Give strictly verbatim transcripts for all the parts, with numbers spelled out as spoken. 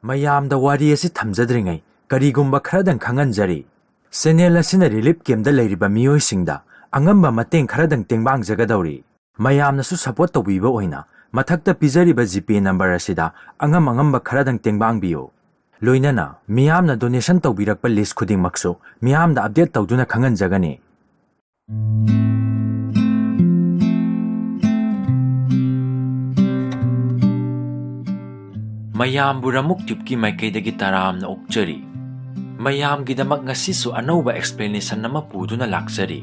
ꯃꯌꯥꯝꯗ ꯋꯥꯔꯤ ꯑꯁꯤ ꯊꯝꯖꯗ꯭ꯔꯤꯉꯩ ꯀꯔꯤꯒꯨꯝꯕ ꯈꯔꯗꯪ ꯈꯪꯍꯟꯖꯔꯤ꯫ ꯆꯦꯅꯦꯜ ꯑꯁꯤꯅ ꯔꯤꯂꯤꯐ ꯀꯦꯝꯗ ꯂꯩꯔꯤꯕ ꯃꯤꯑꯣꯏꯁꯤꯡꯗ ꯑꯉꯝꯕ ꯃꯇꯦꯡ ꯈꯔꯗꯪ ꯇꯦꯡꯕꯥꯡꯖꯒꯗꯧꯔꯤ꯫ ꯃꯌꯥꯝꯅꯁꯨ ꯁꯄꯣꯔꯠ ꯇꯧꯕꯤꯕ ꯑꯣꯏꯅ ꯃꯊꯛꯇ ꯄꯤꯖꯔꯤꯕ ꯖꯤꯄꯦ ꯅꯝꯕꯔ ꯑꯁꯤꯗ ꯑꯉꯝ ꯑꯉꯝꯕ ꯈꯔꯗꯪ ꯇꯦꯡꯕꯥꯡꯕꯤꯌꯨ꯫ ꯂꯣꯏꯅꯅ ꯃꯤꯌꯥꯝꯅ ꯗꯣꯅꯦꯁꯟ ꯇꯧꯕꯤꯔꯛꯄ ꯂꯤꯁ ꯈꯨꯗꯤꯡꯃꯛꯁꯨ ꯃꯤꯌꯥꯝꯗ ꯑꯞꯗꯦꯠ ꯇꯧꯗꯨꯅ ꯈꯪꯍꯟꯖꯒꯅꯤ꯫ ꯃꯌꯥꯝꯕꯨ ꯔꯃꯨꯛ ꯇ꯭ꯌꯨꯕꯀꯤ ꯃꯥꯏꯀꯩꯗꯒꯤ ꯇꯔꯥꯝꯅ ꯑꯣꯛꯆꯔꯤ꯫ ꯃꯌꯥꯝꯒꯤꯗꯃꯛ ꯉꯁꯤꯁꯨ ꯑꯅꯧꯕ ꯑꯦꯛꯁꯄ꯭ꯂꯦꯅꯦꯁꯟ ꯑꯃ ꯄꯨꯗꯨꯅ ꯂꯥꯛꯆꯔꯤ꯫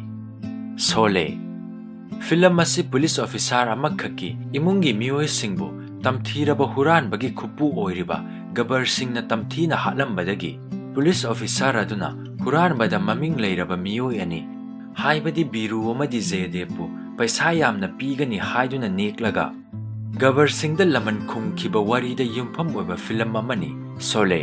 ꯁꯣꯂꯦ꯫ ꯐꯤꯂꯝ ꯑꯁꯤ ꯄꯨꯂꯤꯁ ꯑꯣꯐꯤꯁꯥꯔ ꯑꯃꯈꯛꯀꯤ ꯏꯃꯨꯡꯒꯤ ꯃꯤꯑꯣꯏꯁꯤꯡꯕꯨ ꯇꯝꯊꯤꯔꯕ ꯍꯨꯔꯥꯟꯕꯒꯤ ꯈꯨꯠꯄꯨ ꯑꯣꯏꯔꯤꯕ ꯒꯕꯔ ꯁꯤꯡꯅ ꯇꯝꯊꯤꯅ ꯍꯥꯠꯂꯝꯕꯗꯒꯤ ꯄꯨꯂꯤꯁ ꯑꯣꯐꯤꯁꯥꯔ ꯑꯗꯨꯅ ꯍꯨꯔꯥꯟꯕꯗ ꯃꯃꯤꯡ ꯂꯩꯔꯕ ꯃꯤꯑꯣꯏ ꯑꯅꯤ, ꯍꯥꯏꯕꯗꯤ ꯕꯤꯔꯨ ꯑꯃꯗꯤ ꯖꯌꯗꯦꯕꯄꯨ ꯄꯩꯁꯥ ꯌꯥꯝꯅ ꯄꯤꯒꯅꯤ ꯍꯥꯏꯗꯨꯅ ꯅꯦꯛꯂꯒ ꯒꯕꯔ ꯁꯤꯡꯗ ꯂꯃꯟ ꯈꯨꯝꯈꯤꯕ ꯋꯥꯔꯤꯗ ꯌꯨꯝꯐꯝ ꯑꯣꯏꯕ ꯐꯤꯂꯝ ꯑꯃꯅꯤ ꯁꯣꯂꯦ꯫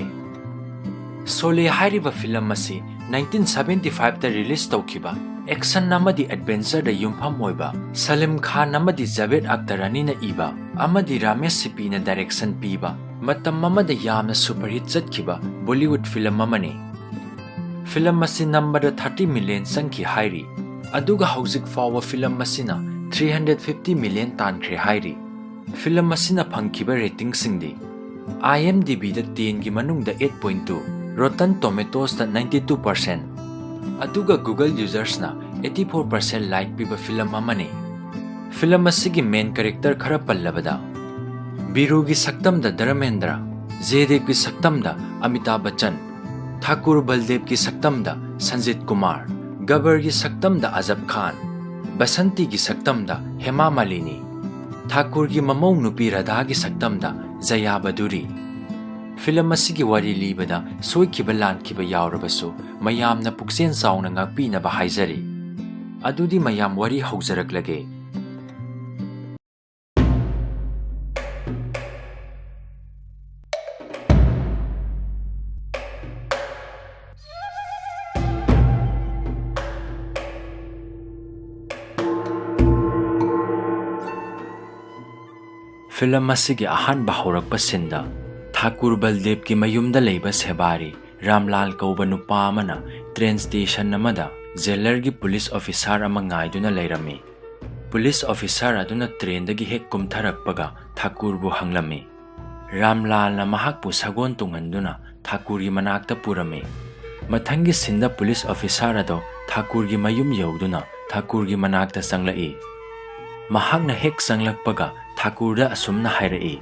ꯁꯣꯂꯦ ꯍꯥꯏꯔꯤꯕ ꯐꯤꯂꯝ ꯑꯁꯤ ꯅꯥꯏꯟꯇꯤꯟ ꯁꯚꯦꯟꯇꯤ ꯐꯥꯏꯚꯇ ꯔꯤꯂꯤꯖ ꯇꯧꯈꯤꯕ ꯑꯦꯛꯁꯟ ꯑꯃꯗꯤ ꯑꯦꯗꯚꯦꯟꯆꯔꯗ ꯌꯨꯝꯐꯝ ꯑꯣꯏꯕ ꯁꯂꯤꯝ ꯈꯥꯟ ꯑꯃꯗꯤ ꯖꯥꯚꯦꯗ ꯑꯈꯇꯔ ꯑꯅꯤꯅ ꯏꯕ ꯑꯃꯗꯤ ꯔꯥꯃꯦꯁ ꯁꯤꯞꯄꯤꯅ ꯗꯥꯏꯔꯦꯛꯁꯟ ꯄꯤꯕ ꯃꯇꯝ ꯑꯃꯗ ꯌꯥꯝꯅ ꯁꯨꯄꯔꯍꯤꯠ ꯆꯠꯈꯤꯕ ꯕꯣꯂꯤꯋꯨꯗ ꯐꯤꯂꯝ ꯑꯃꯅꯤ꯫ ꯐꯤꯂꯝ ꯑꯁꯤ ꯅꯝꯕꯗ ꯊꯥꯔꯇꯤ ꯃꯤꯂꯤꯌꯟ ꯆꯪꯈꯤ ꯍꯥꯏꯔꯤ, ꯑꯗꯨꯒ ꯍꯧꯖꯤꯛ ꯐꯥꯎꯕ ꯐꯤꯂꯝ ꯑꯁꯤꯅ ꯊ꯭ꯔꯤ ꯍꯟꯗ꯭ꯔꯦꯠ ꯐꯤꯐꯇꯤ ꯃꯤꯂꯤꯌꯟ ꯇꯥꯟꯈ꯭ꯔꯦ ꯍꯥꯏꯔꯤ꯫ ꯐꯤꯂꯝ ꯑꯁꯤꯅ ꯐꯪꯈꯤꯕ ꯔꯦꯇꯤꯡꯁꯤꯡꯗꯤ IMDbꯗ ꯇꯦꯟꯒꯤ ꯃꯅꯨꯡꯗ ꯑꯩꯠ ꯄꯣꯏꯟ ꯇꯨ, Rotten Tomatoesꯇ ꯅꯥꯏꯟꯇꯤ ꯇꯨ ꯄꯔꯁꯦꯟ, ꯑꯗꯨꯒ Google ꯌꯨꯖꯔꯁꯅ ꯑꯩꯠꯇꯤ ꯐꯣꯔ ꯄꯔꯁꯦꯟ ꯂꯥꯏꯛ ꯄꯤꯕ ꯐꯤꯂꯝ ꯑꯃꯅꯤ꯫ ꯐꯤꯂꯝ ꯑꯁꯤꯒꯤ ꯃꯦꯟ ꯀꯦꯔꯦꯛꯇꯔ ꯈꯔ ꯄꯜꯂꯕꯗ, ꯕꯤꯔꯨꯒꯤ ꯁꯛꯇꯝꯗ ꯙꯔꯃꯦꯟꯗ꯭ꯔ, ꯖꯌꯗꯦꯕꯀꯤ ꯁꯛꯇꯝꯗ ꯑꯃꯤꯇꯥꯚ ꯕꯆꯟ, ꯊꯥꯀꯨꯔ ꯕꯜꯗꯦꯕꯀꯤ ꯁꯛꯇꯝꯗ ꯁꯟꯖꯤꯠ ꯀꯨꯃꯥꯔ, ꯒꯕꯔꯒꯤ ꯁꯛꯇꯝꯗ ꯑꯖꯕ ꯈꯥꯟ, ꯕꯁꯟꯇꯤꯒꯤ ꯁꯛꯇꯝꯗ ꯍꯦꯃꯥ ꯃꯥꯂꯤꯅꯤ, ꯊꯥꯀꯨꯔꯒꯤ ꯃꯃꯧ ꯅꯨꯄꯤ ꯔꯥꯙꯥꯒꯤ ꯁꯛꯇꯝꯗ ꯖꯌꯥ ꯕꯗꯨꯔꯤ꯫ ꯐꯤꯂꯝ ꯑꯁꯤꯒꯤ ꯋꯥꯔꯤ ꯂꯤꯕꯗ ꯁꯣꯏꯈꯤꯕ ꯂꯥꯟꯈꯤꯕ ꯌꯥꯎꯔꯕꯁꯨ ꯃꯌꯥꯝꯅ ꯄꯨꯛꯆꯦꯜ ꯆꯥꯎꯅ ꯉꯥꯛꯄꯤꯅꯕ ꯍꯥꯏꯖꯔꯤ꯫ ꯑꯗꯨꯗꯤ ꯃꯌꯥꯝ ꯋꯥꯔꯤ ꯍꯧꯖꯔꯛꯂꯒꯦ꯫ ꯐꯤꯂꯝ ꯑꯁꯤꯒꯤ ꯑꯍꯥꯟꯕ ꯍꯧꯔꯛꯄ ꯁꯤꯟꯗ ꯊꯥꯀꯨꯔ ꯕꯜꯗꯦꯕꯀꯤ ꯃꯌꯨꯝꯗ ꯂꯩꯕ ꯁꯦꯕꯥꯔꯤ ꯔꯥꯝꯂꯥꯜ ꯀꯧꯕ ꯅꯨꯄꯥ ꯑꯃꯅ ꯇ꯭ꯔꯦꯟ ꯁ꯭ꯇꯦꯁꯟ ꯑꯃꯗ ꯖꯦꯂꯔꯒꯤ ꯄꯨꯂꯤꯁ ꯑꯣꯐꯤꯁꯥꯔ ꯑꯃ ꯉꯥꯏꯗꯨꯅ ꯂꯩꯔꯝꯃꯤ꯫ ꯄꯨꯂꯤꯁ ꯑꯣꯐꯤꯁꯥꯔ ꯑꯗꯨꯅ ꯇ꯭ꯔꯦꯟꯗꯒꯤ ꯍꯦꯛ ꯀꯨꯝꯊꯔꯛꯄꯒ ꯊꯥꯀꯨꯔꯕꯨ ꯍꯪꯂꯝꯃꯤ꯫ ꯔꯥꯝꯂꯥꯜꯅ ꯃꯍꯥꯛꯄꯨ ꯁꯒꯣꯜ ꯇꯣꯡꯍꯟꯗꯨꯅ ꯊꯥꯀꯨꯔꯒꯤ ꯃꯅꯥꯛꯇ ꯄꯨꯔꯝꯃꯤ꯫ ꯃꯊꯪꯒꯤ ꯁꯤꯟꯗ ꯄꯨꯂꯤꯁ ꯑꯣꯐꯤꯁꯥꯔ ꯑꯗꯣ ꯊꯥꯀꯨꯔꯒꯤ ꯃꯌꯨꯝ ꯌꯧꯗꯨꯅ ꯊꯥꯀꯨꯔꯒꯤ ꯃꯅꯥꯛꯇ ꯆꯪꯂꯛꯏ꯫ ꯃꯍꯥꯛꯅ ꯍꯦꯛ ꯆꯪꯂꯛꯄꯒ ꯊꯥꯀꯨꯔꯗ ꯑꯁꯨꯝꯅ ꯍꯥꯏꯔꯛꯏ,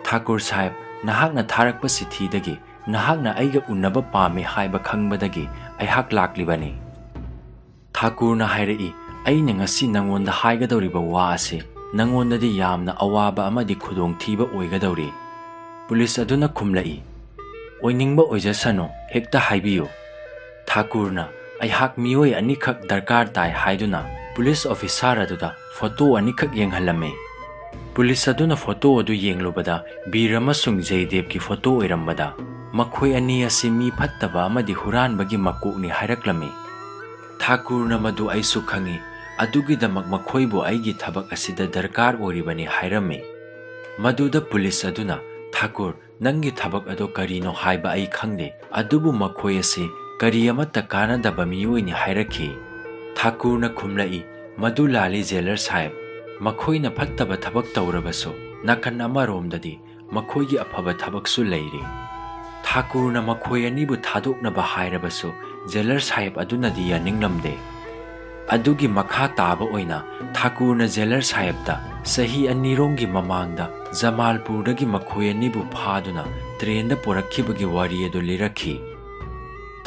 "ꯊꯥꯀꯨꯔ ꯁꯥꯍꯦꯕ, ꯅꯍꯥꯛꯅ ꯊꯥꯔꯛꯄ ꯆꯤꯊꯤꯗꯒꯤ ꯅꯍꯥꯛꯅ ꯑꯩꯒ ꯎꯅꯕ ꯄꯥꯝꯃꯤ ꯍꯥꯏꯕ ꯈꯪꯕꯗꯒꯤ ꯑꯩꯍꯥꯛ ꯂꯥꯛꯂꯤꯕꯅꯤ꯫" ꯊꯥꯀꯨꯔꯅ ꯍꯥꯏꯔꯛꯏ, "ꯑꯩꯅ ꯉꯁꯤ ꯅꯉꯣꯟꯗ ꯍꯥꯏꯒꯗꯧꯔꯤꯕ ꯋꯥ ꯑꯁꯤ ꯅꯉꯣꯟꯗꯗꯤ ꯌꯥꯝꯅ ꯑꯋꯥꯕ ꯑꯃꯗꯤ ꯈꯨꯗꯣꯡꯊꯤꯕ ꯑꯣꯏꯒꯗꯧꯔꯤ꯫" ꯄꯨꯂꯤꯁ ꯑꯗꯨꯅ ꯈꯨꯝꯂꯛꯏ, "ꯑꯣꯏꯅꯤꯡꯕ ꯑꯣꯏꯖꯁꯅꯨ, ꯍꯦꯛꯇ ꯍꯥꯏꯕꯤꯌꯨ꯫" ꯊꯥꯀꯨꯔꯅ, "ꯑꯩꯍꯥꯛ ꯃꯤꯑꯣꯏ ꯑꯅꯤꯈꯛ ꯗꯔꯀꯥꯔ ꯇꯥꯏ" ꯍꯥꯏꯗꯨꯅ ꯄꯨꯂꯤꯁ ꯑꯣꯐꯤꯁꯥꯔ ꯑꯗꯨꯗ ꯐꯣꯇꯣ ꯑꯅꯤꯈꯛ ꯌꯦꯡꯍꯜꯂꯝꯃꯤ꯫ ꯄꯨꯂꯤꯁ ꯑꯗꯨꯅ ꯐꯣꯇꯣ ꯑꯗꯨ ꯌꯦꯡꯂꯨꯕꯗ ꯕꯤꯔ ꯑꯃꯁꯨꯡ ꯖꯌꯗꯦꯕꯀꯤ ꯐꯣꯇꯣ ꯑꯣꯏꯔꯝꯕꯗ, ꯃꯈꯣꯏ ꯑꯅꯤ ꯑꯁꯤ ꯃꯤ ꯐꯠꯇꯕ ꯑꯃꯗꯤ ꯍꯨꯔꯥꯟꯕꯒꯤ ꯃꯀꯣꯛꯅꯤ ꯍꯥꯏꯔꯛꯂꯝꯃꯤ꯫ ꯊꯥꯀꯨꯔꯅ, "ꯃꯗꯨ ꯑꯩꯁꯨ ꯈꯪꯏ, ꯑꯗꯨꯒꯤꯗꯃꯛ ꯃꯈꯣꯏꯕꯨ ꯑꯩꯒꯤ ꯊꯕꯛ ꯑꯁꯤꯗ ꯗꯔꯀꯥꯔ ꯑꯣꯏꯔꯤꯕꯅꯤ" ꯍꯥꯏꯔꯝꯃꯤ꯫ ꯃꯗꯨꯗ ꯄꯨꯂꯤꯁ ꯑꯗꯨꯅ, "ꯊꯥꯀꯨꯔ, ꯅꯪꯒꯤ ꯊꯕꯛ ꯑꯗꯣ ꯀꯔꯤꯅꯣ ꯍꯥꯏꯕ ꯑꯩ ꯈꯪꯗꯦ, ꯑꯗꯨꯕꯨ ꯃꯈꯣꯏ ꯑꯁꯤ ꯀꯔꯤ ꯑꯃꯠꯇ ꯀꯥꯟꯅꯗꯕ ꯃꯤꯑꯣꯏꯅꯤ" ꯍꯥꯏꯔꯛꯈꯤ꯫ ꯊꯥꯀꯨꯔꯅ ꯈꯨꯝꯂꯛꯏ, "ꯃꯗꯨ ꯂꯥꯜꯂꯤ ꯖꯦꯂꯔ ꯁꯥꯍꯦꯕ, ꯃꯈꯣꯏꯅ ꯐꯠꯇꯕ ꯊꯕꯛ ꯇꯧꯔꯕꯁꯨ ꯅꯥꯀꯟ ꯑꯃꯔꯣꯝꯗꯗꯤ ꯃꯈꯣꯏꯒꯤ ꯑꯐꯕ ꯊꯕꯛꯁꯨ ꯂꯩꯔꯤ꯫" ꯊꯥꯀꯨꯔꯅ ꯃꯈꯣꯏ ꯑꯅꯤꯕꯨ ꯊꯥꯗꯣꯛꯅꯕ ꯍꯥꯏꯔꯕꯁꯨ ꯖꯦꯂꯔ ꯁꯥꯍꯦꯕ ꯑꯗꯨꯅꯗꯤ ꯌꯥꯅꯤꯡꯂꯝꯗꯦ꯫ ꯑꯗꯨꯒꯤ ꯃꯈꯥ ꯇꯥꯕ ꯑꯣꯏꯅ ꯊꯥꯀꯨꯔꯅ ꯖꯦꯂꯔ ꯁꯥꯍꯦꯕꯇ ꯆꯍꯤ ꯑꯅꯤꯔꯣꯝꯒꯤ ꯃꯃꯥꯡꯗ ꯖꯃꯥꯜꯄꯨꯔꯗꯒꯤ ꯃꯈꯣꯏ ꯑꯅꯤꯕꯨ ꯐꯥꯗꯨꯅ ꯇ꯭ꯔꯦꯟꯗ ꯄꯨꯔꯛꯈꯤꯕꯒꯤ ꯋꯥꯔꯤ ꯑꯗꯨ ꯂꯤꯔꯛꯈꯤ꯫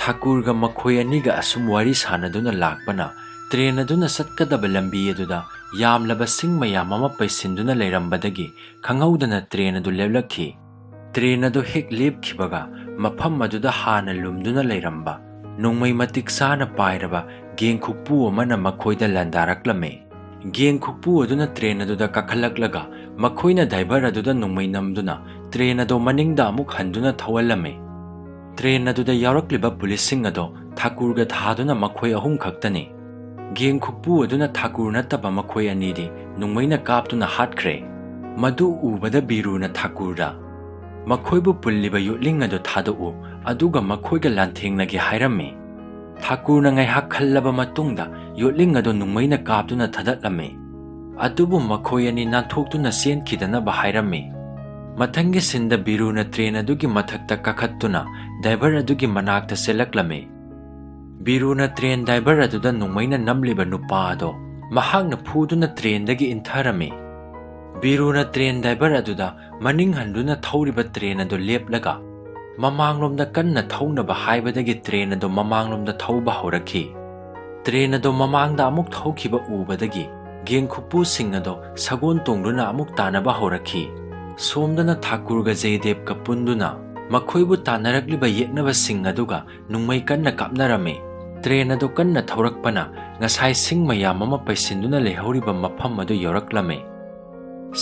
ꯊꯥꯀꯨꯔꯒ ꯃꯈꯣꯏ ꯑꯅꯤꯒ ꯑꯁꯨꯝ ꯋꯥꯔꯤ ꯁꯥꯟꯅꯗꯨꯅ ꯂꯥꯛꯄꯅ ꯇ꯭ꯔꯦꯟ ꯑꯗꯨꯅ ꯆꯠꯀꯗꯕ ꯂꯝꯕꯤ ꯑꯗꯨꯗ ꯌꯥꯝꯂꯕ ꯁꯤꯡ ꯃꯌꯥꯝ ꯑꯃ ꯄꯩꯁꯤꯟꯗꯨꯅ ꯂꯩꯔꯝꯕꯗꯒꯤ ꯈꯪꯍꯧꯗꯅ ꯇ꯭ꯔꯦꯟ ꯑꯗꯨ ꯂꯦꯞꯂꯛꯈꯤ꯫ ꯇ꯭ꯔꯦꯟ ꯑꯗꯨ ꯍꯦꯛ ꯂꯦꯞꯈꯤꯕꯒ ꯃꯐꯝ ꯑꯗꯨꯗ ꯍꯥꯟꯅ ꯂꯨꯝꯗꯨꯅ ꯂꯩꯔꯝꯕ ꯅꯣꯡꯃꯩ ꯃꯇꯤꯛ ꯆꯥꯅ ꯄꯥꯏꯔꯕ ꯒꯦꯡ ꯈꯨꯛꯄꯨ ꯑꯃꯅ ꯃꯈꯣꯏꯗ ꯂꯥꯟꯗꯥꯔꯛꯂꯝꯃꯤ꯫ ꯒꯦꯡ ꯈꯨꯛꯄꯨ ꯑꯗꯨꯅ ꯇ꯭ꯔꯦꯟ ꯑꯗꯨꯗ ꯀꯥꯈꯠꯂꯛꯂꯒ ꯃꯈꯣꯏꯅ ꯗ꯭ꯔꯥꯏꯚꯔ ꯑꯗꯨꯗ ꯅꯣꯡꯃꯩ ꯅꯝꯗꯨꯅ ꯇ꯭ꯔꯦꯟ ꯑꯗꯨ ꯃꯅꯤꯡꯗ ꯑꯃꯨꯛ ꯍꯟꯗꯨꯅ ꯊꯧꯍꯜꯂꯝꯃꯤ꯫ ꯇ꯭ꯔꯦꯟ ꯑꯗꯨꯗ ꯌꯥꯎꯔꯛꯂꯤꯕ ꯄꯨꯂꯤꯁꯁꯤꯡ ꯑꯗꯨ ꯊꯥꯀꯨꯔꯒ ꯊꯥꯗꯨꯅ ꯃꯈꯣꯏ ꯑꯍꯨꯝ ꯈꯛꯇꯅꯤ꯫ ꯒꯦꯡ ꯈꯨꯛꯄꯨ ꯑꯗꯨꯅ ꯊꯥꯀꯨꯔ ꯅꯠꯇꯕ ꯃꯈꯣꯏ ꯑꯅꯤꯗꯤ ꯅꯣꯡꯃꯩꯅ ꯀꯥꯞꯇꯨꯅ ꯍꯥꯠꯈ꯭ꯔꯦ꯫ ꯃꯗꯨ ꯎꯕꯗ ꯕꯤꯔꯨꯅ ꯊꯥꯀꯨꯔꯗ, "ꯃꯈꯣꯏꯕꯨ ꯄꯨꯜꯂꯤꯕ ꯌꯣꯠꯂꯤꯡ ꯑꯗꯨ ꯊꯥꯗꯣꯛꯎ, ꯑꯗꯨꯒ ꯃꯈꯣꯏꯒ ꯂꯥꯟꯊꯦꯡꯅꯒꯦ" ꯍꯥꯏꯔꯝꯃꯤ꯫ ꯊꯥꯀꯨꯔꯅ ꯉꯥꯏꯍꯥꯛ ꯈꯜꯂꯕ ꯃꯇꯨꯡꯗ ꯌꯣꯠꯂꯤꯡ ꯑꯗꯨ ꯅꯣꯡꯃꯩꯅ ꯀꯥꯞꯇꯨꯅ ꯊꯥꯗꯠꯂꯝꯃꯤ꯫ ꯑꯗꯨꯕꯨ ꯃꯈꯣꯏ ꯑꯅꯤ ꯅꯥꯟꯊꯣꯛꯇꯨꯅ ꯆꯦꯟꯈꯤꯗꯅꯕ ꯍꯥꯏꯔꯝꯃꯤ꯫ ꯃꯊꯪꯒꯤ ꯁꯤꯟꯗ ꯕꯤꯔꯨꯅ ꯇ꯭ꯔꯦꯟ ꯑꯗꯨꯒꯤ ꯃꯊꯛꯇ ꯀꯥꯈꯠꯇꯨꯅ ꯗ꯭ꯔꯥꯏꯚꯔ ꯑꯗꯨꯒꯤ ꯃꯅꯥꯛꯇ ꯆꯦꯜꯂꯛꯂꯝꯃꯤ꯫ ꯕꯤꯔꯨꯅ ꯇ꯭ꯔꯦꯟ ꯗ꯭ꯔꯥꯏꯚꯔ ꯑꯗꯨꯗ ꯅꯣꯡꯃꯩꯅ ꯅꯝꯂꯤꯕ ꯅꯨꯄꯥ ꯑꯗꯣ ꯃꯍꯥꯛꯅ ꯐꯨꯗꯨꯅ ꯇ꯭ꯔꯦꯟꯗꯒꯤ ꯏꯟꯊꯔꯝꯃꯤ꯫ ꯕꯤꯔꯨꯅ ꯇ꯭ꯔꯦꯟ ꯗ꯭ꯔꯥꯏꯚꯔ ꯑꯗꯨꯗ ꯃꯅꯤꯡ ꯍꯟꯗꯨꯅ ꯊꯧꯔꯤꯕ ꯇ꯭ꯔꯦꯟ ꯑꯗꯨ ꯂꯦꯞꯂꯒ ꯃꯃꯥꯡꯂꯣꯝꯗ ꯀꯟꯅ ꯊꯧꯅꯕ ꯍꯥꯏꯕꯗꯒꯤ ꯇ꯭ꯔꯦꯟ ꯑꯗꯨ ꯃꯃꯥꯡꯂꯣꯝꯗ ꯊꯧꯕ ꯍꯧꯔꯛꯈꯤ꯫ ꯇ꯭ꯔꯦꯟ ꯑꯗꯨ ꯃꯃꯥꯡꯗ ꯑꯃꯨꯛ ꯊꯧꯈꯤꯕ ꯎꯕꯗꯒꯤ ꯒꯦꯡ ꯈꯨꯄꯨꯁꯤꯡ ꯑꯗꯨ ꯁꯒꯣꯜ ꯇꯣꯡꯗꯨꯅ ꯑꯃꯨꯛ ꯇꯥꯟꯅꯕ ꯍꯧꯔꯛꯈꯤ꯫ ꯁꯣꯝꯗꯅ ꯊꯥꯀꯨꯔꯒ ꯖꯌꯗꯦꯕꯀ ꯄꯨꯟꯗꯨꯅ ꯃꯈꯣꯏꯕꯨ ꯇꯥꯟꯅꯔꯛꯂꯤꯕ ꯌꯦꯛꯅꯕꯁꯤꯡ ꯑꯗꯨꯒ ꯅꯣꯡꯃꯩ ꯀꯟꯅ ꯀꯥꯞꯅꯔꯝꯃꯤ꯫ ꯇ꯭ꯔꯦꯟ ꯑꯗꯨ ꯀꯟꯅ ꯊꯧꯔꯛꯄꯅ ꯉꯁꯥꯏ ꯁꯤꯡ ꯃꯌꯥꯝ ꯑꯃ ꯄꯩꯁꯤꯟꯗꯨꯅ ꯂꯩꯍꯧꯔꯤꯕ ꯃꯐꯝ ꯑꯗꯨ ꯌꯧꯔꯛꯂꯝꯃꯤ꯫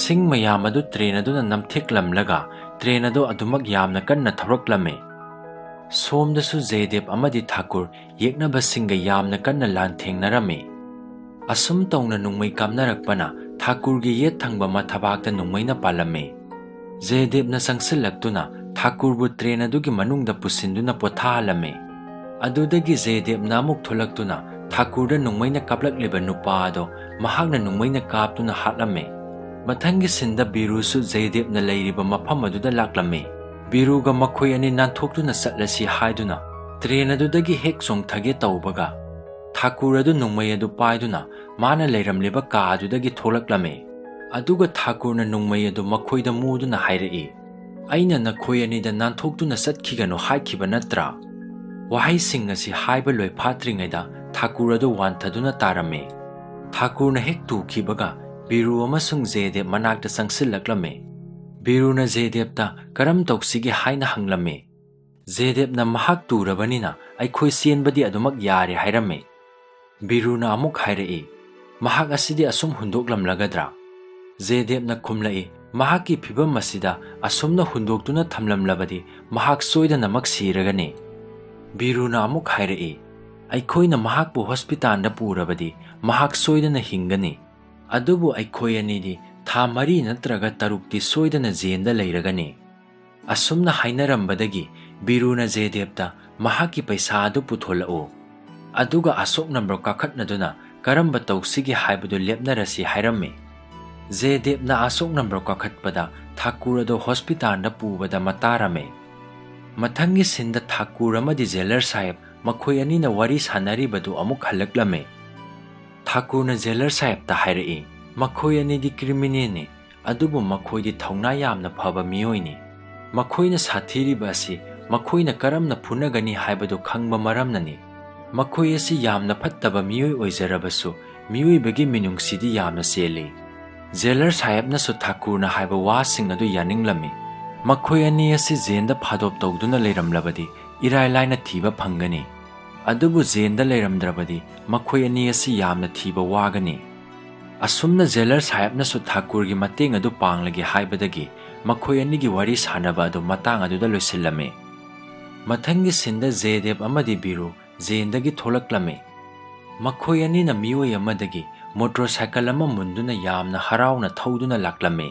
ꯁꯤꯡ ꯃꯌꯥꯝ ꯑꯗꯨ ꯇ꯭ꯔꯦꯟ ꯑꯗꯨꯅ ꯅꯝꯊꯦꯛꯂꯝꯂꯒ ꯇ꯭ꯔꯦꯟ ꯑꯗꯨ ꯑꯗꯨꯃꯛ ꯌꯥꯝꯅ ꯀꯟꯅ ꯊꯧꯔꯛꯂꯝꯃꯤ꯫ ꯁꯣꯝꯗꯁꯨ ꯖꯌꯗꯦꯕ ꯑꯃꯗꯤ ꯊꯥꯀꯨꯔ ꯌꯦꯛꯅꯕꯁꯤꯡꯒ ꯌꯥꯝꯅ ꯀꯟꯅ ꯂꯥꯟꯊꯦꯡꯅꯔꯝꯃꯤ꯫ ꯑꯁꯨꯝ ꯇꯧꯅ ꯅꯣꯡꯃꯩ ꯀꯥꯞꯅꯔꯛꯄꯅ ꯊꯥꯀꯨꯔꯒꯤ ꯌꯦꯠ ꯊꯪꯕ ꯃꯊꯕꯥꯛꯇ ꯅꯣꯡꯃꯩꯅ ꯄꯥꯜꯂꯝꯃꯤ꯫ ꯖꯌꯗꯦꯕꯅ ꯆꯪꯁꯤꯜꯂꯛꯇꯨꯅ ꯊꯥꯀꯨꯔꯕꯨ ꯇ꯭ꯔꯦꯟ ꯑꯗꯨꯒꯤ ꯃꯅꯨꯡꯗ ꯄꯨꯁꯤꯟꯗꯨꯅ ꯄꯣꯊꯥꯍꯜꯂꯝꯃꯤ꯫ ꯑꯗꯨꯗꯒꯤ ꯖꯌꯗꯦꯕꯅ ꯑꯃꯨꯛ ꯊꯣꯛꯂꯛꯇꯨꯅ ꯊꯥꯀꯨꯔꯗ ꯅꯣꯡꯃꯩꯅ ꯀꯥꯞꯂꯛꯂꯤꯕ ꯅꯨꯄꯥ ꯑꯗꯣ ꯃꯍꯥꯛꯅ ꯅꯣꯡꯃꯩꯅ ꯀꯥꯞꯇꯨꯅ ꯍꯥꯠꯂꯝꯃꯤ꯫ ꯃꯊꯪꯒꯤ ꯁꯤꯟꯗ ꯕꯤꯔꯨꯁꯨ ꯖꯌꯗꯦꯕꯅ ꯂꯩꯔꯤꯕ ꯃꯐꯝ ꯑꯗꯨꯗ ꯂꯥꯛꯂꯝꯃꯤ꯫ ꯕꯤꯔꯨꯒ ꯃꯈꯣꯏ ꯑꯅꯤ ꯅꯥꯟꯊꯣꯛꯇꯨꯅ ꯆꯠꯂꯁꯤ ꯍꯥꯏꯗꯨꯅ ꯇ꯭ꯔꯦꯟ ꯑꯗꯨꯗꯒꯤ ꯍꯦꯛ ꯆꯣꯡꯊꯒꯦ ꯇꯧꯕꯒ ꯊꯥꯀꯨꯔ ꯑꯗꯨ ꯅꯣꯡꯃꯩ ꯑꯗꯨ ꯄꯥꯏꯗꯨꯅ ꯃꯥꯅ ꯂꯩꯔꯝꯂꯤꯕ ꯀꯥ ꯑꯗꯨꯗꯒꯤ ꯊꯣꯛꯂꯛꯂꯝꯃꯤ꯫ ꯑꯗꯨꯒ ꯊꯥꯀꯨꯔꯅ ꯅꯣꯡꯃꯩ ꯑꯗꯨ ꯃꯈꯣꯏꯗ ꯃꯨꯗꯨꯅ ꯍꯥꯏꯔꯛꯏ, "ꯑꯩꯅ ꯅꯈꯣꯏ ꯑꯅꯤꯗ ꯅꯥꯟꯊꯣꯛꯇꯨꯅ ꯆꯠꯈꯤꯒꯅꯨ ꯍꯥꯏꯈꯤꯕ ꯅꯠꯇ꯭ꯔꯥ?" ꯋꯥꯍꯩꯁꯤꯡ ꯑꯁꯤ ꯍꯥꯏꯕ ꯂꯣꯏ ꯐꯥꯠꯇ꯭ꯔꯤꯉꯩꯗ ꯊꯥꯀꯨꯔ ꯑꯗꯨ ꯋꯥꯟꯊꯗꯨꯅ ꯇꯥꯔꯝꯃꯤ꯫ ꯊꯥꯀꯨꯔꯅ ꯍꯦꯛ ꯇꯨꯈꯤꯕꯒ ꯕꯤꯔꯨ ꯑꯃꯁꯨꯡ ꯖꯌꯗꯦꯕ ꯃꯅꯥꯛꯇ ꯆꯪꯁꯤꯜꯂꯛꯂꯝꯃꯤ꯫ ꯕꯤꯔꯨꯅ ꯖꯌꯗꯦꯕꯇ "ꯀꯔꯝ ꯇꯧꯁꯤꯒꯦ?" ꯍꯥꯏꯅ ꯍꯪꯂꯝꯃꯤ꯫ ꯖꯌꯗꯦꯕꯅ "ꯃꯍꯥꯛ ꯇꯨꯔꯕꯅꯤꯅ ꯑꯩꯈꯣꯏ ꯆꯦꯟꯕꯗꯤ ꯑꯗꯨꯃꯛ ꯌꯥꯔꯦ" ꯍꯥꯏꯔꯝꯃꯤ꯫ ꯕꯤꯔꯨꯅ ꯑꯃꯨꯛ ꯍꯥꯏꯔꯛꯏ, "ꯃꯍꯥꯛ ꯑꯁꯤꯗꯤ ꯑꯁꯨꯝ ꯍꯨꯟꯗꯣꯛꯂꯝꯂꯒꯗ꯭ꯔꯥ?" ꯖꯌꯗꯦꯕꯅ ꯈꯨꯝꯂꯛꯏ, "ꯃꯍꯥꯛꯀꯤ ꯐꯤꯚꯝ ꯑꯁꯤꯗ ꯑꯁꯨꯝꯅ ꯍꯨꯟꯗꯣꯛꯇꯨꯅ ꯊꯝꯂꯝꯂꯕꯗꯤ ꯃꯍꯥꯛ ꯁꯣꯏꯗꯅꯃꯛ ꯁꯤꯔꯒꯅꯤ꯫" ꯕꯤꯔꯨꯅ ꯑꯃꯨꯛ ꯍꯥꯏꯔꯛꯏ, "ꯑꯩꯈꯣꯏꯅ ꯃꯍꯥꯛꯄꯨ ꯍꯣꯁꯄꯤꯇꯥꯜꯗ ꯄꯨꯔꯕꯗꯤ ꯃꯍꯥꯛ ꯁꯣꯏꯗꯅ ꯍꯤꯡꯒꯅꯤ꯫ ꯑꯗꯨꯕꯨ ꯑꯩꯈꯣꯏ ꯑꯅꯤꯗꯤ ꯊꯥ ꯃꯔꯤ ꯅꯠꯇ꯭ꯔꯒ ꯇꯔꯨꯛꯇꯤ ꯁꯣꯏꯗꯅ ꯖꯦꯜꯗ ꯂꯩꯔꯒꯅꯤ꯫" ꯑꯁꯨꯝꯅ ꯍꯥꯏꯅꯔꯝꯕꯗꯒꯤ ꯕꯤꯔꯨꯅ ꯖꯦꯗꯦꯕꯇ ꯃꯍꯥꯛꯀꯤ ꯄꯩꯁꯥ ꯑꯗꯨ ꯄꯨꯊꯣꯂꯛꯎ, ꯑꯗꯨꯒ ꯑꯁꯣꯛ ꯅꯝꯕꯔ ꯀꯥꯈꯠꯅꯗꯨꯅ ꯀꯔꯝꯕ ꯇꯧꯁꯤꯒꯦ ꯍꯥꯏꯕꯗꯨ ꯂꯦꯞꯅꯔꯁꯤ ꯍꯥꯏꯔꯝꯃꯤ꯫ ꯖꯦꯗꯦꯕꯅ ꯑꯁꯣꯛ ꯅꯝꯕꯔ ꯀꯥꯈꯠꯄꯗ ꯊꯥꯀꯨꯔ ꯑꯗꯨ ꯍꯣꯁꯄꯤꯇꯥꯜꯗ ꯄꯨꯕꯗ ꯃꯇꯥꯔꯝꯃꯤ꯫ ꯃꯊꯪꯒꯤ ꯁꯤꯟꯗ ꯊꯥꯀꯨꯔ ꯑꯃꯗꯤ ꯖꯦꯂꯔ ꯁꯥꯍꯦꯕ ꯃꯈꯣꯏ ꯑꯅꯤꯅ ꯋꯥꯔꯤ ꯁꯥꯟꯅꯔꯤꯕꯗꯨ ꯑꯃꯨꯛ ꯍꯜꯂꯛꯂꯝꯃꯤ꯫ ꯊꯥꯀꯨꯔꯅ ꯖꯦꯂꯔ ꯁꯥꯍꯦꯕꯇ ꯍꯥꯏꯔꯛꯏ, "ꯃꯈꯣꯏ ꯑꯅꯤꯗꯤ ꯀ꯭ꯔꯤꯃꯤꯅꯦꯜꯅꯤ, ꯑꯗꯨꯕꯨ ꯃꯈꯣꯏꯗꯤ ꯊꯧꯅꯥ ꯌꯥꯝꯅ ꯐꯕ ꯃꯤꯑꯣꯏꯅꯤ꯫ ꯃꯈꯣꯏꯅ ꯁꯥꯊꯤꯔꯤꯕ ꯑꯁꯤ ꯃꯈꯣꯏꯅ ꯀꯔꯝꯅ ꯐꯨꯅꯒꯅꯤ ꯍꯥꯏꯕꯗꯨ ꯈꯪꯕ ꯃꯔꯝꯅꯅꯤ꯫ ꯃꯈꯣꯏ ꯑꯁꯤ ꯌꯥꯝꯅ ꯐꯠꯇꯕ ꯃꯤꯑꯣꯏ ꯑꯣꯏꯖꯔꯕꯁꯨ, ꯃꯤꯑꯣꯏꯕꯒꯤ ꯃꯤꯅꯨꯡꯁꯤꯗꯤ ꯌꯥꯝꯅ ꯆꯦꯜꯂꯤ꯫" ꯖꯦꯂꯔ ꯁꯥꯍꯦꯕꯅꯁꯨ ꯊꯥꯀꯨꯔꯅ ꯍꯥꯏꯕ ꯋꯥꯁꯤꯡ ꯑꯗꯨ ꯌꯥꯅꯤꯡꯂꯝꯃꯤ꯫ "ꯃꯈꯣꯏ ꯑꯅꯤ ꯑꯁꯤ ꯖꯦꯜꯗ ꯐꯥꯗꯣꯛ ꯇꯧꯗꯨꯅ ꯂꯩꯔꯝꯂꯕꯗꯤ ꯏꯔꯥꯏ ꯂꯥꯏꯅ ꯊꯤꯕ ꯐꯪꯒꯅꯤ, ꯑꯗꯨꯕꯨ ꯖꯦꯜꯗ ꯂꯩꯔꯝꯗ꯭ꯔꯕꯗꯤ ꯃꯈꯣꯏ ꯑꯅꯤ ꯑꯁꯤ ꯌꯥꯝꯅ ꯊꯤꯕ ꯋꯥꯒꯅꯤ꯫" ꯑꯁꯨꯝꯅ ꯖꯦꯂꯔ ꯁꯥꯍꯦꯕꯅꯁꯨ ꯊꯥꯀꯨꯔꯒꯤ ꯃꯇꯦꯡ ꯑꯗꯨ ꯄꯥꯡꯂꯒꯦ ꯍꯥꯏꯕꯗꯒꯤ ꯃꯈꯣꯏ ꯑꯅꯤꯒꯤ ꯋꯥꯔꯤ ꯁꯥꯟꯅꯕ ꯑꯗꯨ ꯃꯇꯥꯡ ꯑꯗꯨꯗ ꯂꯣꯏꯁꯤꯜꯂꯝꯃꯤ꯫ ꯃꯊꯪꯒꯤ ꯁꯤꯟꯗ ꯖꯦꯗꯦꯕ ꯑꯃꯗꯤ ꯕꯤꯔꯨ ꯖꯦꯜꯗꯒꯤ ꯊꯣꯛꯂꯛꯂꯝꯃꯤ꯫ ꯃꯈꯣꯏ ꯑꯅꯤꯅ ꯃꯤꯑꯣꯏ ꯑꯃꯗꯒꯤ ꯃꯣꯇꯣꯔꯁꯥꯏꯀꯜ ꯑꯃ ꯃꯨꯟꯗꯨꯅ ꯌꯥꯝꯅ ꯍꯔꯥꯎꯅ ꯊꯧꯗꯨꯅ ꯂꯥꯛꯂꯝꯃꯤ꯫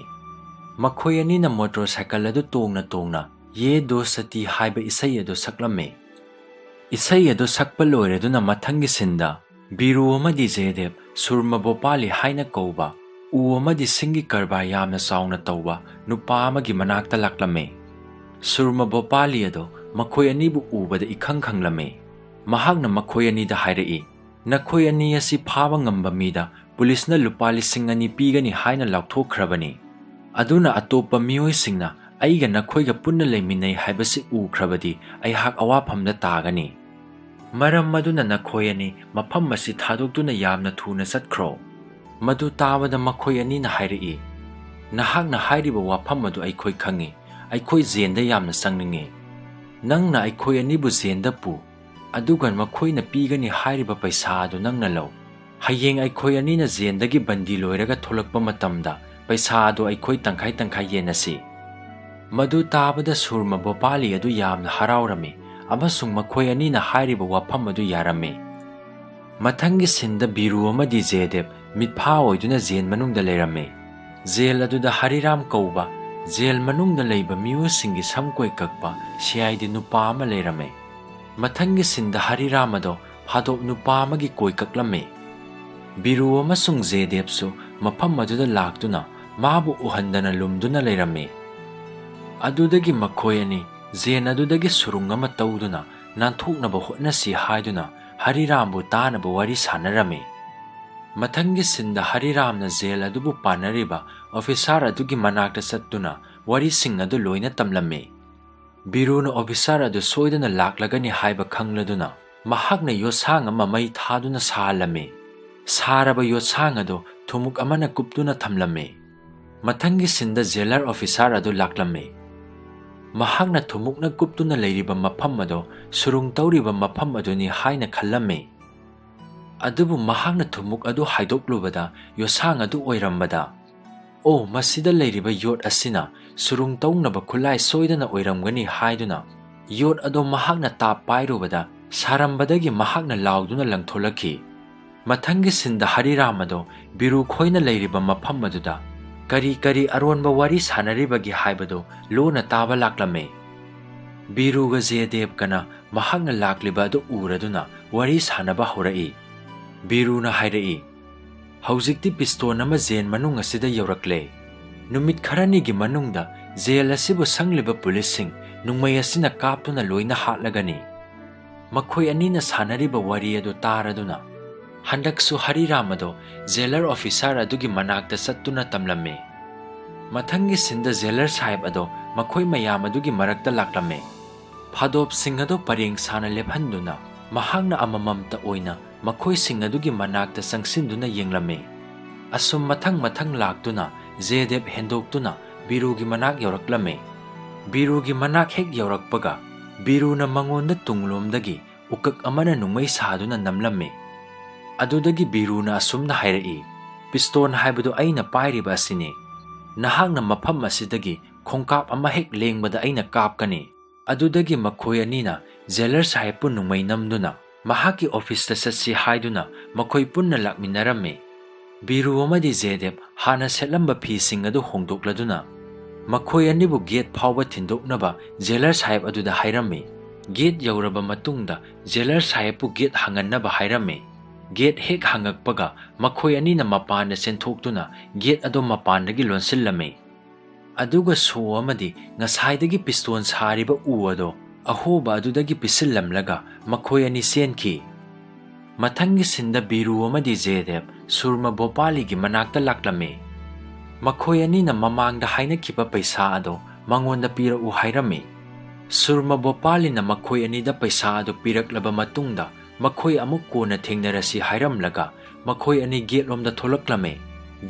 ꯃꯈꯣꯏ ꯑꯅꯤꯅ ꯃꯣꯇꯣꯔꯁꯥꯏꯀꯜ ꯑꯗꯨ ꯇꯣꯡꯅ ꯇꯣꯡꯅ "ꯌꯦ ꯗꯣꯁꯇꯤ" ꯍꯥꯏꯕ ꯏꯁꯩ ꯑꯗꯨ ꯁꯛꯂꯝꯃꯤ꯫ ꯏꯁꯩ ꯑꯗꯨ ꯁꯛꯄ ꯂꯣꯏꯔꯗꯨꯅ ꯃꯊꯪꯒꯤ ꯁꯤꯟꯗ ꯕꯤꯔꯨ ꯑꯃꯗꯤ ꯖꯦꯗꯦꯕ ꯁꯨꯔꯃ ꯕꯣꯄꯥꯂꯤ ꯍꯥꯏꯅ ꯀꯧꯕ ꯎ ꯑꯃꯗꯤ ꯁꯤꯡꯒꯤ ꯀꯔꯕꯥꯔ ꯌꯥꯝꯅ ꯆꯥꯎꯅ ꯇꯧꯕ ꯅꯨꯄꯥ ꯑꯃꯒꯤ ꯃꯅꯥꯛꯇ ꯂꯥꯛꯂꯝꯃꯤ꯫ ꯁꯨꯔꯃ ꯕꯣꯄꯥꯂꯤ ꯑꯗꯨ ꯃꯈꯣꯏ ꯑꯅꯤꯕꯨ ꯎꯕꯗ ꯏꯈꯪ ꯈꯪꯂꯝꯃꯤ꯫ ꯃꯍꯥꯛꯅ ꯃꯈꯣꯏ ꯑꯅꯤꯗ ꯍꯥꯏꯔꯛꯏ, "ꯅꯈꯣꯏ ꯑꯅꯤ ꯑꯁꯤ ꯐꯥꯕ ꯉꯝꯕ ꯃꯤꯗ ꯄꯨꯂꯤꯁꯅ ꯂꯨꯄꯥ ꯂꯤꯁꯤꯡ ꯑꯅꯤ ꯄꯤꯒꯅꯤ ꯍꯥꯏꯅ ꯂꯥꯎꯊꯣꯛꯈ꯭ꯔꯕꯅꯤ꯫ ꯑꯗꯨꯅ ꯑꯇꯣꯞꯄ ꯃꯤꯑꯣꯏꯁꯤꯡꯅ ꯑꯩꯒ ꯅꯈꯣꯏꯒ ꯄꯨꯟꯅ ꯂꯩꯃꯤꯟꯅꯩ ꯍꯥꯏꯕꯁꯤ ꯎꯈ꯭ꯔꯕꯗꯤ ꯑꯩꯍꯥꯛ ꯑꯋꯥꯐꯝꯗ ꯇꯥꯒꯅꯤ꯫ ꯃꯔꯝ ꯑꯗꯨꯅ ꯅꯈꯣꯏ ꯑꯅꯤ ꯃꯐꯝ ꯑꯁꯤ ꯊꯥꯗꯣꯛꯇꯨꯅ ꯌꯥꯝꯅ ꯊꯨꯅ ꯆꯠꯈ꯭ꯔꯣ꯫" ꯃꯗꯨ ꯇꯥꯕꯗ ꯃꯈꯣꯏ ꯑꯅꯤꯅ ꯍꯥꯏꯔꯛꯏ, "ꯅꯍꯥꯛꯅ ꯍꯥꯏꯔꯤꯕ ꯋꯥꯐꯝ ꯑꯗꯨ ꯑꯩꯈꯣꯏ ꯈꯪꯏ꯫ ꯑꯩꯈꯣꯏ ꯖꯦꯜꯗ ꯌꯥꯝꯅ ꯆꯪꯅꯤꯡꯏ꯫ ꯅꯪꯅ ꯑꯩꯈꯣꯏ ꯑꯅꯤꯕꯨ ꯖꯦꯜꯗ ꯄꯨ, ꯑꯗꯨꯒ ꯃꯈꯣꯏꯅ ꯄꯤꯒꯅꯤ ꯍꯥꯏꯔꯤꯕ ꯄꯩꯁꯥ ꯑꯗꯨ ꯅꯪꯅ ꯂꯧ꯫ ꯍꯌꯦꯡ ꯑꯩꯈꯣꯏ ꯑꯅꯤꯅ ꯖꯦꯜꯗꯒꯤ ꯕꯟꯗꯤ ꯂꯣꯏꯔꯒ ꯊꯣꯛꯂꯛꯄ ꯃꯇꯝꯗ ꯄꯩꯁꯥ ꯑꯗꯨ ꯑꯩꯈꯣꯏ ꯇꯪꯈꯥꯏ ꯇꯪꯈꯥꯏ ꯌꯦꯟꯅꯁꯤ꯫" ꯃꯗꯨ ꯇꯥꯕꯗ ꯁꯨꯔꯃ ꯕꯣꯄꯥꯂꯤ ꯑꯗꯨ ꯌꯥꯝꯅ ꯍꯔꯥꯎꯔꯝꯃꯤ ꯑꯃꯁꯨꯡ ꯃꯈꯣꯏ ꯑꯅꯤꯅ ꯍꯥꯏꯔꯤꯕ ꯋꯥꯐꯝ ꯑꯗꯨ ꯌꯥꯔꯝꯃꯤ꯫ ꯃꯊꯪꯒꯤ ꯁꯤꯟꯗ ꯕꯤꯔꯨ ꯑꯃꯗꯤ ꯖꯦꯗꯦꯕ ꯃꯤꯠꯐꯥ ꯑꯣꯏꯗꯨꯅ ꯖꯦꯜ ꯃꯅꯨꯡꯗ ꯂꯩꯔꯝꯃꯤ꯫ ꯖꯦꯜ ꯑꯗꯨꯗ ꯍꯔꯤꯔꯥꯝ ꯀꯧꯕ ꯖꯦꯜ ꯃꯅꯨꯡꯗ ꯂꯩꯕ ꯃꯤꯑꯣꯏꯁꯤꯡꯒꯤ ꯁꯝ ꯀꯣꯏ ꯀꯛꯄ ꯁꯤ ꯑꯥꯏ ꯗꯤ ꯅꯨꯄꯥ ꯑꯃ ꯂꯩꯔꯝꯃꯤ꯫ ꯃꯊꯪꯒꯤ ꯁꯤꯟꯗ ꯍꯔꯤꯔꯥꯝ ꯑꯗꯣ ꯐꯥꯗꯣꯛ ꯅꯨꯄꯥ ꯑꯃꯒꯤ ꯀꯣꯏ ꯀꯛꯂꯝꯃꯤ꯫ ꯕꯤꯔꯨ ꯑꯃꯁꯨꯡ ꯖꯦꯗꯦꯕꯁꯨ ꯃꯐꯝ ꯑꯗꯨꯗ ꯂꯥꯛꯇꯨꯅ ꯃꯥꯕꯨ ꯎꯍꯟꯗꯅ ꯂꯨꯝꯗꯨꯅ ꯂꯩꯔꯝꯃꯤ꯫ ꯑꯗꯨꯗꯒꯤ ꯃꯈꯣꯏ ꯑꯅꯤ ꯖꯦꯟ ꯑꯗꯨꯗꯒꯤ ꯁꯨꯔꯨꯡ ꯑꯃ ꯇꯧꯗꯨꯅ ꯅꯥꯟꯊꯣꯛꯅꯕ ꯍꯣꯠꯅꯁꯤ ꯍꯥꯏꯗꯨꯅ ꯍꯔꯤꯔꯥꯝꯕꯨ ꯇꯥꯅꯕ ꯋꯥꯔꯤ ꯁꯥꯟꯅꯔꯝꯃꯤ꯫ ꯃꯊꯪꯒꯤ ꯁꯤꯟꯗ ꯍꯔꯤꯔꯥꯝꯅ ꯖꯦꯜ ꯑꯗꯨꯕꯨ ꯄꯥꯟꯅꯔꯤꯕ ꯑꯣꯐꯤꯁꯥꯔ ꯑꯗꯨꯒꯤ ꯃꯅꯥꯛꯇ ꯆꯠꯇꯨꯅ ꯋꯥꯔꯤꯁꯤꯡ ꯑꯗꯨ ꯂꯣꯏꯅ ꯇꯝꯂꯝꯃꯤ꯫ ꯕꯤꯔꯨꯅ ꯑꯣꯐꯤꯁꯥꯔ ꯑꯗꯨ ꯁꯣꯏꯗꯅ ꯂꯥꯛꯂꯒꯅꯤ ꯍꯥꯏꯕ ꯈꯪꯂꯗꯨꯅ ꯃꯍꯥꯛꯅ ꯌꯣꯠꯁꯥꯡ ꯑꯃ ꯃꯩ ꯊꯥꯗꯨꯅ ꯁꯥꯍꯜꯂꯝꯃꯤ꯫ ꯁꯥꯔꯕ ꯌꯣꯠꯁꯥꯡ ꯑꯗꯨ ꯊꯨꯝꯃꯣꯛ ꯑꯃꯅ ꯀꯨꯞꯇꯨꯅ ꯊꯝꯂꯝꯃꯤ꯫ ꯃꯊꯪꯒꯤ ꯁꯤꯟꯗ ꯖꯦꯂꯔ ꯑꯣꯐꯤꯁꯥꯔ ꯑꯗꯨ ꯂꯥꯛꯂꯝꯃꯤ꯫ ꯃꯍꯥꯛꯅ ꯊꯨꯝꯃꯣꯛꯅ ꯀꯨꯞꯇꯨꯅ ꯂꯩꯔꯤꯕ ꯃꯐꯝ ꯑꯗꯨ ꯁꯨꯔꯨꯡ ꯇꯧꯔꯤꯕ ꯃꯐꯝ ꯑꯗꯨꯅꯤ ꯍꯥꯏꯅ ꯈꯜꯂꯝꯃꯤ꯫ ꯑꯗꯨꯕꯨ ꯃꯍꯥꯛꯅ ꯊꯨꯝꯃꯣꯛ ꯑꯗꯨ ꯍꯥꯏꯗꯣꯛꯂꯨꯕꯗ ꯌꯣꯠꯁꯥꯡ ꯑꯗꯨ ꯑꯣꯏꯔꯝꯕꯗ, "ꯑꯣ, ꯃꯁꯤꯗ ꯂꯩꯔꯤꯕ ꯌꯣꯠ ꯑꯁꯤꯅ ꯁꯨꯔꯨꯡ ꯇꯧꯅꯕ ꯈꯨꯠꯂꯥꯏ ꯁꯣꯏꯗꯅ ꯑꯣꯏꯔꯝꯒꯅꯤ" ꯍꯥꯏꯗꯨꯅ ꯌꯣꯠ ꯑꯗꯣ ꯃꯍꯥꯛꯅ ꯇꯥꯞ ꯄꯥꯏꯔꯨꯕꯗ ꯁꯥꯔꯝꯕꯗꯒꯤ ꯃꯍꯥꯛꯅ ꯂꯥꯎꯗꯨꯅ ꯂꯪꯊꯣꯛꯂꯛꯈꯤ꯫ ꯃꯊꯪꯒꯤ ꯁꯤꯟꯗ ꯍꯔꯤꯔꯥꯝ ꯑꯗꯣ ꯕꯤꯔꯨ ꯈꯣꯏꯅ ꯂꯩꯔꯤꯕ ꯃꯐꯝ ꯑꯗꯨꯗ ꯀꯔꯤ ꯀꯔꯤ ꯑꯔꯣꯟꯕ ꯋꯥꯔꯤ ꯁꯥꯟꯅꯔꯤꯕꯒꯦ ꯍꯥꯏꯕꯗꯨ ꯂꯣꯟꯅ ꯇꯥꯕ ꯂꯥꯛꯂꯝꯃꯤ꯫ ꯕꯤꯔꯨꯒ ꯖꯦꯗꯦꯕꯀꯅ ꯃꯍꯥꯛꯅ ꯂꯥꯛꯂꯤꯕ ꯑꯗꯨ ꯎꯔꯗꯨꯅ ꯋꯥꯔꯤ ꯁꯥꯟꯅꯕ ꯍꯧꯔꯛꯏ꯫ ꯕꯤꯔꯨꯅ ꯍꯥꯏꯔꯛꯏ, "ꯍꯧꯖꯤꯛꯇꯤ ꯄꯤꯁꯇꯣꯟ ꯑꯃ ꯖꯦꯟ ꯃꯅꯨꯡ ꯑꯁꯤꯗ ꯌꯧꯔꯛꯂꯦ꯫ ꯅꯨꯃꯤꯠ ꯈꯔꯅꯤꯒꯤ ꯃꯅꯨꯡꯗ ꯖꯦꯜ ꯑꯁꯤꯕꯨ ꯁꯪꯂꯤꯕ ꯄꯨꯂꯤꯁꯁꯤꯡ ꯅꯣꯡꯃꯩ ꯑꯁꯤꯅ ꯀꯥꯞꯇꯨꯅ ꯂꯣꯏꯅ ꯍꯥꯠꯂꯒꯅꯤ꯫" ꯃꯈꯣꯏ ꯑꯅꯤꯅ ꯁꯥꯟꯅꯔꯤꯕ ꯋꯥꯔꯤ ꯑꯗꯨ ꯇꯥꯔꯗꯨꯅ ꯍꯟꯗꯛꯁꯨ ꯍꯔꯤꯔꯥꯝ ꯑꯗꯣ ꯖꯦꯂꯔ ꯑꯣꯐꯤꯁꯥꯔ ꯑꯗꯨꯒꯤ ꯃꯅꯥꯛꯇ ꯆꯠꯇꯨꯅ ꯇꯝꯂꯝꯃꯤ꯫ ꯃꯊꯪꯒꯤ ꯁꯤꯟꯗ ꯖꯦꯂꯔ ꯁꯥꯍꯦꯕ ꯑꯗꯣ ꯃꯈꯣꯏ ꯃꯌꯥꯝ ꯑꯗꯨꯒꯤ ꯃꯔꯛꯇ ꯂꯥꯛꯂꯝꯃꯤ꯫ ꯐꯥꯗꯣꯞꯁꯤꯡ ꯑꯗꯨ ꯄꯔꯦꯡ ꯁꯥꯅ ꯂꯦꯞꯍꯟꯗꯨꯅ ꯃꯍꯥꯛꯅ ꯑꯃꯃꯝꯇ ꯑꯣꯏꯅ ꯃꯈꯣꯏꯁꯤꯡ ꯑꯗꯨꯒꯤ ꯃꯅꯥꯛꯇ ꯆꯪꯁꯤꯟꯗꯨꯅ ꯌꯦꯡꯂꯝꯃꯤ꯫ ꯑꯁꯨꯝ ꯃꯊꯪ ꯃꯊꯪ ꯂꯥꯛꯇꯨꯅ ꯖꯦꯗꯦꯕ ꯍꯦꯟꯗꯣꯛꯇꯨꯅ ꯕꯤꯔꯨꯒꯤ ꯃꯅꯥꯛ ꯌꯧꯔꯛꯂꯝꯃꯤ꯫ ꯕꯤꯔꯨꯒꯤ ꯃꯅꯥꯛ ꯍꯦꯛ ꯌꯧꯔꯛꯄꯒ ꯕꯤꯔꯨꯅ ꯃꯉꯣꯟꯗ ꯇꯨꯡꯂꯣꯝꯗꯒꯤ ꯎꯀꯛ ꯑꯃꯅ ꯅꯣꯡꯃꯩ ꯁꯥꯗꯨꯅ ꯅꯝꯂꯝꯃꯤ꯫ ꯑꯗꯨꯗꯒꯤ ꯕꯤꯔꯨꯅ ꯑꯁꯨꯝꯅ ꯍꯥꯏꯔꯛꯏ, "ꯄꯤꯁꯇꯣꯟ ꯍꯥꯏꯕꯗꯨ ꯑꯩꯅ ꯄꯥꯏꯔꯤꯕ ꯑꯁꯤꯅꯤ꯫ ꯅꯍꯥꯛꯅ ꯃꯐꯝ ꯑꯁꯤꯗꯒꯤ ꯈꯣꯡꯀꯥꯞ ꯑꯃ ꯍꯦꯛ ꯂꯦꯡꯕꯗ ꯑꯩꯅ ꯀꯥꯞꯀꯅꯤ꯫" ꯑꯗꯨꯗꯒꯤ ꯃꯈꯣꯏ ꯑꯅꯤꯅ ꯖꯦꯂꯔ ꯁꯥꯍꯦꯕꯄꯨ ꯅꯣꯡꯃꯩ ꯅꯝꯗꯨꯅ ꯃꯍꯥꯛꯀꯤ ꯑꯣꯐꯤꯁꯇ ꯆꯠꯁꯤ ꯍꯥꯏꯗꯨꯅ ꯃꯈꯣꯏ ꯄꯨꯟꯅ ꯂꯥꯛꯃꯤꯟꯅꯔꯝꯃꯤ꯫ ꯕꯤꯔꯨ ꯑꯃꯗꯤ ꯖꯦꯗꯦꯕ ꯍꯥꯟꯅ ꯁꯦꯠꯂꯝꯕ ꯐꯤꯁꯤꯡ ꯑꯗꯨ ꯍꯣꯡꯗꯣꯛꯂꯗꯨꯅ ꯃꯈꯣꯏ ꯑꯅꯤꯕꯨ ꯒꯦꯠ ꯐꯥꯎꯕ ꯊꯤꯟꯗꯣꯛꯅꯕ ꯖꯦꯂꯔ ꯁꯥꯍꯦꯕ ꯑꯗꯨꯗ ꯍꯥꯏꯔꯝꯃꯤ꯫ ꯒꯦꯠ ꯌꯧꯔꯕ ꯃꯇꯨꯡꯗ ꯖꯦꯂꯔ ꯁꯥꯍꯦꯕꯄꯨ ꯒꯦꯠ ꯍꯥꯡꯍꯟꯅꯕ ꯍꯥꯏꯔꯝꯃꯤ꯫ ꯒꯦꯠ ꯍꯦꯛ ꯍꯥꯡꯉꯛꯄꯒ ꯃꯈꯣꯏ ꯑꯅꯤꯅ ꯃꯄꯥꯟꯗ ꯆꯦꯟꯊꯣꯛꯇꯨꯅ ꯒꯦꯠ ꯑꯗꯨ ꯃꯄꯥꯟꯗꯒꯤ ꯂꯣꯟꯁꯤꯜꯂꯝꯃꯤ꯫ ꯑꯗꯨꯒ ꯁꯣ ꯑꯃꯗꯤ ꯉꯁꯥꯏꯗꯒꯤ ꯄꯤꯁꯇꯣꯟ ꯁꯥꯔꯤꯕ ꯎ ꯑꯗꯣ ꯑꯍꯣꯕ ꯑꯗꯨꯗꯒꯤ ꯄꯤꯁꯤꯜꯂꯝꯂꯒ ꯃꯈꯣꯏ ꯑꯅꯤ ꯆꯦꯟꯈꯤ꯫ ꯃꯊꯪꯒꯤ ꯁꯤꯟꯗ ꯕꯤꯔꯨ ꯑꯃꯗꯤ ꯖꯦꯗꯦꯕ ꯁꯨꯔꯃ ꯕꯣꯄꯥꯂꯤꯒꯤ ꯃꯅꯥꯛꯇ ꯂꯥꯛꯂꯝꯃꯤ꯫ ꯃꯈꯣꯏ ꯑꯅꯤꯅ ꯃꯃꯥꯡꯗ ꯍꯥꯏꯅꯈꯤꯕ ꯄꯩꯁꯥ ꯑꯗꯣ ꯃꯉꯣꯟꯗ ꯄꯤꯔꯛꯎ ꯍꯥꯏꯔꯝꯃꯤ꯫ ꯁꯨꯔꯃ ꯕꯣꯄꯥꯂꯤꯅ ꯃꯈꯣꯏ ꯑꯅꯤꯗ ꯄꯩꯁꯥ ꯑꯗꯨ ꯄꯤꯔꯛꯂꯕ ꯃꯇꯨꯡꯗ ꯃꯈꯣꯏ ꯑꯃꯨꯛ ꯀꯣꯟꯅ ꯊꯦꯡꯅꯔꯁꯤ ꯍꯥꯏꯔꯝꯂꯒ ꯃꯈꯣꯏ ꯑꯅꯤ ꯒꯦꯠꯂꯣꯝꯗ ꯊꯣꯛꯂꯛꯂꯝꯃꯤ꯫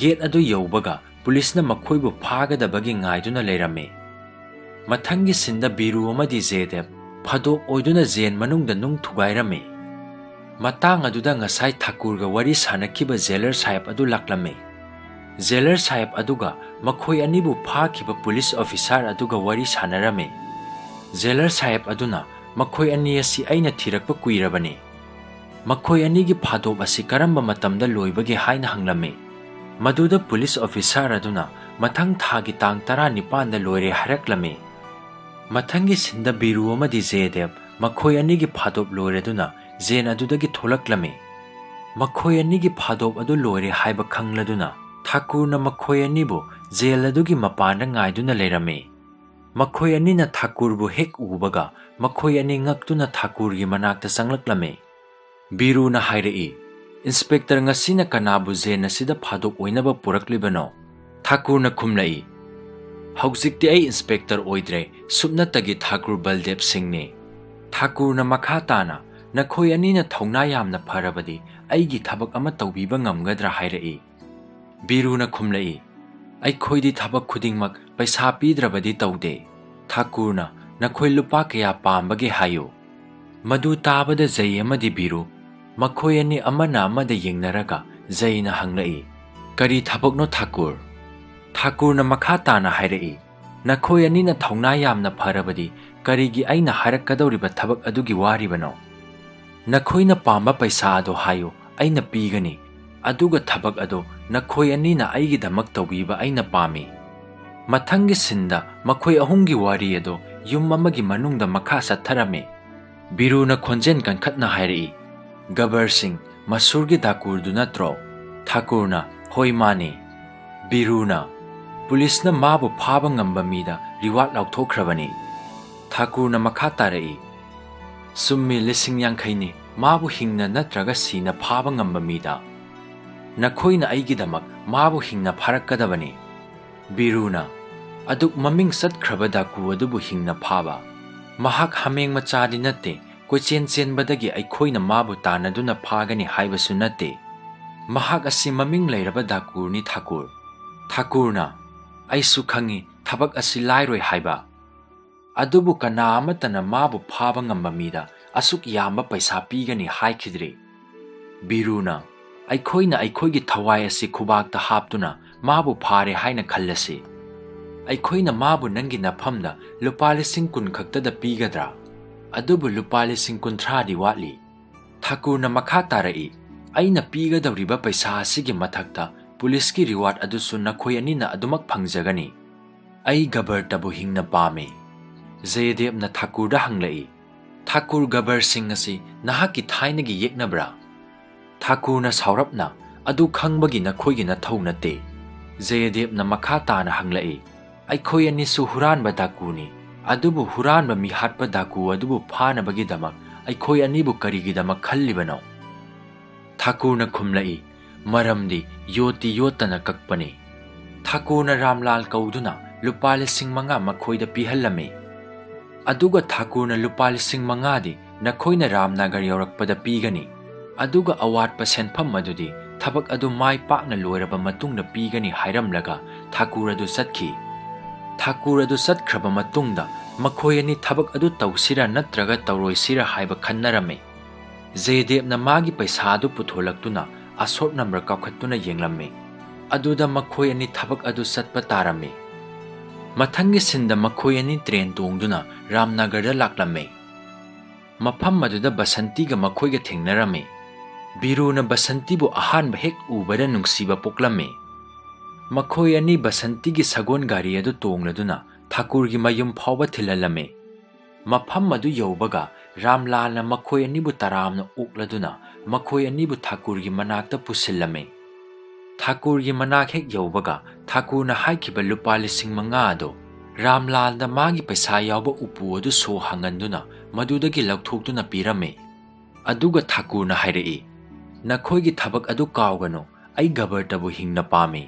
ꯒꯦꯠ ꯑꯗꯨ ꯌꯧꯕꯒ ꯄꯨꯂꯤꯁꯅ ꯃꯈꯣꯏꯕꯨ ꯐꯥꯒꯗꯕꯒꯤ ꯉꯥꯏꯗꯨꯅ ꯂꯩꯔꯝꯃꯤ꯫ ꯃꯊꯪꯒꯤ ꯁꯤꯟꯗ ꯕꯤꯔꯨ ꯑꯃꯗꯤ ꯖꯦꯗꯦꯕ ꯐꯥꯗꯣꯛ ꯑꯣꯏꯗꯨꯅ ꯖꯦꯟ ꯃꯅꯨꯡꯗ ꯅꯨꯡ ꯊꯨꯒꯥꯏꯔꯝꯃꯤ꯫ ꯃꯇꯥꯡ ꯑꯗꯨꯗ ꯉꯁꯥꯏ ꯊꯥꯀꯨꯔꯒ ꯋꯥꯔꯤ ꯁꯥꯅꯈꯤꯕ ꯖꯦꯂꯔ ꯁꯥꯍꯦꯕ ꯑꯗꯨ ꯂꯥꯛꯂꯝꯃꯤ꯫ ꯖꯦꯂꯔ ꯁꯥꯍꯦꯕ ꯑꯗꯨꯒ ꯃꯈꯣꯏ ꯑꯅꯤꯕꯨ ꯐꯥꯈꯤꯕ ꯄꯨꯂꯤꯁ ꯑꯣꯐꯤꯁꯥꯔ ꯑꯗꯨꯒ ꯋꯥꯔꯤ ꯁꯥꯅꯔꯝꯃꯤ꯫ ꯖꯦꯂꯔ ꯁꯥꯍꯦꯕ ꯑꯗꯨꯅ ꯃꯈꯣꯏ ꯑꯅꯤ ꯑꯁꯤ ꯑꯩꯅ ꯊꯤꯔꯛꯄ ꯀꯨꯏꯔꯕꯅꯤ꯫ ꯃꯈꯣꯏ ꯑꯅꯤꯒꯤ ꯐꯥꯗꯣꯛ ꯑꯁꯤ ꯀꯔꯝꯕ ꯃꯇꯝꯗ ꯂꯣꯏꯕꯒꯦ ꯍꯥꯏꯅ ꯍꯪꯂꯝꯃꯤ꯫ ꯃꯗꯨꯗ ꯄꯨꯂꯤꯁ ꯑꯣꯐꯤꯁꯥꯔ ꯑꯗꯨꯅ ꯃꯊꯪ ꯊꯥꯒꯤ ꯇꯥꯡ ꯇꯔꯥꯅꯤꯄꯥꯟꯗ ꯂꯣꯏꯔꯦ ꯍꯥꯏꯔꯛꯂꯝꯃꯤ꯫ ꯃꯊꯪꯒꯤ ꯁꯤꯟꯗ ꯕꯤꯔꯨ ꯑꯃꯗꯤ ꯖꯦꯗꯦꯕ ꯃꯈꯣꯏ ꯑꯅꯤꯒꯤ ꯐꯥꯗꯣꯛ ꯂꯣꯏꯔꯗꯨꯅ ꯖꯦꯟ ꯑꯗꯨꯗꯒꯤ ꯊꯣꯛꯂꯛꯂꯝꯃꯤ꯫ ꯃꯈꯣꯏ ꯑꯅꯤꯒꯤ ꯐꯥꯗꯣꯛ ꯑꯗꯨ ꯂꯣꯏꯔꯦ ꯍꯥꯏꯕ ꯈꯪꯂꯗꯨꯅ ꯊꯥꯀꯨꯔꯅ ꯃꯈꯣꯏ ꯑꯅꯤꯕꯨ ꯖꯦꯜ ꯑꯗꯨꯒꯤ ꯃꯄꯥꯟꯗ ꯉꯥꯏꯗꯨꯅ ꯂꯩꯔꯝꯃꯤ꯫ ꯃꯈꯣꯏ ꯑꯅꯤꯅ ꯊꯥꯀꯨꯔꯕꯨ ꯍꯦꯛ ꯎꯕꯒ ꯃꯈꯣꯏ ꯑꯅꯤ ꯉꯛꯇꯨꯅ ꯊꯥꯀꯨꯔꯒꯤ ꯃꯅꯥꯛꯇ ꯆꯪꯂꯛꯂꯝꯃꯤ꯫ ꯕꯤꯔꯨꯅ ꯍꯥꯏꯔꯛꯏ, "ꯏꯟꯁꯄꯦꯛꯇꯔ, ꯉꯁꯤꯅ ꯀꯅꯥꯕꯨ ꯖꯦꯟ ꯑꯁꯤꯗ ꯐꯥꯗꯣꯛ ꯑꯣꯏꯅꯕ ꯄꯨꯔꯛꯂꯤꯕꯅꯣ?" ꯊꯥꯀꯨꯔꯅ ꯈꯨꯝꯂꯛꯏ, "ꯍꯧꯖꯤꯛꯇꯤ ꯑꯩ ꯏꯟꯁꯄꯦꯛꯇꯔ ꯑꯣꯏꯗ꯭ꯔꯦ, ꯁꯨꯞꯅꯇꯒꯤ ꯊꯥꯀꯨꯔ ꯕꯜꯗꯦꯕ ꯁꯤꯡꯅꯤ꯫" ꯊꯥꯀꯨꯔꯅ ꯃꯈꯥ ꯇꯥꯅ, "ꯅꯈꯣꯏ ꯑꯅꯤꯅ ꯊꯧꯅꯥ ꯌꯥꯝꯅ ꯐꯔꯕꯗꯤ ꯑꯩꯒꯤ ꯊꯕꯛ ꯑꯃ ꯇꯧꯕꯤꯕ ꯉꯝꯒꯗ꯭ꯔꯥ?" ꯍꯥꯏꯔꯛꯏ꯫ ꯕꯤꯔꯨꯅ ꯈꯨꯝꯂꯛꯏ, "ꯑꯩꯈꯣꯏꯗꯤ ꯊꯕꯛ ꯈꯨꯗꯤꯡꯃꯛ ꯄꯩꯁꯥ ꯄꯤꯗ꯭ꯔꯕꯗꯤ ꯇꯧꯗꯦ꯫" ꯊꯥꯀꯨꯔꯅ, "ꯅꯈꯣꯏ ꯂꯨꯄꯥ ꯀꯌꯥ ꯄꯥꯝꯕꯒꯦ ꯍꯥꯏꯌꯨ꯫" ꯃꯗꯨ ꯇꯥꯕꯗ ꯖꯩ ꯑꯃꯗꯤ ꯕꯤꯔꯨ ꯃꯈꯣꯏ ꯑꯅꯤ ꯑꯃꯅ ꯑꯃꯗ ꯌꯦꯡꯅꯔꯒ ꯖꯩꯅ ꯍꯪꯂꯛꯏ, "ꯀꯔꯤ ꯊꯕꯛꯅꯣ ꯊꯥꯀꯨꯔ?" ꯊꯥꯀꯨꯔꯅ ꯃꯈꯥ ꯇꯥꯅ ꯍꯥꯏꯔꯛꯏ, "ꯅꯈꯣꯏ ꯑꯅꯤꯅ ꯊꯧꯅꯥ ꯌꯥꯝꯅ ꯐꯔꯕꯗꯤ ꯀꯔꯤꯒꯤ ꯑꯩꯅ ꯍꯥꯏꯔꯛꯀꯗꯧꯔꯤꯕ ꯊꯕꯛ ꯑꯗꯨꯒꯤ ꯋꯥꯔꯤꯕꯅꯣ? ꯅꯈꯣꯏꯅ ꯄꯥꯝꯕ ꯄꯩꯁꯥ ꯑꯗꯨ ꯍꯥꯏꯌꯨ, ꯑꯩꯅ ꯄꯤꯒꯅꯤ꯫ ꯑꯗꯨꯒ ꯊꯕꯛ ꯑꯗꯨ ꯅꯈꯣꯏ ꯑꯅꯤꯅ ꯑꯩꯒꯤꯗꯃꯛ ꯇꯧꯕꯤꯕ ꯑꯩꯅ ꯄꯥꯝꯃꯤ꯫" ꯃꯊꯪꯒꯤ ꯁꯤꯟꯗ ꯃꯈꯣꯏ ꯑꯍꯨꯝꯒꯤ ꯋꯥꯔꯤ ꯑꯗꯨ ꯌꯨꯝ ꯑꯃꯒꯤ ꯃꯅꯨꯡꯗ ꯃꯈꯥ ꯆꯠꯊꯔꯝꯃꯤ꯫ ꯕꯤꯔꯨꯅ ꯈꯣꯟꯖꯦꯜ ꯀꯟꯈꯠꯅ ꯍꯥꯏꯔꯛꯏ, "ꯒꯕꯔ ꯁꯤꯡ, ꯃꯁꯨꯔꯒꯤ ꯗꯥꯀꯨꯔꯗꯨ ꯅꯠꯇ꯭ꯔꯣ?" ꯊꯥꯀꯨꯔꯅ, "ꯍꯣꯏ, ꯃꯥꯅꯤ꯫" ꯕꯤꯔꯨꯅ, "ꯄꯨꯂꯤꯁꯅ ꯃꯥꯕꯨ ꯐꯥꯕ ꯉꯝꯕ ꯃꯤꯗ ꯔꯤꯋꯥꯔꯗ ꯂꯥꯎꯊꯣꯛꯈ꯭ꯔꯕꯅꯤ꯫" ꯊꯥꯀꯨꯔꯅ ꯃꯈꯥ ꯇꯥꯔꯛꯏ, "ꯆꯨꯝꯃꯤ, ꯂꯤꯁꯤꯡ ꯌꯥꯡꯈꯩꯅꯤ, ꯃꯥꯕꯨ ꯍꯤꯡꯅ ꯅꯠꯇ꯭ꯔꯒ ꯁꯤꯅ ꯐꯥꯕ ꯉꯝꯕ ꯃꯤꯗ꯫ ꯅꯈꯣꯏꯅ ꯑꯩꯒꯤꯗꯃꯛ ꯃꯥꯕꯨ ꯍꯤꯡꯅ ꯐꯥꯔꯛꯀꯗꯕꯅꯤ꯫" ꯕꯤꯔꯨꯅ, "ꯑꯗꯨꯛ ꯃꯃꯤꯡ ꯆꯠꯈ꯭ꯔꯕ ꯗꯥꯀꯨ ꯑꯗꯨꯕꯨ ꯍꯤꯡꯅ ꯐꯥꯕ? ꯃꯍꯥꯛ ꯍꯥꯃꯦꯡ ꯃꯆꯥꯗꯤ ꯅꯠꯇꯦ, ꯀꯣꯏꯆꯦꯟ ꯆꯦꯟꯕꯗꯒꯤ ꯑꯩꯈꯣꯏꯅ ꯃꯥꯕꯨ ꯇꯥꯟꯅꯗꯨꯅ ꯐꯥꯒꯅꯤ ꯍꯥꯏꯕꯁꯨ ꯅꯠꯇꯦ꯫ ꯃꯍꯥꯛ ꯑꯁꯤ ꯃꯃꯤꯡ ꯂꯩꯔꯕ ꯗꯥꯀꯨꯔꯅꯤ, ꯊꯥꯀꯨꯔ꯫" ꯊꯥꯀꯨꯔꯅ, "ꯑꯩꯁꯨ ꯈꯪꯏ ꯊꯕꯛ ꯑꯁꯤ ꯂꯥꯏꯔꯣꯏ ꯍꯥꯏꯕ꯫ ꯑꯗꯨꯕꯨ ꯀꯅꯥ ꯑꯃꯠꯇꯅ ꯃꯥꯕꯨ ꯐꯥꯕ ꯉꯝꯕ ꯃꯤꯗ ꯑꯁꯨꯛ ꯌꯥꯝꯕ ꯄꯩꯁꯥ ꯄꯤꯒꯅꯤ ꯍꯥꯏꯈꯤꯗ꯭ꯔꯤ꯫" ꯕꯤꯔꯨꯅ, "ꯑꯩꯈꯣꯏꯅ ꯑꯩꯈꯣꯏꯒꯤ ꯊꯋꯥꯏ ꯑꯁꯤ ꯈꯨꯕꯥꯛꯇ ꯍꯥꯞꯇꯨꯅ ꯃꯥꯕꯨ ꯐꯥꯔꯦ ꯍꯥꯏꯅ ꯈꯜꯂꯁꯤ꯫ ꯑꯩꯈꯣꯏꯅ ꯃꯥꯕꯨ ꯅꯪꯒꯤ ꯅꯐꯝꯗ ꯂꯨꯄꯥ ꯂꯤꯁꯤꯡ ꯀꯨꯟ ꯈꯛꯇꯗ ꯄꯤꯒꯗ꯭ꯔꯥ? ꯑꯗꯨꯕꯨ ꯂꯨꯄꯥ ꯂꯤꯁꯤꯡ ꯀꯨꯟꯊ꯭ꯔꯥꯗꯤ ꯋꯥꯠꯂꯤ꯫" ꯊꯥꯀꯨꯔꯅ ꯃꯈꯥ ꯇꯥꯔꯛꯏ, "ꯑꯩꯅ ꯄꯤꯒꯗꯧꯔꯤꯕ ꯄꯩꯁꯥ ꯑꯁꯤꯒꯤ ꯃꯊꯛꯇ ꯄꯨꯂꯤꯁꯀꯤ ꯔꯤꯋꯥꯔꯗ ꯑꯗꯨꯁꯨ ꯅꯈꯣꯏ ꯑꯅꯤꯅ ꯑꯗꯨꯃꯛ ꯐꯪꯖꯒꯅꯤ꯫ ꯑꯩ ꯒꯕꯔꯇꯕꯨ ꯍꯤꯡꯅ ꯄꯥꯝꯃꯤ꯫" ꯖꯌꯗꯦꯕꯅ ꯊꯥꯀꯨꯔꯗ ꯍꯪꯂꯛꯏ꯫ "ꯊꯥꯀꯨꯔ, ꯒꯕꯔ ꯁꯤꯡ ꯑꯁꯤ ꯅꯍꯥꯛꯀꯤ ꯊꯥꯏꯅꯒꯤ ꯌꯦꯛꯅꯕ꯭ꯔꯥ?" ꯊꯥꯀꯨꯔꯅ ꯁꯥꯎꯔꯞꯅ, "ꯑꯗꯨ ꯈꯪꯕꯒꯤ ꯅꯈꯣꯏꯒꯤ ꯅꯊꯧ ꯅꯠꯇꯦ꯫" ꯖꯌꯗꯦꯕꯅ ꯃꯈꯥ ꯇꯥꯅ ꯍꯪꯂꯛꯏ, "ꯑꯩꯈꯣꯏ ꯑꯅꯤꯁꯨ ꯍꯨꯔꯥꯟꯕ ꯗꯥꯀꯨꯅꯤ, ꯑꯗꯨꯕꯨ ꯍꯨꯔꯥꯟꯕ ꯃꯤꯍꯥꯠꯄ ꯗꯥꯀꯨ ꯑꯗꯨꯕꯨ ꯐꯥꯅꯕꯒꯤꯗꯃꯛ ꯑꯩꯈꯣꯏ ꯑꯅꯤꯕꯨ ꯀꯔꯤꯒꯤꯗꯃꯛ ꯈꯜꯂꯤꯕꯅꯣ?" ꯊꯥꯀꯨꯔꯅ ꯈꯨꯝꯂꯛꯏ, "ꯃꯔꯝꯗꯤ ꯌꯣꯠꯇꯤ ꯌꯣꯠꯇꯅ ꯀꯛꯄꯅꯤ꯫" ꯊꯥꯀꯨꯔꯅ ꯔꯥꯝꯂꯥꯜ ꯀꯧꯗꯨꯅ ꯂꯨꯄꯥ ꯂꯤꯁꯤꯡ ꯃꯉꯥ ꯃꯈꯣꯏꯗ ꯄꯤꯍꯜꯂꯝꯃꯤ꯫ ꯑꯗꯨꯒ ꯊꯥꯀꯨꯔꯅ ꯂꯨꯄꯥ ꯂꯤꯁꯤꯡ ꯃꯉꯥꯗꯤ ꯅꯈꯣꯏꯅ ꯔꯥꯝꯅꯒꯔ ꯌꯧꯔꯛꯄꯗ ꯄꯤꯒꯅꯤ, ꯑꯗꯨꯒ ꯑꯋꯥꯠꯄ ꯁꯦꯟꯐꯝ ꯑꯗꯨꯗꯤ ꯊꯕꯛ ꯑꯗꯨ ꯃꯥꯏ ꯄꯥꯛꯅ ꯂꯣꯏꯔꯕ ꯃꯇꯨꯡꯗ ꯄꯤꯒꯅꯤ ꯍꯥꯏꯔꯝꯂꯒ ꯊꯥꯀꯨꯔ ꯑꯗꯨ ꯆꯠꯈꯤ꯫ ꯊꯥꯀꯨꯔ ꯑꯗꯨ ꯆꯠꯈ꯭ꯔꯕ ꯃꯇꯨꯡꯗ ꯃꯈꯣꯏ ꯑꯅꯤ ꯊꯕꯛ ꯑꯗꯨ ꯇꯧꯁꯤꯔꯥ ꯅꯠꯇ꯭ꯔꯒ ꯇꯧꯔꯣꯏꯁꯤꯔꯥ ꯍꯥꯏꯕ ꯈꯟꯅꯔꯝꯃꯤ꯫ ꯖꯌꯗꯦꯕꯅ ꯃꯥꯒꯤ ꯄꯩꯁꯥ ꯑꯗꯨ ꯄꯨꯊꯣꯂꯛꯇꯨꯅ ꯑꯁꯣꯛ ꯅꯝꯕꯔ ꯀꯥꯎꯈꯠꯇꯨꯅ ꯌꯦꯡꯂꯝꯃꯤ꯫ ꯑꯗꯨꯗ ꯃꯈꯣꯏ ꯑꯅꯤ ꯊꯕꯛ ꯑꯗꯨ ꯆꯠꯄ ꯇꯥꯔꯝꯃꯤ꯫ ꯃꯊꯪꯒꯤ ꯁꯤꯟꯗ ꯃꯈꯣꯏ ꯑꯅꯤ ꯇ꯭ꯔꯦꯟ ꯇꯣꯡꯗꯨꯅ ꯔꯥꯝꯅꯒꯔꯗ ꯂꯥꯛꯂꯝꯃꯤ꯫ ꯃꯐꯝ ꯑꯗꯨꯗ ꯕꯁꯟꯇꯤꯒ ꯃꯈꯣꯏꯒ ꯊꯦꯡꯅꯔꯝꯃꯤ꯫ ꯕꯤꯔꯨꯅ ꯕꯁꯟꯇꯤꯕꯨ ꯑꯍꯥꯟꯕ ꯍꯦꯛ ꯎꯕꯗ ꯅꯨꯡꯁꯤꯕ ꯄꯣꯛꯂꯝꯃꯤ꯫ ꯃꯈꯣꯏ ꯑꯅꯤ ꯕꯁꯟꯇꯤꯒꯤ ꯁꯒꯣꯜ ꯒꯥꯔꯤ ꯑꯗꯨ ꯇꯣꯡꯂꯗꯨꯅ ꯊꯥꯀꯨꯔꯒꯤ ꯃꯌꯨꯝ ꯐꯥꯎꯕ ꯊꯤꯜꯍꯜꯂꯝꯃꯤ꯫ ꯃꯐꯝ ꯑꯗꯨ ꯌꯧꯕꯒ ꯔꯥꯝꯂꯥꯜꯅ ꯃꯈꯣꯏ ꯑꯅꯤꯕꯨ ꯇꯔꯥꯝꯅ ꯑꯣꯛꯂꯗꯨꯅ ꯃꯈꯣꯏ ꯑꯅꯤꯕꯨ ꯊꯥꯀꯨꯔꯒꯤ ꯃꯅꯥꯛꯇ ꯄꯨꯁꯤꯜꯂꯝꯃꯤ꯫ ꯊꯥꯀꯨꯔꯒꯤ ꯃꯅꯥꯛ ꯍꯦꯛ ꯌꯧꯕꯒ ꯊꯥꯀꯨꯔꯅ ꯍꯥꯏꯈꯤꯕ ꯂꯨꯄꯥ ꯂꯤꯁꯤꯡ ꯃꯉꯥ ꯑꯗꯨ ꯔꯥꯝꯂꯥꯜꯗ ꯃꯥꯒꯤ ꯄꯩꯁꯥ ꯌꯥꯎꯕ ꯎꯄꯨ ꯑꯗꯨ ꯁꯣ ꯍꯥꯡꯍꯟꯗꯨꯅ ꯃꯗꯨꯗꯒꯤ ꯂꯧꯊꯣꯛꯇꯨꯅ ꯄꯤꯔꯝꯃꯤ꯫ ꯑꯗꯨꯒ ꯊꯥꯀꯨꯔꯅ ꯍꯥꯏꯔꯛꯏ, "ꯅꯈꯣꯏꯒꯤ ꯊꯕꯛ ꯑꯗꯨ ꯀꯥꯎꯒꯅꯨ, ꯑꯩ ꯒꯕꯔꯇꯕꯨ ꯍꯤꯡꯅ ꯄꯥꯝꯃꯤ꯫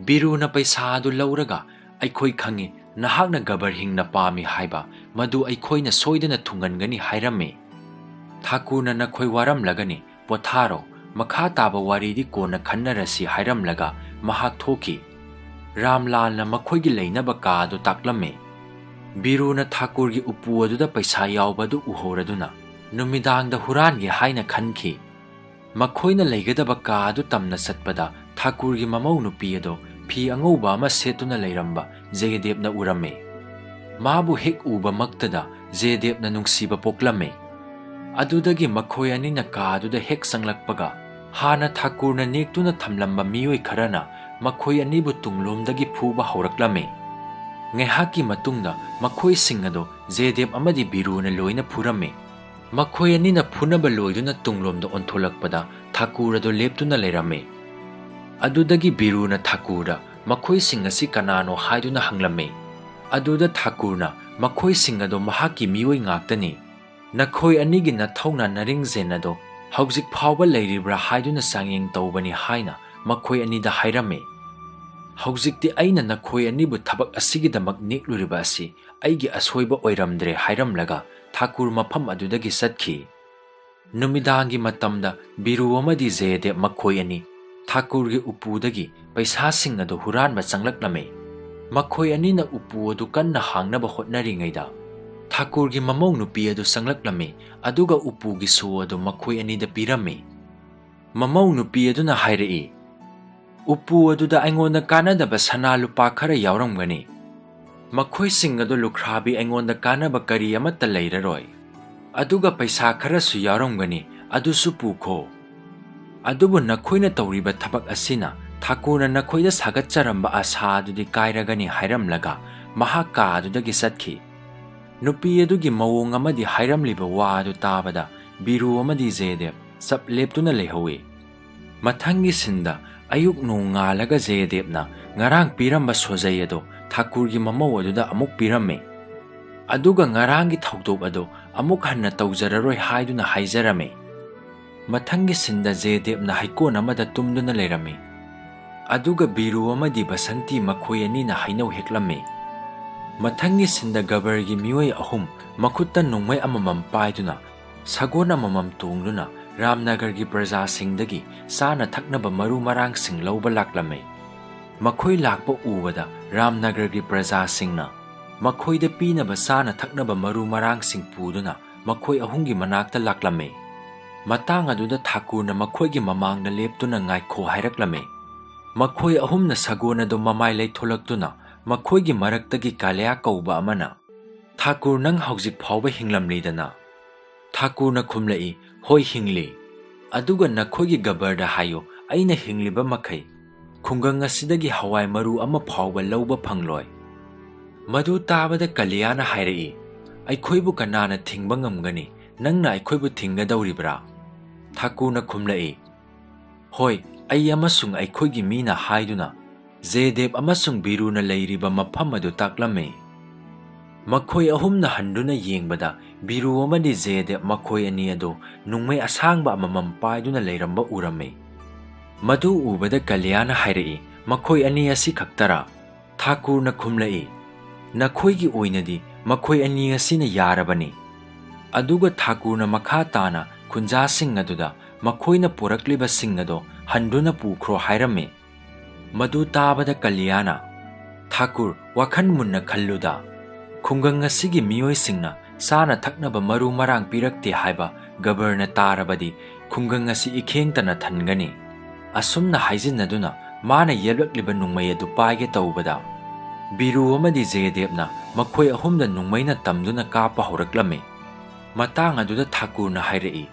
ꯕꯤꯔꯨꯅ ꯄꯩꯁꯥ ꯑꯗꯨ ꯂꯧꯔꯒ, 'ꯑꯩꯈꯣꯏ ꯈꯪꯏ ꯅꯍꯥꯛꯅ ꯒꯕꯔ ꯍꯤꯡꯅ ꯄꯥꯝꯃꯤ ꯍꯥꯏꯕ, ꯃꯗꯨ ꯑꯩꯈꯣꯏꯅ ꯁꯣꯏꯗꯅ ꯊꯨꯡꯍꯟꯒꯅꯤ' ꯍꯥꯏꯔꯝꯃꯤ꯫ ꯊꯥꯀꯨꯔꯅ, 'ꯅꯈꯣꯏ ꯋꯥꯔꯝꯂꯒꯅꯤ, ꯄꯣꯊꯥꯔꯣ, ꯃꯈꯥ ꯇꯥꯕ ꯋꯥꯔꯤꯗꯤ ꯀꯣꯟꯅ ꯈꯟꯅꯔꯁꯤ' ꯍꯥꯏꯔꯝꯂꯒ ꯃꯍꯥꯛ ꯊꯣꯛꯈꯤ꯫ ꯔꯥꯝꯂꯥꯜꯅ ꯃꯈꯣꯏꯒꯤ ꯂꯩꯅꯕ ꯀꯥ ꯑꯗꯨ ꯇꯥꯛꯂꯝꯃꯤ꯫ ꯕꯤꯔꯨꯅ ꯊꯥꯀꯨꯔꯒꯤ ꯎꯄꯨ ꯑꯗꯨꯗ ꯄꯩꯁꯥ ꯌꯥꯎꯕ ꯑꯗꯨ ꯎꯍꯧꯔꯗꯨꯅ ꯅꯨꯃꯤꯗꯥꯡꯗ ꯍꯨꯔꯥꯟꯒꯦ ꯍꯥꯏꯅ ꯈꯟꯈꯤ꯫ ꯃꯈꯣꯏꯅ ꯂꯩꯒꯗꯕ ꯀꯥ ꯑꯗꯨ ꯇꯝꯅ ꯆꯠꯄꯗ ꯊꯥꯀꯨꯔꯒꯤ ꯃꯃꯧ ꯅꯨꯄꯤ ꯑꯗꯨ ꯐꯤ ꯑꯉꯧꯕ ꯑꯃ ꯁꯦꯠꯇꯨꯅ ꯂꯩꯔꯝꯕ ꯖꯌꯗꯦꯕꯅ ꯎꯔꯝꯃꯤ꯫ ꯃꯥꯕꯨ ꯍꯦꯛ ꯎꯕꯃꯛꯇꯗ ꯖꯌꯗꯦꯕꯅ ꯅꯨꯡꯁꯤꯕ ꯄꯣꯛꯂꯝꯃꯤ꯫ ꯑꯗꯨꯗꯒꯤ ꯃꯈꯣꯏ ꯑꯅꯤꯅ ꯀꯥ ꯑꯗꯨꯗ ꯍꯦꯛ ꯆꯪꯂꯛꯄꯒ, ꯍꯥꯟꯅ ꯊꯥꯀꯨꯔꯅ ꯅꯦꯛꯇꯨꯅ ꯊꯝꯂꯝꯕ ꯃꯤꯑꯣꯏ ꯈꯔꯅ ꯃꯈꯣꯏ ꯑꯅꯤꯕꯨ ꯇꯨꯡꯂꯣꯝꯗꯒꯤ ꯐꯨꯕ ꯍꯧꯔꯛꯂꯝꯃꯤ꯫ ꯉꯥꯏꯍꯥꯛꯀꯤ ꯃꯇꯨꯡꯗ ꯃꯈꯣꯏꯁꯤꯡ ꯑꯗꯨ ꯖꯦꯗꯦꯕ ꯑꯃꯗꯤ ꯕꯤꯔꯨꯅ ꯂꯣꯏꯅ ꯐꯨꯔꯝꯃꯤ꯫ ꯃꯈꯣꯏ ꯑꯅꯤꯅ ꯐꯨꯅꯕ ꯂꯣꯏꯗꯨꯅ ꯇꯨꯡꯂꯣꯝꯗ ꯑꯣꯟꯊꯣꯂꯛꯄꯗ ꯊꯥꯀꯨꯔ ꯑꯗꯨ ꯂꯦꯞꯇꯨꯅ ꯂꯩꯔꯝꯃꯤ꯫ ꯑꯗꯨꯗꯒꯤ ꯕꯤꯔꯨꯅ ꯊꯥꯀꯨꯔꯗ ꯃꯈꯣꯏꯁꯤꯡ ꯑꯁꯤ ꯀꯅꯥꯅꯣ ꯍꯥꯏꯗꯨꯅ ꯍꯪꯂꯝꯃꯤ꯫ ꯑꯗꯨꯗ ꯊꯥꯀꯨꯔꯅ ꯃꯈꯣꯏꯁꯤꯡ ꯑꯗꯨ ꯃꯍꯥꯛꯀꯤ ꯃꯤꯑꯣꯏ ꯉꯥꯛꯇꯅꯤ, ꯅꯈꯣꯏ ꯑꯅꯤꯒꯤ ꯅꯊꯧꯅꯥ ꯅꯔꯤꯡꯖꯦꯟ ꯑꯗꯣ ꯍꯧꯖꯤꯛ ꯐꯥꯎꯕ ꯂꯩꯔꯤꯕ꯭ꯔꯥ ꯍꯥꯏꯗꯨꯅ ꯆꯥꯡꯌꯦꯡ ꯇꯧꯕꯅꯤ ꯍꯥꯏꯅ ꯃꯈꯣꯏ ꯑꯅꯤꯗ ꯍꯥꯏꯔꯝꯃꯤ꯫ ꯍꯧꯖꯤꯛꯇꯤ ꯑꯩꯅ ꯅꯈꯣꯏ ꯑꯅꯤꯕꯨ ꯊꯕꯛ ꯑꯁꯤꯒꯤꯗꯃꯛ ꯅꯦꯛꯂꯨꯔꯤꯕ ꯑꯁꯤ ꯑꯩꯒꯤ ꯑꯁꯣꯏꯕ ꯑꯣꯏꯔꯝꯗ꯭ꯔꯦ ꯍꯥꯏꯔꯝꯂꯒ ꯊꯥꯀꯨꯔ ꯃꯐꯝ ꯑꯗꯨꯗꯒꯤ ꯆꯠꯈꯤ꯫ ꯅꯨꯃꯤꯗꯥꯡꯒꯤ ꯃꯇꯝꯗ ꯕꯤꯔꯨ ꯑꯃꯗꯤ ꯖꯌꯗꯦꯕ ꯃꯈꯣꯏ ꯑꯅꯤ ꯊꯥꯀꯨꯔꯒꯤ ꯎꯄꯨꯗꯒꯤ ꯄꯩꯁꯥꯁꯤꯡ ꯑꯗꯨ ꯍꯨꯔꯥꯟꯕ ꯆꯪꯂꯛꯂꯝꯃꯤ꯫ ꯃꯈꯣꯏ ꯑꯅꯤꯅ ꯎꯄꯨ ꯑꯗꯨ ꯀꯟꯅ ꯍꯥꯡꯅꯕ ꯍꯣꯠꯅꯔꯤꯉꯩꯗ ꯊꯥꯀꯨꯔꯒꯤ ꯃꯃꯧ ꯅꯨꯄꯤ ꯑꯗꯨ ꯆꯪꯂꯛꯂꯝꯃꯤ, ꯑꯗꯨꯒ ꯎꯄꯨꯒꯤ ꯁꯣ ꯑꯗꯨ ꯃꯈꯣꯏ ꯑꯅꯤꯗ ꯄꯤꯔꯝꯃꯤ꯫ ꯃꯃꯧ ꯅꯨꯄꯤ ꯑꯗꯨꯅ ꯍꯥꯏꯔꯛꯏ, "ꯎꯄꯨ ꯑꯗꯨꯗ ꯑꯩꯉꯣꯟꯗ ꯀꯥꯟꯅꯗꯕ ꯁꯅꯥ ꯂꯨꯄꯥ ꯈꯔ ꯌꯥꯎꯔꯝꯒꯅꯤ꯫ ꯃꯈꯣꯏꯁꯤꯡ ꯑꯗꯨ ꯂꯨꯈ꯭ꯔꯥꯕꯤ ꯑꯩꯉꯣꯟꯗ ꯀꯥꯟꯅꯕ ꯀꯔꯤ ꯑꯃꯠꯇ ꯂꯩꯔꯔꯣꯏ꯫ ꯑꯗꯨꯒ ꯄꯩꯁꯥ ꯈꯔꯁꯨ ꯌꯥꯎꯔꯝꯒꯅꯤ, ꯑꯗꯨꯁꯨ ꯄꯨꯈꯣ꯫ ꯑꯗꯨꯕꯨ ꯅꯈꯣꯏꯅ ꯇꯧꯔꯤꯕ ꯊꯕꯛ ꯑꯁꯤꯅ ꯊꯥꯀꯨꯔꯅ ꯅꯈꯣꯏꯗ ꯁꯥꯒꯠꯆꯔꯝꯕ ꯑꯁꯥ ꯑꯗꯨꯗꯤ ꯀꯥꯏꯔꯒꯅꯤ ꯍꯥꯏꯔꯝꯂꯒ ꯃꯍꯥꯛ ꯀꯥ ꯑꯗꯨꯗꯒꯤ ꯆꯠꯈꯤ꯫ ꯅꯨꯄꯤ ꯑꯗꯨꯒꯤ ꯃꯑꯣꯡ ꯑꯃꯗꯤ ꯍꯥꯏꯔꯝꯂꯤꯕ ꯋꯥ ꯑꯗꯨ ꯇꯥꯕꯗ ꯕꯤꯔꯨ ꯑꯃꯗꯤ ꯖꯦꯗꯦꯕ ꯆꯞ ꯂꯦꯞꯇꯨꯅ ꯂꯩꯍꯧꯏ꯫ ꯃꯊꯪꯒꯤ ꯁꯤꯟꯗ ꯑꯌꯨꯛ ꯅꯣꯡꯉꯥꯜꯂꯒ ꯖꯦꯗꯦꯕꯅ ꯉꯔꯥꯡ ꯄꯤꯔꯝꯕ ꯁꯣꯖꯩ ꯑꯗꯨ ꯊꯥꯀꯨꯔꯒꯤ ꯃꯃꯧ ꯑꯗꯨꯗ ꯑꯃꯨꯛ ꯄꯤꯔꯝꯃꯤ꯫ ꯑꯗꯨꯒ ꯉꯔꯥꯡꯒꯤ ꯊꯧꯗꯣꯛ ꯑꯗꯨ ꯑꯃꯨꯛ ꯍꯟꯅ ꯇꯧꯖꯔꯔꯣꯏ ꯍꯥꯏꯗꯨꯅ ꯍꯥꯏꯖꯔꯝꯃꯤ꯫ ꯃꯊꯪꯒꯤ ꯁꯤꯟꯗ ꯖꯦꯗꯦꯕꯅ ꯍꯩꯀꯣꯜ ꯑꯃꯗ ꯇꯨꯝꯗꯨꯅ ꯂꯩꯔꯝꯃꯤ꯫ ꯑꯗꯨꯒ ꯕꯤꯔꯨ ꯑꯃꯗꯤ ꯕꯁꯟꯇꯤ ꯃꯈꯣꯏ ꯑꯅꯤꯅ ꯍꯩꯅꯧ ꯍꯦꯛꯂꯝꯃꯤ꯫ ꯃꯊꯪꯒꯤ ꯁꯤꯟꯗ ꯒꯕꯔꯒꯤ ꯃꯤꯑꯣꯏ ꯑꯍꯨꯝ ꯃꯈꯨꯠꯇ ꯅꯣꯡꯃꯩ ꯑꯃꯃꯝ ꯄꯥꯏꯗꯨꯅ ꯁꯒꯣꯜ ꯑꯃꯃꯝ ꯇꯣꯡꯗꯨꯅ ꯔꯥꯝꯅꯒꯔꯒꯤ ꯄ꯭ꯔꯖꯥꯁꯤꯡꯗꯒꯤ ꯆꯥꯅ ꯊꯛꯅꯕ ꯃꯔꯨ ꯃꯔꯥꯡꯁꯤꯡ ꯂꯧꯕ ꯂꯥꯛꯂꯝꯃꯤ꯫ ꯃꯈꯣꯏ ꯂꯥꯛꯄ ꯎꯕꯗ ꯔꯥꯝꯅꯒꯔꯒꯤ ꯄ꯭ꯔꯖꯥꯁꯤꯡꯅ ꯃꯈꯣꯏꯗ ꯄꯤꯅꯕ ꯆꯥꯅ ꯊꯛꯅꯕ ꯃꯔꯨ ꯃꯔꯥꯡꯁꯤꯡ ꯄꯨꯗꯨꯅ ꯃꯈꯣꯏ ꯑꯍꯨꯝꯒꯤ ꯃꯅꯥꯛꯇ ꯂꯥꯛꯂꯝꯃꯤ꯫ ꯃꯇꯥꯡ ꯑꯗꯨꯗ ꯊꯥꯀꯨꯔꯅ ꯃꯈꯣꯏꯒꯤ ꯃꯃꯥꯡꯗ ꯂꯦꯞꯇꯨꯅ ꯉꯥꯏꯈꯣ ꯍꯥꯏꯔꯛꯂꯝꯃꯤ꯫ ꯃꯈꯣꯏ ꯑꯍꯨꯝꯅ ꯁꯒꯣꯜ ꯑꯗꯨ ꯃꯃꯥꯏ ꯂꯩꯊꯣꯂꯛꯇꯨꯅ ꯃꯈꯣꯏꯒꯤ ꯃꯔꯛꯇꯒꯤ ꯀꯥꯂꯤꯌꯥ ꯀꯧꯕ ꯑꯃꯅ, "ꯊꯥꯀꯨꯔ, ꯅꯪ ꯍꯧꯖꯤꯛ ꯐꯥꯎꯕ ꯍꯤꯡꯂꯝꯂꯤꯗꯅ?" ꯊꯥꯀꯨꯔꯅ ꯈꯨꯝꯂꯛꯏ, "ꯍꯣꯏ, ꯍꯤꯡꯂꯤ꯫ ꯑꯗꯨꯒ ꯅꯈꯣꯏꯒꯤ ꯒꯕꯔꯗ ꯍꯥꯏꯌꯨ, ꯑꯩꯅ ꯍꯤꯡꯂꯤꯕ ꯃꯈꯩ ꯈꯨꯡꯒꯪ ꯑꯁꯤꯗꯒꯤ ꯍꯋꯥꯏ ꯃꯔꯨ ꯑꯃ ꯐꯥꯎꯕ ꯂꯧꯕ ꯐꯪꯂꯣꯏ꯫" ꯃꯗꯨ ꯇꯥꯕꯗ ꯀꯂꯤꯌꯥꯅ ꯍꯥꯏꯔꯛꯏ, "ꯑꯩꯈꯣꯏꯕꯨ ꯀꯅꯥꯅ ꯊꯤꯡꯕ ꯉꯝꯒꯅꯤ? ꯅꯪꯅ ꯑꯩꯈꯣꯏꯕꯨ ꯊꯤꯡꯒꯗꯧꯔꯤꯕ꯭ꯔꯥ?" ꯊꯥꯀꯨꯔꯅ ꯈꯨꯝꯂꯛꯏ, "ꯍꯣꯏ, ꯑꯩ ꯑꯃꯁꯨꯡ ꯑꯩꯈꯣꯏꯒꯤ ꯃꯤꯅ" ꯍꯥꯏꯗꯨꯅ ꯖꯦꯗꯦꯕ ꯑꯃꯁꯨꯡ ꯕꯤꯔꯨꯅ ꯂꯩꯔꯤꯕ ꯃꯐꯝ ꯑꯗꯨ ꯇꯥꯛꯂꯝꯃꯤ꯫ ꯃꯈꯣꯏ ꯑꯍꯨꯝꯅ ꯍꯟꯗꯨꯅ ꯌꯦꯡꯕꯗ ꯕꯤꯔꯨ ꯑꯃꯗꯤ ꯖꯦꯗꯦꯕ ꯃꯈꯣꯏ ꯑꯅꯤ ꯑꯗꯨ ꯅꯣꯡꯃꯩ ꯑꯁꯥꯡꯕ ꯑꯃꯃꯝ ꯄꯥꯏꯗꯨꯅ ꯂꯩꯔꯝꯕ ꯎꯔꯝꯃꯤ꯫ ꯃꯗꯨ ꯎꯕꯗ ꯀꯂꯤꯌꯥꯅ ꯍꯥꯏꯔꯛꯏ, "ꯃꯈꯣꯏ ꯑꯅꯤ ꯑꯁꯤ ꯈꯛꯇꯔꯥ?" ꯊꯥꯀꯨꯔꯅ ꯈꯨꯝꯂꯛꯏ, "ꯅꯈꯣꯏꯒꯤ ꯑꯣꯏꯅꯗꯤ ꯃꯈꯣꯏ ꯑꯅꯤ ꯑꯁꯤꯅ ꯌꯥꯔꯕꯅꯤ꯫" ꯑꯗꯨꯒ ꯊꯥꯀꯨꯔꯅ ꯃꯈꯥ ꯇꯥꯅ ꯈꯨꯟꯖꯥꯁꯤꯡ ꯑꯗꯨꯗ ꯃꯈꯣꯏꯅ ꯄꯨꯔꯛꯂꯤꯕꯁꯤꯡ ꯑꯗꯣ ꯍꯟꯗꯨꯅ ꯄꯨꯈ꯭ꯔꯣ ꯍꯥꯏꯔꯝꯃꯤ꯫ ꯃꯗꯨ ꯇꯥꯕꯗ ꯀꯂꯤꯌꯥꯅ, "ꯊꯥꯀꯨꯔ, ꯋꯥꯈꯜ ꯃꯨꯟꯅ ꯈꯜꯂꯨꯗ꯫ ꯈꯨꯡꯒꯪ ꯑꯁꯤꯒꯤ ꯃꯤꯑꯣꯏꯁꯤꯡꯅ ꯆꯥꯅ ꯊꯛꯅꯕ ꯃꯔꯨ ꯃꯔꯥꯡ ꯄꯤꯔꯛꯇꯦ ꯍꯥꯏꯕ ꯒꯕꯔꯅ ꯇꯥꯔꯕꯗꯤ ꯈꯨꯡꯒꯪ ꯑꯁꯤ ꯏꯈꯦꯡꯇꯅ ꯊꯟꯒꯅꯤ꯫" ꯑꯁꯨꯝꯅ ꯍꯥꯏꯖꯤꯟꯅꯗꯨꯅ ꯃꯥꯅ ꯌꯦꯞꯂꯛꯂꯤꯕ ꯅꯣꯡꯃꯩ ꯑꯗꯨ ꯄꯥꯏꯒꯦ ꯇꯧꯕꯗ, ꯕꯤꯔꯨ ꯑꯃꯗꯤ ꯖꯌꯗꯦꯕꯅ ꯃꯈꯣꯏ ꯑꯍꯨꯝꯗ ꯅꯣꯡꯃꯩꯅ ꯇꯝꯗꯨꯅ ꯀꯥꯞꯄ ꯍꯧꯔꯛꯂꯝꯃꯤ꯫ ꯃꯇꯥꯡ ꯑꯗꯨꯗ ꯊꯥꯀꯨꯔꯅ ꯍꯥꯏꯔꯛꯏ,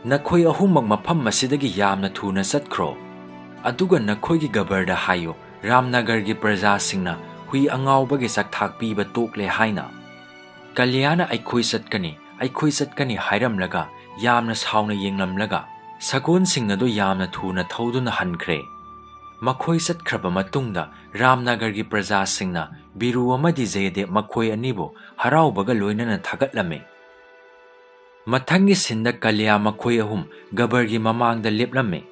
"ꯅꯈꯣꯏ ꯑꯍꯨꯝꯃꯛ ꯃꯐꯝ ꯑꯁꯤꯗꯒꯤ ꯌꯥꯝꯅ ꯊꯨꯅ ꯆꯠꯈ꯭ꯔꯣ꯫ ꯑꯗꯨꯒ ꯅꯈꯣꯏꯒꯤ ꯒꯕꯔꯗ ꯍꯥꯏꯌꯨ, ꯔꯥꯝꯅꯒꯔꯒꯤ ꯄ꯭ꯔꯖꯥꯁꯤꯡꯅ ꯍꯨꯏ ꯑꯉꯥꯎꯕꯒꯤ ꯆꯥꯛꯊꯥꯛ ꯄꯤꯕ ꯇꯣꯛꯂꯦ ꯍꯥꯏꯅ꯫ ꯀꯂꯤꯌꯥꯅ "ꯑꯩꯈꯣꯏ ꯆꯠꯀꯅꯤ, ꯑꯩꯈꯣꯏ ꯆꯠꯀꯅꯤ" ꯍꯥꯏꯔꯝꯂꯒ ꯌꯥꯝꯅ ꯁꯥꯎꯅ ꯌꯦꯡꯂꯝꯂꯒ ꯁꯒꯣꯜꯁꯤꯡ ꯑꯗꯨ ꯌꯥꯝꯅ ꯊꯨꯅ ꯊꯧꯗꯨꯅ ꯍꯟꯈ꯭ꯔꯦ꯫ ꯃꯈꯣꯏ ꯆꯠꯈ꯭ꯔꯕ ꯃꯇꯨꯡꯗ ꯔꯥꯝꯅꯒꯔꯒꯤ ꯄ꯭ꯔꯖꯥꯁꯤꯡꯅ ꯕꯤꯔꯨ ꯑꯃꯗꯤ ꯖꯌꯗꯦꯕ ꯃꯈꯣꯏ ꯑꯅꯤꯕꯨ ꯍꯔꯥꯎꯕꯒ ꯂꯣꯏꯅꯅ ꯊꯥꯒꯠꯂꯝꯃꯤ꯫ ꯃꯊꯪꯒꯤ ꯁꯤꯟꯗ ꯀꯂꯤꯌꯥ ꯃꯈꯣꯏ ꯑꯍꯨꯝ ꯒꯕꯔꯒꯤ ꯃꯃꯥꯡꯗ ꯂꯦꯞꯂꯝꯃꯤ꯫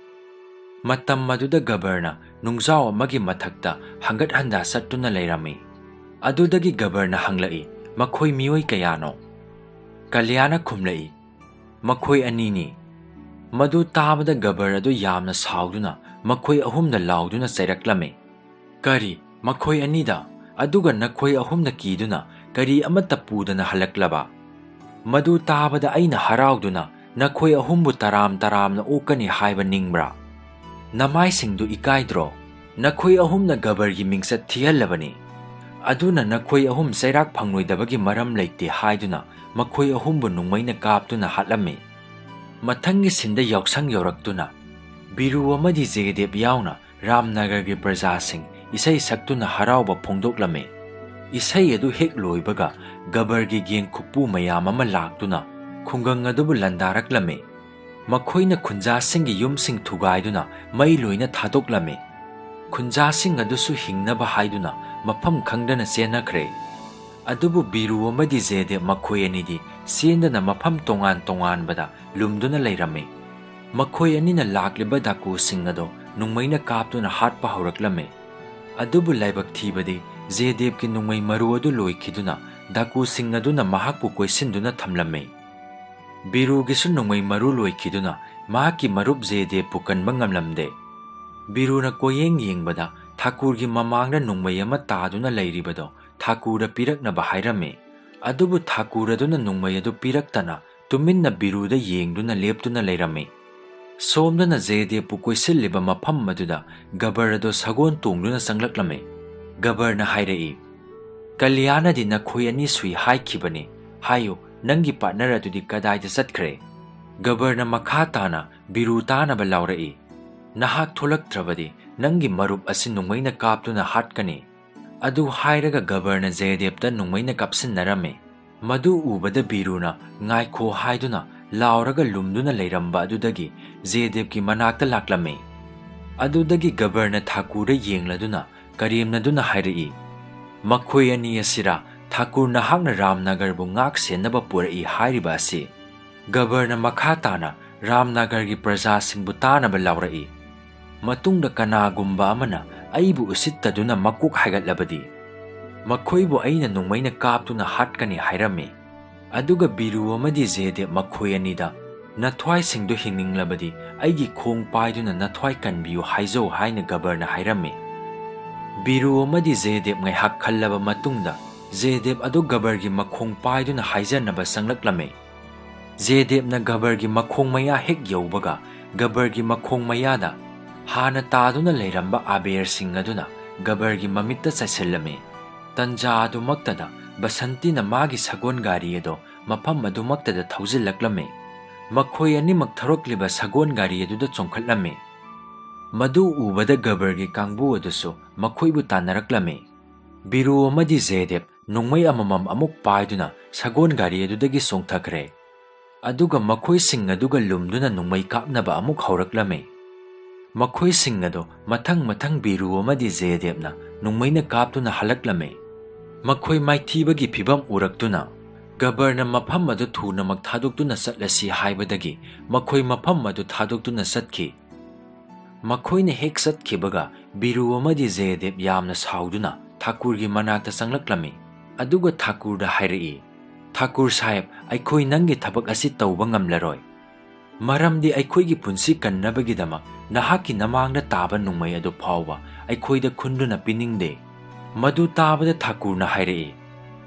ꯃꯇꯝ ꯑꯗꯨꯗ ꯒꯕꯔꯅ ꯅꯨꯡꯖꯥꯎ ꯑꯃꯒꯤ ꯃꯊꯛꯇ ꯍꯪꯒꯠ ꯍꯟꯗꯥ ꯆꯠꯇꯨꯅ ꯂꯩꯔꯝꯃꯤ꯫ ꯑꯗꯨꯗꯒꯤ ꯒꯕꯔꯅ ꯍꯪꯂꯛꯏ, "ꯃꯈꯣꯏ ꯃꯤꯑꯣꯏ ꯀꯌꯥꯅꯣ?" ꯀꯂꯤꯌꯥꯅ ꯈꯨꯝꯂꯛꯏ, "ꯃꯈꯣꯏ ꯑꯅꯤꯅꯤ"꯫ ꯃꯗꯨ ꯇꯥꯕꯗ ꯒꯕꯔ ꯑꯗꯨ ꯌꯥꯝꯅ ꯁꯥꯎꯗꯨꯅ ꯃꯈꯣꯏ ꯑꯍꯨꯝꯗ ꯂꯥꯎꯗꯨꯅ ꯆꯩꯔꯛꯂꯝꯃꯤ, "ꯀꯔꯤ, ꯃꯈꯣꯏ ꯑꯅꯤꯗ? ꯑꯗꯨꯒ ꯅꯈꯣꯏ ꯑꯍꯨꯝꯅ ꯀꯤꯗꯨꯅ ꯀꯔꯤ ꯑꯃꯠꯇ ꯄꯨꯗꯅ ꯍꯜꯂꯛꯂꯕ? ꯃꯗꯨ ꯇꯥꯕꯗ ꯑꯩꯅ ꯍꯔꯥꯎꯗꯨꯅ ꯅꯈꯣꯏ ꯑꯍꯨꯝꯕꯨ ꯇꯔꯥꯝ ꯇꯔꯥꯝꯅ ꯑꯣꯛꯀꯅꯤ ꯍꯥꯏꯕ ꯅꯤꯡꯕ꯭ꯔꯥ? ꯅꯃꯥꯏꯁꯤꯡꯗꯨ ꯏꯀꯥꯏꯗ꯭ꯔꯣ? ꯅꯈꯣꯏ ꯑꯍꯨꯝꯅ ꯒꯕꯔꯒꯤ ꯃꯤꯡꯆꯠ ꯊꯤꯍꯜꯂꯕꯅꯤ꯫ ꯑꯗꯨꯅ ꯅꯈꯣꯏ ꯑꯍꯨꯝ ꯆꯩꯔꯥꯛ ꯐꯪꯂꯣꯏꯗꯕꯒꯤ ꯃꯔꯝ ꯂꯩꯇꯦ" ꯍꯥꯏꯗꯨꯅ ꯃꯈꯣꯏ ꯑꯍꯨꯝꯕꯨ ꯅꯣꯡꯃꯩꯅ ꯀꯥꯞꯇꯨꯅ ꯍꯥꯠꯂꯝꯃꯤ꯫ ꯃꯊꯪꯒꯤ ꯁꯤꯟꯗ ꯌꯥꯎꯁꯪ ꯌꯧꯔꯛꯇꯨꯅ ꯕꯤꯔꯨ ꯑꯃꯗꯤ ꯖꯦꯗꯦꯕ ꯌꯥꯎꯅ ꯔꯥꯝꯅꯒꯔꯒꯤ ꯄ꯭ꯔꯖꯥꯁꯤꯡ ꯏꯁꯩ ꯁꯛꯇꯨꯅ ꯍꯔꯥꯎꯕ ꯐꯣꯡꯗꯣꯛꯂꯝꯃꯤ꯫ ꯏꯁꯩ ꯑꯗꯨ ꯍꯦꯛ ꯂꯣꯏꯕꯒ ꯒꯕꯔꯒꯤ ꯒꯦꯡ ꯈꯨꯛꯄꯨ ꯃꯌꯥꯝ ꯑꯃ ꯂꯥꯛꯇꯨꯅ ꯈꯨꯡꯒꯪ ꯑꯗꯨꯕꯨ ꯂꯥꯟꯗꯥꯔꯛꯂꯝꯃꯤ꯫ ꯃꯈꯣꯏꯅ ꯈꯨꯟꯖꯥꯁꯤꯡꯒꯤ ꯌꯨꯝꯁꯤꯡ ꯊꯨꯒꯥꯏꯗꯨꯅ ꯃꯩ ꯂꯣꯏꯅ ꯊꯥꯗꯣꯛꯂꯝꯃꯤ꯫ ꯈꯨꯟꯖꯥꯁꯤꯡ ꯑꯗꯨꯁꯨ ꯍꯤꯡꯅꯕ ꯍꯥꯏꯗꯨꯅ ꯃꯐꯝ ꯈꯪꯗꯅ ꯆꯦꯟꯅꯈ꯭ꯔꯦ꯫ ꯑꯗꯨꯕꯨ ꯕꯤꯔꯨ ꯑꯃꯗꯤ ꯖꯦꯗꯦꯕ ꯃꯈꯣꯏ ꯑꯅꯤꯗꯤ ꯆꯦꯟꯗꯅ ꯃꯐꯝ ꯇꯣꯉꯥꯟ ꯇꯣꯉꯥꯟꯕꯗ ꯂꯨꯝꯗꯨꯅ ꯂꯩꯔꯝꯃꯤ꯫ ꯃꯈꯣꯏ ꯑꯅꯤꯅ ꯂꯥꯛꯂꯤꯕ ꯗꯥꯀꯨꯁꯤꯡ ꯑꯗꯨ ꯅꯣꯡꯃꯩꯅ ꯀꯥꯞꯇꯨꯅ ꯍꯥꯠꯄ ꯍꯧꯔꯛꯂꯝꯃꯤ꯫ ꯑꯗꯨꯕꯨ ꯂꯥꯏꯕꯛ ꯊꯤꯕꯗꯤ ꯖꯦꯗꯦꯕꯀꯤ ꯅꯣꯡꯃꯩ ꯃꯔꯨ ꯑꯗꯨ ꯂꯣꯏꯈꯤꯗꯨꯅ ꯗꯥꯀꯨꯁꯤꯡ ꯑꯗꯨꯅ ꯃꯍꯥꯛꯄꯨ ꯀꯣꯏꯁꯤꯟꯗꯨꯅ ꯊꯝꯂꯝꯃꯤ꯫ ꯕꯤꯔꯨꯒꯤꯁꯨ ꯅꯣꯡꯃꯩ ꯃꯔꯨ ꯂꯣꯏꯈꯤꯗꯨꯅ ꯃꯍꯥꯛꯀꯤ ꯃꯔꯨꯞ ꯖꯦꯗꯦꯕꯄꯨ ꯀꯟꯕ ꯉꯝꯂꯝꯗꯦ꯫ ꯕꯤꯔꯨꯅ ꯀꯣꯌꯦꯡ ꯌꯦꯡꯕꯗ ꯊꯥꯀꯨꯔꯒꯤ ꯃꯃꯥꯡꯗ ꯅꯣꯡꯃꯩ ꯑꯃ ꯇꯥꯗꯨꯅ ꯂꯩꯔꯤꯕꯗꯣ ꯊꯥꯀꯨꯔꯗ ꯄꯤꯔꯛꯅꯕ ꯍꯥꯏꯔꯝꯃꯤ꯫ ꯑꯗꯨꯕꯨ ꯊꯥꯀꯨꯔ ꯑꯗꯨꯅ ꯅꯣꯡꯃꯩ ꯑꯗꯨ ꯄꯤꯔꯛꯇꯅ ꯇꯨꯃꯤꯟꯅ ꯕꯤꯔꯨꯗ ꯌꯦꯡꯗꯨꯅ ꯂꯦꯞꯇꯨꯅ ꯂꯩꯔꯝꯃꯤ꯫ ꯁꯣꯝꯗꯅ ꯖꯦꯗꯦꯕꯄꯨ ꯀꯣꯏꯁꯤꯜꯂꯤꯕ ꯃꯐꯝ ꯑꯗꯨꯗ ꯒꯕꯔ ꯑꯗꯨ ꯁꯒꯣꯜ ꯇꯣꯡꯗꯨꯅ ꯆꯪꯂꯛꯂꯝꯃꯤ꯫ ꯒꯕꯔꯅ ꯍꯥꯏꯔꯛꯏ, "ꯀꯂꯤꯌꯥꯅꯗꯤ ꯅꯈꯣꯏ ꯑꯅꯤ ꯁꯨꯏ ꯍꯥꯏꯈꯤꯕꯅꯤ꯫ ꯍꯥꯏꯌꯨ, ꯅꯪꯒꯤ ꯄꯥꯔꯠꯅꯔ ꯑꯗꯨꯗꯤ ꯀꯗꯥꯏꯗ ꯆꯠꯈ꯭ꯔꯦ?" ꯒꯕꯔꯅ ꯃꯈꯥ ꯇꯥꯅ ꯕꯤꯔꯨ ꯇꯥꯅꯕ ꯂꯥꯎꯔꯛꯏ, "ꯅꯍꯥꯛ ꯊꯣꯛꯂꯛꯇ꯭ꯔꯕꯗꯤ ꯅꯪꯒꯤ ꯃꯔꯨꯞ ꯑꯁꯤ ꯅꯣꯡꯃꯩꯅ ꯀꯥꯞꯇꯨꯅ ꯍꯥꯠꯀꯅꯤ"꯫ ꯑꯗꯨ ꯍꯥꯏꯔꯒ ꯒꯕꯔꯅ ꯖꯦꯗꯦꯕꯇ ꯅꯣꯡꯃꯩꯅ ꯀꯥꯞꯁꯤꯟꯅꯔꯝꯃꯤ꯫ ꯃꯗꯨ ꯎꯕꯗ ꯕꯤꯔꯨꯅ "ꯉꯥꯏꯈꯣ" ꯍꯥꯏꯗꯨꯅ ꯂꯥꯎꯔꯒ ꯂꯨꯝꯗꯨꯅ ꯂꯩꯔꯝꯕ ꯑꯗꯨꯗꯒꯤ ꯖꯦꯗꯦꯕꯀꯤ ꯃꯅꯥꯛꯇ ꯂꯥꯛꯂꯝꯃꯤ꯫ ꯑꯗꯨꯗꯒꯤ ꯒꯕꯔꯅ ꯊꯥꯀꯨꯔꯗ ꯌꯦꯡꯂꯗꯨꯅ ꯀꯔꯦꯝꯅꯗꯨꯅ ꯍꯥꯏꯔꯛꯏ, "ꯃꯈꯣꯏ ꯑꯅꯤ ꯑꯁꯤꯔꯥ ꯊꯥꯀꯨꯔ ꯅꯍꯥꯛꯅ ꯔꯥꯝꯅꯒꯔꯕꯨ ꯉꯥꯛ ꯁꯦꯟꯅꯕ ꯄꯨꯔꯛꯏ ꯍꯥꯏꯔꯤꯕ ꯑꯁꯤ?" ꯒꯕꯔꯅ ꯃꯈꯥ ꯇꯥꯅ ꯔꯥꯝꯅꯒꯔꯒꯤ ꯄ꯭ꯔꯖꯥꯁꯤꯡꯕꯨ ꯇꯥꯅꯕ ꯂꯥꯎꯔꯛꯏ, "ꯃꯇꯨꯡꯗ ꯀꯅꯥꯒꯨꯝꯕ ꯑꯃꯅ ꯑꯩꯕꯨ ꯎꯁꯤꯠꯇꯗꯨꯅ ꯃꯀꯣꯛ ꯍꯥꯏꯒꯠꯂꯕꯗꯤ, ꯃꯈꯣꯏꯕꯨ ꯑꯩꯅ ꯅꯣꯡꯃꯩꯅ ꯀꯥꯞꯇꯨꯅ ꯍꯥꯠꯀꯅꯤ" ꯍꯥꯏꯔꯝꯃꯤ꯫ ꯑꯗꯨꯒ ꯕꯤꯔꯨ ꯑꯃꯗꯤ ꯖꯦꯗꯦꯕ ꯃꯈꯣꯏ ꯑꯅꯤꯗ, "ꯅꯊ꯭ꯋꯥꯏꯁꯤꯡꯗꯨ ꯍꯤꯡꯅꯤꯡꯂꯕꯗꯤ ꯑꯩꯒꯤ ꯈꯣꯡ ꯄꯥꯏꯗꯨꯅ ꯅꯊ꯭ꯋꯥꯏ ꯀꯟꯕꯤꯌꯨ" ꯍꯥꯏꯖꯧ ꯍꯥꯏꯅ ꯒꯕꯔꯅ ꯍꯥꯏꯔꯝꯃꯤ꯫ ꯕꯤꯔꯨ ꯑꯃꯗꯤ ꯖꯦꯗꯦꯕ ꯉꯥꯏꯍꯥꯛ ꯈꯜꯂꯕ ꯃꯇꯨꯡꯗ ꯖꯦꯗꯦꯕ ꯑꯗꯨ ꯒꯕꯔꯒꯤ ꯃꯈꯣꯡ ꯄꯥꯏꯗꯨꯅ ꯍꯥꯏꯖꯅꯕ ꯆꯪꯂꯛꯂꯝꯃꯤ꯫ ꯖꯦꯗꯦꯕꯅ ꯒꯕꯔꯒꯤ ꯃꯈꯣꯡ ꯃꯌꯥ ꯍꯦꯛ ꯌꯧꯕꯒ ꯒꯕꯔꯒꯤ ꯃꯈꯣꯡ ꯃꯌꯥꯗ ꯍꯥꯟꯅ ꯇꯥꯗꯨꯅ ꯂꯩꯔꯝꯕ ꯑꯕꯦꯔꯁꯤꯡ ꯑꯗꯨꯅ ꯒꯕꯔꯒꯤ ꯃꯃꯤꯠꯇ ꯆꯥꯏꯁꯤꯜꯂꯝꯃꯤ꯫ ꯇꯟꯖꯥ ꯑꯗꯨꯃꯛꯇꯗ ꯕꯁꯟꯇꯤꯅ ꯃꯥꯒꯤ ꯁꯒꯣꯜ ꯒꯥꯔꯤ ꯑꯗꯨ ꯃꯐꯝ ꯑꯗꯨꯃꯛꯇꯗ ꯊꯧꯖꯤꯜꯂꯛꯂꯝꯃꯤ꯫ ꯃꯈꯣꯏ ꯑꯅꯤꯃꯛ ꯊꯧꯔꯛꯂꯤꯕ ꯁꯒꯣꯜ ꯒꯥꯔꯤ ꯑꯗꯨꯗ ꯆꯣꯡꯈꯠꯂꯝꯃꯤ꯫ ꯃꯗꯨ ꯎꯕꯗ ꯒꯕꯔꯒꯤ ꯀꯥꯡꯕꯨ ꯑꯗꯨꯁꯨ ꯃꯈꯣꯏꯕꯨ ꯇꯥꯟꯅꯔꯛꯂꯝꯃꯤ꯫ ꯕꯤꯔꯨ ꯑꯃꯗꯤ ꯖꯦꯗꯦꯕ ꯅꯣꯡꯃꯩ ꯑꯃꯃꯝ ꯑꯃꯨꯛ ꯄꯥꯏꯗꯨꯅ ꯁꯒꯣꯜ ꯒꯥꯔꯤ ꯑꯗꯨꯗꯒꯤ ꯆꯣꯡꯊꯈ꯭ꯔꯦ꯫ ꯑꯗꯨꯒ ꯃꯈꯣꯏꯁꯤꯡ ꯑꯗꯨꯒ ꯂꯨꯝꯗꯨꯅ ꯅꯣꯡꯃꯩ ꯀꯥꯞꯅꯕ ꯑꯃꯨꯛ ꯍꯧꯔꯛꯂꯝꯃꯤ꯫ ꯃꯈꯣꯏꯁꯤꯡ ꯑꯗꯨ ꯃꯊꯪ ꯃꯊꯪ ꯕꯤꯔꯨ ꯑꯃꯗꯤ ꯖꯦꯗꯦꯕꯅ ꯅꯣꯡꯃꯩꯅ ꯀꯥꯞꯇꯨꯅ ꯍꯜꯂꯛꯂꯝꯃꯤ꯫ ꯃꯈꯣꯏ ꯃꯥꯏꯊꯤꯕꯒꯤ ꯐꯤꯚꯝ ꯎꯔꯛꯇꯨꯅ ꯒꯕꯔꯅ ꯃꯐꯝ ꯑꯗꯨ ꯊꯨꯅꯃꯛ ꯊꯥꯗꯣꯛꯇꯨꯅ ꯆꯠꯂꯁꯤ ꯍꯥꯏꯕꯗꯒꯤ ꯃꯈꯣꯏ ꯃꯐꯝ ꯑꯗꯨ ꯊꯥꯗꯣꯛꯇꯨꯅ ꯆꯠꯈꯤ꯫ ꯃꯈꯣꯏꯅ ꯍꯦꯛ ꯆꯠꯈꯤꯕꯒ ꯕꯤꯔꯨ ꯑꯃꯗꯤ ꯖꯦꯗꯦꯕ ꯌꯥꯝꯅ ꯁꯥꯎꯗꯨꯅ ꯊꯥꯀꯨꯔꯒꯤ ꯃꯅꯥꯛꯇ ꯆꯪꯂꯛꯂꯝꯃꯤ꯫ ꯑꯗꯨꯒ ꯊꯥꯀꯨꯔꯗ ꯍꯥꯏꯔꯛꯏ, "ꯊꯥꯀꯨꯔ ꯁꯥꯍꯦꯕ, ꯑꯩꯈꯣꯏ ꯅꯪꯒꯤ ꯊꯕꯛ ꯑꯁꯤ ꯇꯧꯕ ꯉꯝꯂꯔꯣꯏ꯫ ꯃꯔꯝꯗꯤ ꯑꯩꯈꯣꯏꯒꯤ ꯄꯨꯟꯁꯤ ꯀꯟꯅꯕꯒꯤꯗꯃꯛ ꯅꯍꯥꯛꯀꯤ ꯅꯃꯥꯡꯗ ꯇꯥꯕ ꯅꯣꯡꯃꯩ ꯑꯗꯨ ꯐꯥꯎꯕ ꯑꯩꯈꯣꯏꯗ ꯈꯨꯟꯗꯨꯅ ꯄꯤꯅꯤꯡꯗꯦ"꯫ ꯃꯗꯨ ꯇꯥꯕꯗ ꯊꯥꯀꯨꯔꯅ ꯍꯥꯏꯔꯛꯏ,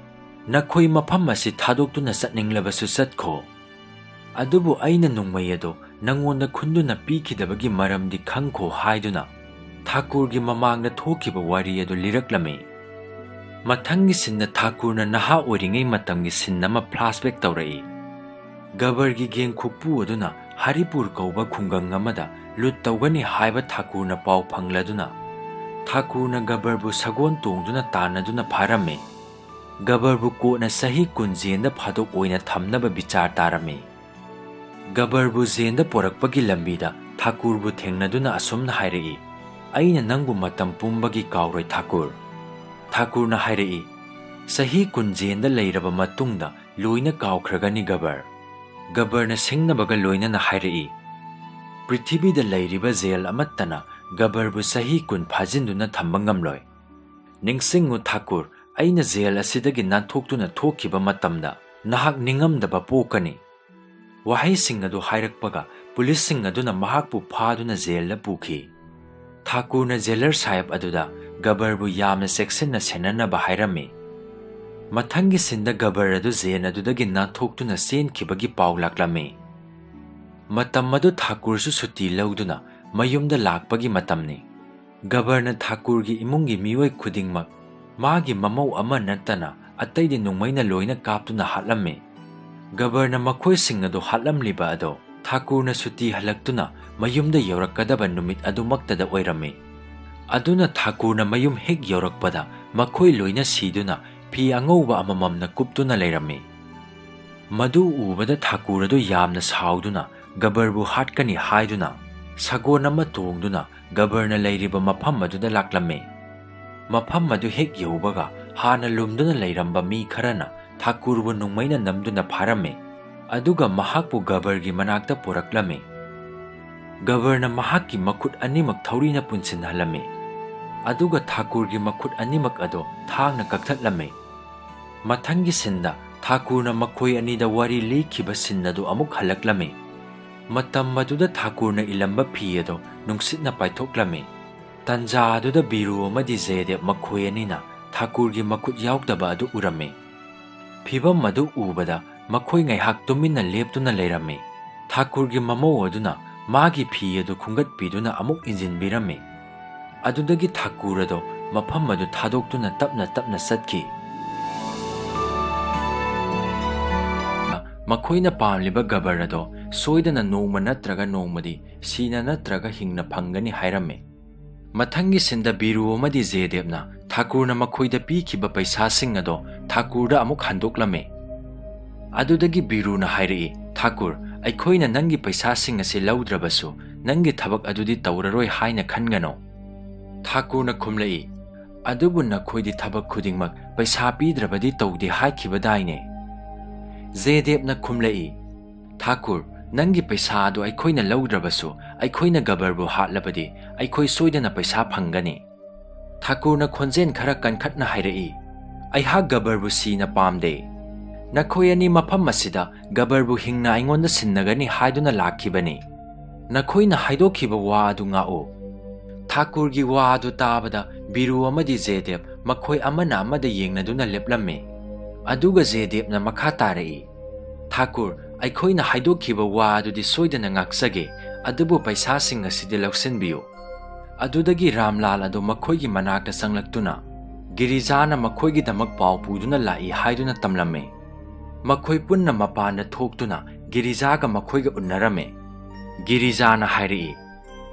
"ꯅꯈꯣꯏ ꯃꯐꯝ ꯑꯁꯤ ꯊꯥꯗꯣꯛꯇꯨꯅ ꯆꯠꯅꯤꯡꯂꯕꯁꯨ ꯆꯠꯈꯣ꯫ ꯑꯗꯨꯕꯨ ꯑꯩꯅ ꯅꯣꯡꯃꯩ ꯑꯗꯨ ꯅꯪꯉꯣꯟꯗ ꯈꯨꯟꯗꯨꯅ ꯄꯤꯈꯤꯗꯕꯒꯤ ꯃꯔꯝꯗꯤ ꯈꯪꯈꯣ" ꯍꯥꯏꯗꯨꯅ ꯊꯥꯀꯨꯔꯒꯤ ꯃꯃꯥꯡꯗ ꯊꯣꯛꯈꯤꯕ ꯋꯥꯔꯤ ꯑꯗꯨ ꯂꯤꯔꯛꯂꯝꯃꯤ꯫ ꯃꯊꯪꯒꯤ ꯁꯤꯟꯗ ꯊꯥꯀꯨꯔꯅ ꯅꯍꯥ ꯑꯣꯏꯔꯤꯉꯩ ꯃꯇꯝꯒꯤ ꯁꯤꯟ ꯑꯃ ꯐ꯭ꯂꯥꯁꯕꯦꯛ ꯇꯧꯔꯛꯏ꯫ ꯒꯕꯔꯒꯤ ꯒꯦꯡ ꯈꯨꯛꯄꯨ ꯑꯗꯨꯅ ꯍꯔꯤꯄꯨꯔ ꯀꯧꯕ ꯈꯨꯡꯒꯪ ꯑꯃꯗ ꯂꯨꯠ ꯇꯧꯒꯅꯤ ꯍꯥꯏꯕ ꯊꯥꯀꯨꯔꯅ ꯄꯥꯎ ꯐꯪꯂꯗꯨꯅ ꯊꯥꯀꯨꯔꯅ ꯒꯕꯔꯕꯨ ꯁꯒꯣꯜ ꯇꯣꯡꯗꯨꯅ ꯇꯥꯟꯅꯗꯨꯅ ꯐꯥꯔꯝꯃꯤ꯫ ꯒꯕꯔꯕꯨ ꯀꯣꯟꯅ ꯆꯍꯤ ꯀꯨꯟ ꯖꯦꯜꯗ ꯐꯥꯗꯣꯛ ꯑꯣꯏꯅ ꯊꯝꯅꯕ ꯕꯤꯆꯥꯔ ꯇꯥꯔꯝꯃꯤ꯫ ꯒꯕꯔꯕꯨ ꯖꯦꯜꯗ ꯄꯣꯔꯛꯄꯒꯤ ꯂꯝꯕꯤꯗ ꯊꯥꯀꯨꯔꯕꯨ ꯊꯦꯡꯅꯗꯨꯅ ꯑꯁꯨꯝꯅ ꯍꯥꯏꯔꯛꯏ, "ꯑꯩꯅ ꯅꯪꯕꯨ ꯃꯇꯝ ꯄꯨꯝꯕꯒꯤ ꯀꯥꯎꯔꯣꯏ ꯊꯥꯀꯨꯔ"꯫ ꯊꯥꯀꯨꯔꯅ ꯍꯥꯏꯔꯛꯏ, "ꯆꯍꯤ ꯀꯨꯟ ꯖꯦꯜꯗ ꯂꯩꯔꯕ ꯃꯇꯨꯡꯗ ꯂꯣꯏꯅ ꯀꯥꯎꯈ꯭ꯔꯒꯅꯤ ꯒꯕꯔ"꯫ ꯒꯕꯔꯅ ꯁꯤꯡꯅꯕꯒ ꯂꯣꯏꯅꯅ ꯍꯥꯏꯔꯛꯏ, "ꯄ꯭ꯔꯤꯊꯤꯕꯤꯗ ꯂꯩꯔꯤꯕ ꯖꯦꯜ ꯑꯃꯠꯇꯅ ꯒꯕꯔꯕꯨ ꯆꯍꯤ ꯀꯨꯟ ꯐꯥꯖꯤꯟꯗꯨꯅ ꯊꯝꯕ ꯉꯝꯂꯣꯏ꯫ ꯅꯤꯡꯁꯤꯡꯉꯨ ꯊꯥꯀꯨꯔ, ꯑꯩꯅ ꯖꯦꯜ ꯑꯁꯤꯗꯒꯤ ꯅꯥꯟꯊꯣꯛꯇꯨꯅ ꯊꯣꯛꯈꯤꯕ ꯃꯇꯝꯗ ꯅꯍꯥꯛ ꯅꯤꯡꯉꯝꯗꯕ ꯄꯣꯛꯀꯅꯤ"꯫ ꯋꯥꯍꯩꯁꯤꯡ ꯑꯗꯨ ꯍꯥꯏꯔꯛꯄꯒ ꯄꯨꯂꯤꯁꯁꯤꯡ ꯑꯗꯨꯅ ꯃꯍꯥꯛꯄꯨ ꯐꯥꯗꯨꯅ ꯖꯦꯜꯗ ꯄꯨꯈꯤ꯫ ꯊꯥꯀꯨꯔꯅ ꯖꯦꯂꯔ ꯁꯥꯍꯦꯕ ꯑꯗꯨꯗ ꯒꯕꯔꯕꯨ ꯌꯥꯝꯅ ꯆꯦꯛꯁꯤꯟꯅ ꯁꯦꯟꯅꯅꯕ ꯍꯥꯏꯔꯝꯃꯤ꯫ ꯃꯊꯪꯒꯤ ꯁꯤꯟꯗ ꯒꯕꯔ ꯑꯗꯨ ꯖꯦꯜ ꯑꯗꯨꯗꯒꯤ ꯅꯥꯟꯊꯣꯛꯇꯨꯅ ꯆꯦꯟꯈꯤꯕꯒꯤ ꯄꯥꯎ ꯂꯥꯛꯂꯝꯃꯤ꯫ ꯃꯇꯝ ꯑꯗꯨ ꯊꯥꯀꯨꯔꯁꯨ ꯁꯨꯇꯤ ꯂꯧꯗꯨꯅ ꯃꯌꯨꯝꯗ ꯂꯥꯛꯄꯒꯤ ꯃꯇꯝꯅꯤ꯫ ꯒꯕꯔꯅ ꯊꯥꯀꯨꯔꯒꯤ ꯏꯃꯨꯡꯒꯤ ꯃꯤꯑꯣꯏ ꯈꯨꯗꯤꯡꯃꯛ, ꯃꯥꯒꯤ ꯃꯃꯧ ꯑꯃ ꯅꯠꯇꯅ ꯑꯇꯩꯗꯤ ꯅꯣꯡꯃꯩꯅ ꯂꯣꯏꯅ ꯀꯥꯞꯇꯨꯅ ꯍꯥꯠꯂꯝꯃꯤ꯫ ꯒꯕꯔꯅ ꯃꯈꯣꯏꯁꯤꯡ ꯑꯗꯨ ꯍꯥꯠꯂꯝꯂꯤꯕ ꯑꯗꯣ ꯊꯥꯀꯨꯔꯅ ꯁꯨꯇꯤ ꯍꯜꯂꯛꯇꯨꯅ ꯃꯌꯨꯝꯗ ꯌꯧꯔꯛꯀꯗꯕ ꯅꯨꯃꯤꯠ ꯑꯗꯨꯃꯛꯇꯗ ꯑꯣꯏꯔꯝꯃꯤ꯫ ꯑꯗꯨꯅ ꯊꯥꯀꯨꯔꯅ ꯃꯌꯨꯝ ꯍꯦꯛ ꯌꯧꯔꯛꯄꯗ ꯃꯈꯣꯏ ꯂꯣꯏꯅ ꯁꯤꯗꯨꯅ ꯐꯤ ꯑꯉꯧꯕ ꯑꯃꯃꯝꯅ ꯀꯨꯞꯇꯨꯅ ꯂꯩꯔꯝꯃꯤ꯫ ꯃꯗꯨ ꯎꯕꯗ ꯊꯥꯀꯨꯔ ꯑꯗꯨ ꯌꯥꯝꯅ ꯁꯥꯎꯗꯨꯅ ꯒꯕꯔꯕꯨ ꯍꯥꯠꯀꯅꯤ ꯍꯥꯏꯗꯨꯅ ꯁꯒꯣꯜ ꯑꯃ ꯇꯣꯡꯗꯨꯅ ꯒꯕꯔꯅ ꯂꯩꯔꯤꯕ ꯃꯐꯝ ꯑꯗꯨꯗ ꯂꯥꯛꯂꯝꯃꯤ꯫ ꯃꯐꯝ ꯑꯗꯨ ꯍꯦꯛ ꯌꯧꯕꯒ ꯍꯥꯟꯅ ꯂꯨꯝꯗꯨꯅ ꯂꯩꯔꯝꯕ ꯃꯤ ꯈꯔꯅ ꯊꯥꯀꯨꯔꯕꯨ ꯅꯣꯡꯃꯩꯅ ꯅꯝꯗꯨꯅ ꯐꯥꯔꯝꯃꯤ꯫ ꯑꯗꯨꯒ ꯃꯍꯥꯛꯄꯨ ꯒꯕꯔꯒꯤ ꯃꯅꯥꯛꯇ ꯄꯨꯔꯛꯂꯝꯃꯤ꯫ ꯒꯕꯔꯅ ꯃꯍꯥꯛꯀꯤ ꯃꯈꯨꯠ ꯑꯅꯤꯃꯛ ꯊꯧꯔꯤꯅ ꯄꯨꯟꯁꯤꯟꯍꯜꯂꯝꯃꯤ꯫ ꯑꯗꯨꯒ ꯊꯥꯀꯨꯔꯒꯤ ꯃꯈꯨꯠ ꯑꯅꯤꯃꯛ ꯑꯗꯣ ꯊꯥꯡꯅ ꯀꯛꯊꯠꯂꯝꯃꯤ꯫ ꯃꯊꯪꯒꯤ ꯁꯤꯟꯗ ꯊꯥꯀꯨꯔꯅ ꯃꯈꯣꯏ ꯑꯅꯤꯗ ꯋꯥꯔꯤ ꯂꯤꯈꯤꯕ ꯁꯤꯟ ꯑꯗꯨ ꯑꯃꯨꯛ ꯍꯜꯂꯛꯂꯝꯃꯤ꯫ ꯃꯇꯝ ꯑꯗꯨꯗ ꯊꯥꯀꯨꯔꯅ ꯏꯜꯂꯝꯕ ꯐꯤ ꯑꯗꯨ ꯅꯨꯡꯁꯤꯠꯅ ꯄꯥꯏꯊꯣꯛꯂꯝꯃꯤ꯫ ꯇꯟꯖꯥ ꯑꯗꯨꯗ ꯕꯤꯔꯨ ꯑꯃꯗꯤ ꯖꯌꯗꯦꯕ ꯃꯈꯣꯏ ꯑꯅꯤꯅ ꯊꯥꯀꯨꯔꯒꯤ ꯃꯈꯨꯠ ꯌꯥꯎꯗꯕ ꯑꯗꯨ ꯎꯔꯝꯃꯤ꯫ ꯐꯤꯚꯝ ꯑꯗꯨ ꯎꯕꯗ ꯃꯈꯣꯏ ꯉꯥꯏꯍꯥꯛ ꯇꯨꯃꯤꯟꯅ ꯂꯦꯞꯇꯨꯅ ꯂꯩꯔꯝꯃꯤ꯫ ꯊꯥꯀꯨꯔꯒꯤ ꯃꯃꯧ ꯑꯗꯨꯅ ꯃꯥꯒꯤ ꯐꯤ ꯑꯗꯨ ꯈꯨꯝꯒꯠꯄꯤꯗꯨꯅ ꯑꯃꯨꯛ ꯏꯟꯖꯤꯟꯕꯤꯔꯝꯃꯤ꯫ ꯑꯗꯨꯗꯒꯤ ꯊꯥꯀꯨꯔ ꯑꯗꯨ ꯃꯐꯝ ꯑꯗꯨ ꯊꯥꯗꯣꯛꯇꯨꯅ ꯇꯞꯅ ꯇꯞꯅ ꯆꯠꯈꯤ꯫ ꯃꯈꯣꯏꯅ ꯄꯥꯝꯂꯤꯕ ꯒꯕꯔ ꯑꯗꯣ ꯁꯣꯏꯗꯅ ꯅꯣꯡꯃ ꯅꯠꯇ꯭ꯔꯒ ꯅꯣꯡꯃꯗꯤ ꯁꯤꯅ ꯅꯠꯇ꯭ꯔꯒ ꯍꯤꯡꯅ ꯐꯪꯒꯅꯤ ꯍꯥꯏꯔꯝꯃꯤ꯫ ꯃꯊꯪꯒꯤ ꯁꯤꯟꯗ ꯕꯤꯔꯨ ꯑꯃꯗꯤ ꯖꯦꯗꯦꯕꯅ ꯊꯥꯀꯨꯔꯅ ꯃꯈꯣꯏꯗ ꯄꯤꯈꯤꯕ ꯄꯩꯁꯥꯁꯤꯡ ꯑꯗꯣ ꯊꯥꯀꯨꯔꯗ ꯑꯃꯨꯛ ꯍꯟꯗꯣꯛꯂꯝꯃꯤ꯫ ꯑꯗꯨꯗꯒꯤ ꯕꯤꯔꯨꯅ ꯍꯥꯏꯔꯛꯏ, "ꯊꯥꯀꯨꯔ, ꯑꯩꯈꯣꯏꯅ ꯅꯪꯒꯤ ꯄꯩꯁꯥꯁꯤꯡ ꯑꯁꯤ ꯂꯧꯗ꯭ꯔꯕꯁꯨ ꯅꯪꯒꯤ ꯊꯕꯛ ꯑꯗꯨꯗꯤ ꯇꯧꯔꯔꯣꯏ ꯍꯥꯏꯅ ꯈꯟꯒꯅꯣ꯫" ꯊꯥꯀꯨꯔꯅ ꯈꯨꯝꯂꯛꯏ, "ꯑꯗꯨꯕꯨ ꯅꯈꯣꯏꯗꯤ ꯊꯕꯛ ꯈꯨꯗꯤꯡꯃꯛ ꯄꯩꯁꯥ ꯄꯤꯗ꯭ꯔꯕꯗꯤ ꯇꯧꯗꯦ ꯍꯥꯏꯈꯤꯕꯗꯥꯏꯅꯦ?" ꯖꯦꯗꯦꯕꯅ ꯈꯨꯝꯂꯛꯏ, "ꯊꯥꯀꯨꯔ, ꯅꯪꯒꯤ ꯄꯩꯁꯥ ꯑꯗꯨ ꯑꯩꯈꯣꯏꯅ ꯂꯧꯗ꯭ꯔꯕꯁꯨ ꯑꯩꯈꯣꯏꯅ ꯒꯕꯔꯕꯨ ꯍꯥꯠꯂꯕꯗꯤ ꯑꯩꯈꯣꯏ ꯁꯣꯏꯗꯅ ꯄꯩꯁꯥ ꯐꯪꯒꯅꯤ꯫" ꯊꯥꯀꯨꯔꯅ ꯈꯣꯟꯖꯦꯜ ꯈꯔ ꯀꯟꯈꯠꯅ ꯍꯥꯏꯔꯛꯏ, "ꯑꯩꯍꯥꯛ ꯒꯕꯔꯕꯨ ꯁꯤꯅ ꯄꯥꯝꯗꯦ꯫ ꯅꯈꯣꯏ ꯑꯅꯤ ꯃꯐꯝ ꯑꯁꯤꯗ ꯒꯕꯔꯕꯨ ꯍꯤꯡꯅ ꯑꯩꯉꯣꯟꯗ ꯁꯤꯟꯅꯒꯅꯤ ꯍꯥꯏꯗꯨꯅ ꯂꯥꯛꯈꯤꯕꯅꯤ꯫ ꯅꯈꯣꯏꯅ ꯍꯥꯏꯗꯣꯛꯈꯤꯕ ꯋꯥ ꯑꯗꯨ ꯉꯥꯛꯎ꯫" ꯊꯥꯀꯨꯔꯒꯤ ꯋꯥ ꯑꯗꯨ ꯇꯥꯕꯗ ꯕꯤꯔꯨ ꯑꯃꯗꯤ ꯖꯦꯗꯦꯕ ꯃꯈꯣꯏ ꯑꯃꯅ ꯑꯃꯗ ꯌꯦꯡꯅꯗꯨꯅ ꯂꯦꯞꯂꯝꯃꯤ꯫ ꯑꯗꯨꯒ ꯖꯦꯗꯦꯕꯅ ꯃꯈꯥ ꯇꯥꯔꯛꯏ, "ꯊꯥꯀꯨꯔ, ꯑꯩꯈꯣꯏꯅ ꯍꯥꯏꯗꯣꯛꯈꯤꯕ ꯋꯥ ꯑꯗꯨꯗꯤ ꯁꯣꯏꯗꯅ ꯉꯥꯛꯆꯒꯦ, ꯑꯗꯨꯕꯨ ꯄꯩꯁꯥꯁꯤꯡ ꯑꯁꯤꯗꯤ ꯂꯧꯁꯤꯟꯕꯤꯌꯨ꯫" ꯑꯗꯨꯗꯒꯤ ꯔꯥꯝꯂꯥꯜ ꯑꯗꯨ ꯃꯈꯣꯏꯒꯤ ꯃꯅꯥꯛꯇ ꯆꯪꯂꯛꯇꯨꯅ, "ꯒꯤꯔꯤꯖꯥꯅ ꯃꯈꯣꯏꯒꯤꯗꯃꯛ ꯄꯥꯎ ꯄꯨꯗꯨꯅ ꯂꯥꯛꯏ" ꯍꯥꯏꯗꯨꯅ ꯇꯝꯂꯝꯃꯤ꯫ ꯃꯈꯣꯏ ꯄꯨꯟꯅ ꯃꯄꯥꯟꯗ ꯊꯣꯛꯇꯨꯅ ꯒꯤꯔꯤꯖꯥꯒ ꯃꯈꯣꯏꯒ ꯎꯅꯔꯝꯃꯤ꯫ ꯒꯤꯔꯤꯖꯥꯅ ꯍꯥꯏꯔꯛꯏ,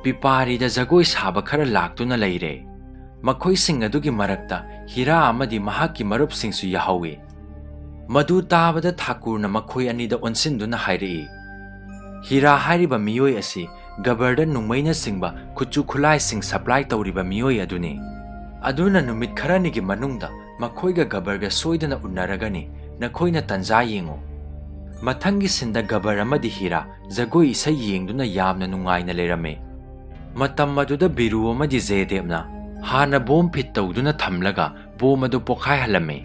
"ꯄꯤꯄꯥꯔꯤꯗ ꯖꯒꯣꯏ ꯁꯥꯕ ꯈꯔ ꯂꯥꯛꯇꯨꯅ ꯂꯩꯔꯦ꯫ ꯃꯈꯣꯏꯁꯤꯡ ꯑꯗꯨꯒꯤ ꯃꯔꯛꯇ ꯍꯤꯔꯥ ꯑꯃꯗꯤ ꯃꯍꯥꯛꯀꯤ ꯃꯔꯨꯞꯁꯤꯡꯁꯨ ꯌꯥꯍꯧꯏ꯫" ꯃꯗꯨ ꯇꯥꯕꯗ ꯊꯥꯀꯨꯔꯅ ꯃꯈꯣꯏ ꯑꯅꯤꯗ ꯑꯣꯟꯁꯤꯟꯗꯨꯅ ꯍꯥꯏꯔꯛꯏ, "ꯍꯤꯔꯥ ꯍꯥꯏꯔꯤꯕ ꯃꯤꯑꯣꯏ ꯑꯁꯤ ꯒꯕꯔꯗ ꯅꯣꯡꯃꯩꯅꯆꯤꯡꯕ ꯈꯨꯠꯁꯨ ꯈꯨꯠꯂꯥꯏꯁꯤꯡ ꯁꯄ꯭ꯂꯥꯏ ꯇꯧꯔꯤꯕ ꯃꯤꯑꯣꯏ ꯑꯗꯨꯅꯤ꯫ ꯑꯗꯨꯅ ꯅꯨꯃꯤꯠ ꯈꯔꯅꯤꯒꯤ ꯃꯅꯨꯡꯗ ꯃꯈꯣꯏꯒ ꯒꯕꯔꯒ ꯁꯣꯏꯗꯅ ꯎꯅꯔꯒꯅꯤ, ꯅꯈꯣꯏꯅ ꯇꯟꯖꯥ ꯌꯦꯡꯉꯨ꯫" ꯃꯊꯪꯒꯤ ꯁꯤꯟꯗ ꯒꯕꯔ ꯑꯃꯗꯤ ꯍꯤꯔꯥ ꯖꯒꯣꯏ ꯏꯁꯩ ꯌꯦꯡꯗꯨꯅ ꯌꯥꯝꯅ ꯅꯨꯡꯉꯥꯏꯅ ꯂꯩꯔꯝꯃꯤ꯫ ꯃꯇꯝ ꯑꯗꯨꯗ ꯕꯤꯔꯨ ꯑꯃꯗꯤ ꯖꯦꯗꯦꯕꯅ ꯍꯥꯟꯅ ꯕꯣꯝ ꯐꯤꯠ ꯇꯧꯗꯨꯅ ꯊꯝꯂꯒ ꯕꯣꯝ ꯑꯗꯨ ꯄꯣꯈꯥꯏꯍꯜꯂꯝꯃꯤ꯫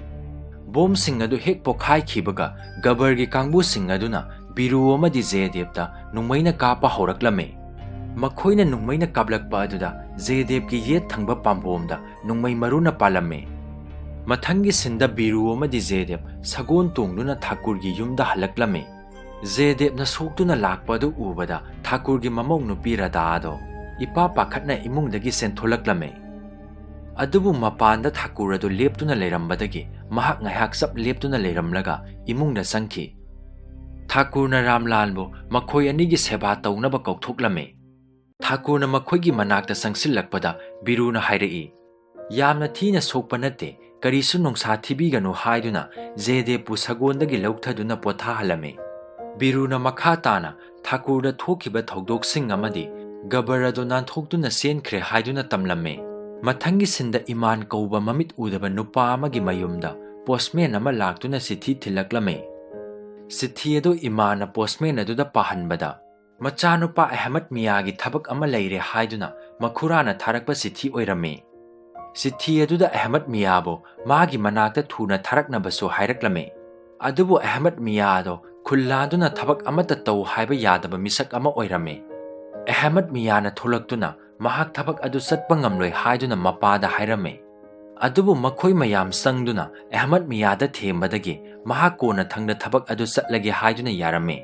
ꯕꯣꯝꯁꯤꯡ ꯑꯗꯨ ꯍꯦꯛ ꯄꯣꯈꯥꯏꯈꯤꯕꯒ ꯒꯕꯔꯒꯤ ꯀꯥꯡꯕꯨꯁꯤꯡ ꯑꯗꯨꯅ ꯕꯤꯔꯨ ꯑꯃꯗꯤ ꯖꯦꯗꯦꯕꯇ ꯅꯣꯡꯃꯩꯅ ꯀꯥꯞꯄ ꯍꯧꯔꯛꯂꯝꯃꯤ꯫ ꯃꯈꯣꯏꯅ ꯅꯣꯡꯃꯩꯅ ꯀꯥꯞꯂꯛꯄ ꯑꯗꯨꯗ ꯖꯦꯗꯦꯕꯀꯤ ꯌꯦꯠ ꯊꯪꯕ ꯄꯥꯝꯕꯣꯝꯗ ꯅꯣꯡꯃꯩ ꯃꯔꯨꯅ ꯄꯥꯜꯂꯝꯃꯤ꯫ ꯃꯊꯪꯒꯤ ꯁꯤꯟꯗ ꯕꯤꯔꯨ ꯑꯃꯗꯤ ꯖꯦꯗꯦꯕ ꯁꯒꯣꯜ ꯇꯣꯡꯗꯨꯅ ꯊꯥꯀꯨꯔꯒꯤ ꯌꯨꯝꯗ ꯍꯜꯂꯛꯂꯝꯃꯤ꯫ ꯖꯦꯗꯦꯕꯅ ꯁꯣꯛꯇꯨꯅ ꯂꯥꯛꯄ ꯑꯗꯨ ꯎꯕꯗ ꯊꯥꯀꯨꯔꯒꯤ ꯃꯃꯧ ꯅꯨꯄꯤ ꯔꯥꯙꯥ ꯑꯗꯣ ꯏꯄꯥ ꯄꯥꯈꯠꯅ ꯏꯃꯨꯡꯗꯒꯤ ꯆꯦꯟꯊꯣꯂꯛꯂꯝꯃꯤ꯫ ꯑꯗꯨꯕꯨ ꯃꯄꯥꯟꯗ ꯊꯥꯀꯨꯔ ꯑꯗꯨ ꯂꯦꯞꯇꯨꯅ ꯂꯩꯔꯝꯕꯗꯒꯤ ꯃꯍꯥꯛ ꯉꯥꯏꯍꯥꯛ ꯆꯞ ꯂꯦꯞꯇꯨꯅ ꯂꯩꯔꯝꯂꯒ ꯏꯃꯨꯡꯗ ꯆꯪꯈꯤ꯫ ꯊꯥꯀꯨꯔꯅ ꯔꯥꯝꯂꯥꯜꯕꯨ ꯃꯈꯣꯏ ꯑꯅꯤꯒꯤ ꯁꯦꯕꯥ ꯇꯧꯅꯕ ꯀꯧꯊꯣꯛꯂꯝꯃꯤ꯫ ꯊꯥꯀꯨꯔꯅ ꯃꯈꯣꯏꯒꯤ ꯃꯅꯥꯛꯇ ꯆꯪꯁꯤꯜꯂꯛꯄꯗ ꯕꯤꯔꯨꯅ ꯍꯥꯏꯔꯛꯏ, "ꯌꯥꯝꯅ ꯊꯤꯅ ꯁꯣꯛꯄ ꯅꯠꯇꯦ, ꯀꯔꯤꯁꯨ ꯅꯨꯡꯁꯥ ꯊꯤꯕꯤꯒꯅꯨ" ꯍꯥꯏꯗꯨꯅ ꯖꯦꯗꯦꯕꯄꯨ ꯁꯒꯣꯜꯗꯒꯤ ꯂꯧꯊꯗꯨꯅ ꯄꯣꯊꯥꯍꯜꯂꯝꯃꯤ꯫ ꯕꯤꯔꯨꯅ ꯃꯈꯥ ꯇꯥꯅ ꯊꯥꯀꯨꯔꯗ ꯊꯣꯛꯈꯤꯕ ꯊꯧꯗꯣꯛꯁꯤꯡ ꯑꯃꯗꯤ ꯒꯕꯔ ꯑꯗꯨ ꯅꯥꯟꯊꯣꯛꯇꯨꯅ ꯆꯦꯟꯈ꯭ꯔꯦ ꯍꯥꯏꯗꯨꯅ ꯇꯝꯂꯝꯃꯤ꯫ ꯃꯊꯪꯒꯤ ꯁꯤꯟꯗ ꯏꯃꯥꯟ ꯀꯧꯕ ꯃꯃꯤꯠ ꯎꯗꯕ ꯅꯨꯄꯥ ꯑꯃꯒꯤ ꯃꯌꯨꯝꯗ ꯄꯣꯁꯃꯦꯟ ꯑꯃ ꯂꯥꯛꯇꯨꯅ ꯆꯤꯊꯤ ꯊꯤꯜꯂꯛꯂꯝꯃꯤ꯫ ꯆꯤꯊꯤ ꯑꯗꯨ ꯏꯃꯥꯟꯅ ꯄꯣꯁꯃꯦꯟ ꯑꯗꯨꯗ ꯄꯥꯍꯟꯕꯗ, ꯃꯆꯥꯅꯨꯄꯥ ꯑꯍꯃꯗ ꯃꯤꯌꯥꯒꯤ ꯊꯕꯛ ꯑꯃ ꯂꯩꯔꯦ ꯍꯥꯏꯗꯨꯅ ꯃꯈꯨꯔꯥꯅ ꯊꯥꯔꯛꯄ ꯆꯤꯊꯤ ꯑꯣꯏꯔꯝꯃꯤ꯫ ꯆꯤꯊꯤ ꯑꯗꯨꯗ ꯑꯍꯃꯗ ꯃꯤꯌꯥꯕꯨ ꯃꯥꯒꯤ ꯃꯅꯥꯛꯇ ꯊꯨꯅ ꯊꯥꯔꯛꯅꯕꯁꯨ ꯍꯥꯏꯔꯛꯂꯝꯃꯤ꯫ ꯑꯗꯨꯕꯨ ꯑꯍꯃꯗ ꯃꯤꯌꯥꯗꯣ ꯈꯨꯜ ꯂꯥꯟꯗꯨꯅ ꯊꯕꯛ ꯑꯃꯠꯇ ꯇꯧ ꯍꯥꯏꯕ ꯌꯥꯗꯕ ꯃꯤꯁꯛ ꯑꯃ ꯑꯣꯏꯔꯝꯃꯤ꯫ ꯑꯍꯃꯗ ꯃꯤꯌꯥꯅ ꯊꯣꯛꯂꯛꯇꯨꯅ ꯃꯍꯥꯛ ꯊꯕꯛ ꯑꯗꯨ ꯆꯠꯄ ꯉꯝꯂꯣꯏ ꯍꯥꯏꯗꯨꯅ ꯃꯄꯥꯗ ꯍꯥꯏꯔꯝꯃꯤ꯫ ꯑꯗꯨꯕꯨ ꯃꯈꯣꯏ ꯃꯌꯥꯝ ꯆꯪꯗꯨꯅ ꯑꯍꯃꯗ ꯃꯤꯌꯥꯗ ꯊꯦꯝꯕꯗꯒꯤ ꯃꯍꯥꯛ ꯀꯣꯟꯅ ꯊꯪꯗ ꯊꯕꯛ ꯑꯗꯨ ꯆꯠꯂꯒꯦ ꯍꯥꯏꯗꯨꯅ ꯌꯥꯔꯝꯃꯤ꯫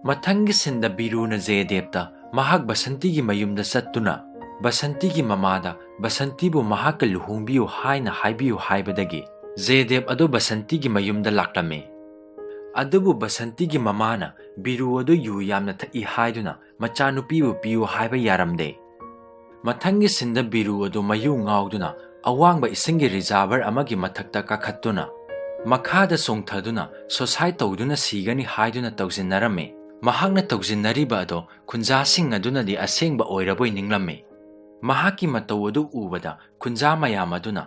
ꯃꯊꯪꯒꯤ ꯁꯤꯟꯗ ꯕꯤꯔꯨꯅ ꯖꯦꯗꯦꯕꯇ ꯃꯍꯥꯛ ꯕꯁꯟꯇꯤꯒꯤ ꯃꯌꯨꯝꯗ ꯆꯠꯇꯨꯅ ꯕꯁꯟꯇꯤꯒꯤ ꯃꯃꯥꯗ ꯕꯁꯟꯇꯤꯕꯨ ꯃꯍꯥꯛꯀ ꯂꯨꯍꯣꯡꯕꯤꯌꯨ ꯍꯥꯏꯅ ꯍꯥꯏꯕꯤꯌꯨ ꯍꯥꯏꯕꯗꯒꯤ ꯖꯦꯗꯦꯕ ꯑꯗꯨ ꯕꯁꯟꯇꯤꯒꯤ ꯃꯌꯨꯝꯗ ꯂꯥꯛꯂꯝꯃꯤ꯫ ꯑꯗꯨꯕꯨ ꯕꯁꯟꯇꯤꯒꯤ ꯃꯃꯥꯅ ꯕꯤꯔꯨ ꯑꯗꯨ ꯌꯨ ꯌꯥꯝꯅ ꯊꯛꯏ ꯍꯥꯏꯗꯨꯅ ꯃꯆꯥꯅꯨꯄꯤꯕꯨ ꯄꯤꯌꯨ ꯍꯥꯏꯕ ꯌꯥꯔꯝꯗꯦ꯫ ꯃꯊꯪꯒꯤ ꯁꯤꯟꯗ ꯕꯤꯔꯨ ꯑꯗꯨ ꯃꯌꯨ ꯉꯥꯎꯗꯨꯅ ꯑꯋꯥꯡꯕ ꯏꯁꯤꯡꯒꯤ ꯔꯤꯖꯥꯔꯚꯔ ꯑꯃꯒꯤ ꯃꯊꯛꯇ ꯀꯥꯈꯠꯇꯨꯅ ꯃꯈꯥꯗ ꯆꯣꯡꯊꯗꯨꯅ ꯁꯣꯁꯥꯏꯠ ꯇꯧꯗꯨꯅ ꯁꯤꯒꯅꯤ ꯍꯥꯏꯗꯨꯅ ꯇꯧꯁꯤꯟꯅꯔꯝꯃꯤ꯫ ꯃꯍꯥꯛꯅ ꯇꯧꯁꯤꯟꯅꯔꯤꯕ ꯑꯗꯣ ꯈꯨꯟꯖꯥꯁꯤꯡ ꯑꯗꯨꯅꯗꯤ ꯑꯁꯦꯡꯕ ꯑꯣꯏꯔꯕꯣꯏ ꯅꯤꯡꯂꯝꯃꯤ꯫ ꯃꯍꯥꯛꯀꯤ ꯃꯇꯧ ꯑꯗꯨ ꯎꯕꯗ ꯈꯨꯟꯖꯥ ꯃꯌꯥꯝ ꯑꯗꯨꯅ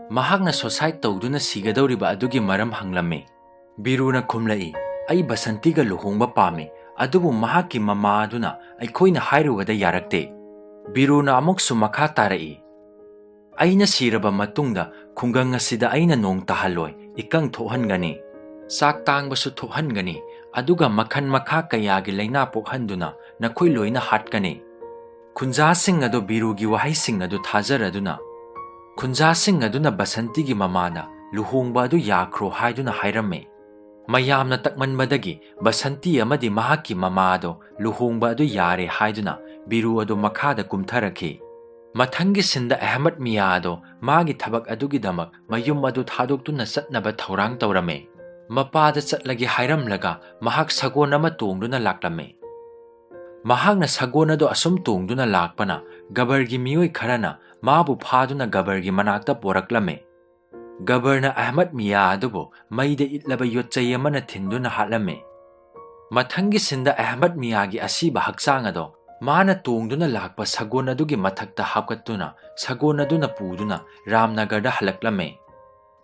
ꯃꯍꯥꯛꯅ ꯁꯣꯁꯥꯏꯠ ꯇꯧꯗꯨꯅ ꯁꯤꯒꯗꯧꯔꯤꯕ ꯑꯗꯨꯒꯤ ꯃꯔꯝ ꯍꯪꯂꯝꯃꯤ꯫ ꯕꯤꯔꯨꯅ ꯈꯨꯝꯂꯛꯏ, "ꯑꯩ ꯕꯁꯟꯇꯤꯒ ꯂꯨꯍꯣꯡꯕ ꯄꯥꯝꯃꯤ, ꯑꯗꯨꯕꯨ ꯃꯍꯥꯛꯀꯤ ꯃꯃꯥ ꯑꯗꯨꯅ ꯑꯩꯈꯣꯏꯅ ꯍꯥꯏꯔꯨꯕꯗ ꯌꯥꯔꯛꯇꯦ꯫" ꯕꯤꯔꯨꯅ ꯑꯃꯨꯛꯁꯨ ꯃꯈꯥ ꯇꯥꯔꯛꯏ, "ꯑꯩꯅ ꯁꯤꯔꯕ ꯃꯇꯨꯡꯗ ꯈꯨꯡꯒꯪ ꯑꯁꯤꯗ ꯑꯩꯅ ꯅꯣꯡ ꯇꯥꯍꯜꯂꯣꯏ, ꯏꯀꯪ ꯊꯣꯛꯍꯟꯒꯅꯤ, ꯆꯥꯛ ꯇꯥꯡꯕꯁꯨ ꯊꯣꯛꯍꯟꯒꯅꯤ, ꯑꯗꯨꯒ ꯃꯈꯜ ꯃꯈꯥ ꯀꯌꯥꯒꯤ ꯂꯥꯏꯅꯥ ꯄꯣꯛꯍꯟꯗꯨꯅ ꯅꯈꯣꯏ ꯂꯣꯏꯅ ꯍꯥꯠꯀꯅꯤ꯫" ꯈꯨꯟꯖꯥꯁꯤꯡ ꯑꯗꯨ ꯕꯤꯔꯨꯒꯤ ꯋꯥꯍꯩꯁꯤꯡ ꯑꯗꯨ ꯊꯥꯖꯔꯗꯨꯅ, ꯈꯨꯟꯖꯥꯁꯤꯡ ꯑꯗꯨꯅ ꯕꯁꯟꯇꯤꯒꯤ ꯃꯃꯥꯗ ꯂꯨꯍꯣꯡꯕ ꯑꯗꯨ ꯌꯥꯈ꯭ꯔꯣ ꯍꯥꯏꯗꯨꯅ ꯍꯥꯏꯔꯝꯃꯤ꯫ ꯃꯌꯥꯝꯅ ꯇꯛꯃꯟꯕꯗꯒꯤ ꯕꯁꯟꯇꯤ ꯑꯃꯗꯤ ꯃꯍꯥꯛꯀꯤ ꯃꯃꯥ ꯑꯗꯨ ꯂꯨꯍꯣꯡꯕ ꯑꯗꯨ ꯌꯥꯔꯦ ꯍꯥꯏꯗꯨꯅ ꯕꯤꯔꯨ ꯑꯗꯨ ꯃꯈꯥꯗ ꯀꯨꯝꯊꯔꯛꯈꯤ꯫ ꯃꯊꯪꯒꯤ ꯁꯤꯟꯗ ꯑꯍꯃꯗ ꯃꯤꯌꯥ ꯑꯗꯨ ꯃꯥꯒꯤ ꯊꯕꯛ ꯑꯗꯨꯒꯤꯗꯃꯛ ꯃꯌꯨꯝ ꯑꯗꯨ ꯊꯥꯗꯣꯛꯇꯨꯅ ꯆꯠꯅꯕ ꯊꯧꯔꯥꯡ ꯇꯧꯔꯝꯃꯤ꯫ ꯃꯄꯥꯗ ꯆꯠꯂꯒꯦ ꯍꯥꯏꯔꯝꯂꯒ ꯃꯍꯥꯛ ꯁꯒꯣꯜ ꯑꯃ ꯇꯣꯡꯗꯨꯅ ꯂꯥꯛꯂꯝꯃꯤ꯫ ꯃꯍꯥꯛꯅ ꯁꯒꯣꯜ ꯑꯗꯨ ꯑꯁꯨꯝ ꯇꯣꯡꯗꯨꯅ ꯂꯥꯛꯄꯅ ꯒꯕꯔꯒꯤ ꯃꯤꯑꯣꯏ ꯈꯔꯅ ꯃꯥꯕꯨ ꯐꯥꯗꯨꯅ ꯒꯕꯔꯒꯤ ꯃꯅꯥꯛꯇ ꯄꯣꯔꯛꯂꯝꯃꯤ꯫ ꯒꯕꯔꯅ ꯑꯍꯃꯗ ꯃꯤꯌꯥ ꯑꯗꯨꯕꯨ ꯃꯩꯗ ꯏꯠꯂꯕ ꯌꯣꯠꯆꯩ ꯑꯃꯅ ꯊꯤꯟꯗꯨꯅ ꯍꯥꯠꯂꯝꯃꯤ꯫ ꯃꯊꯪꯒꯤ ꯁꯤꯟꯗ ꯑꯍꯃꯗ ꯃꯤꯌꯥꯒꯤ ꯑꯁꯤꯕ ꯍꯛꯆꯥꯡ ꯑꯗꯣ ꯃꯥꯅ ꯇꯣꯡꯗꯨꯅ ꯂꯥꯛꯄ ꯁꯒꯣꯜ ꯑꯗꯨꯒꯤ ꯃꯊꯛꯇ ꯍꯥꯞꯀꯠꯇꯨꯅ ꯁꯒꯣꯜ ꯑꯗꯨꯅ ꯄꯨꯗꯨꯅ ꯔꯥꯝꯅꯒꯔꯗ ꯍꯜꯂꯛꯂꯝꯃꯤ꯫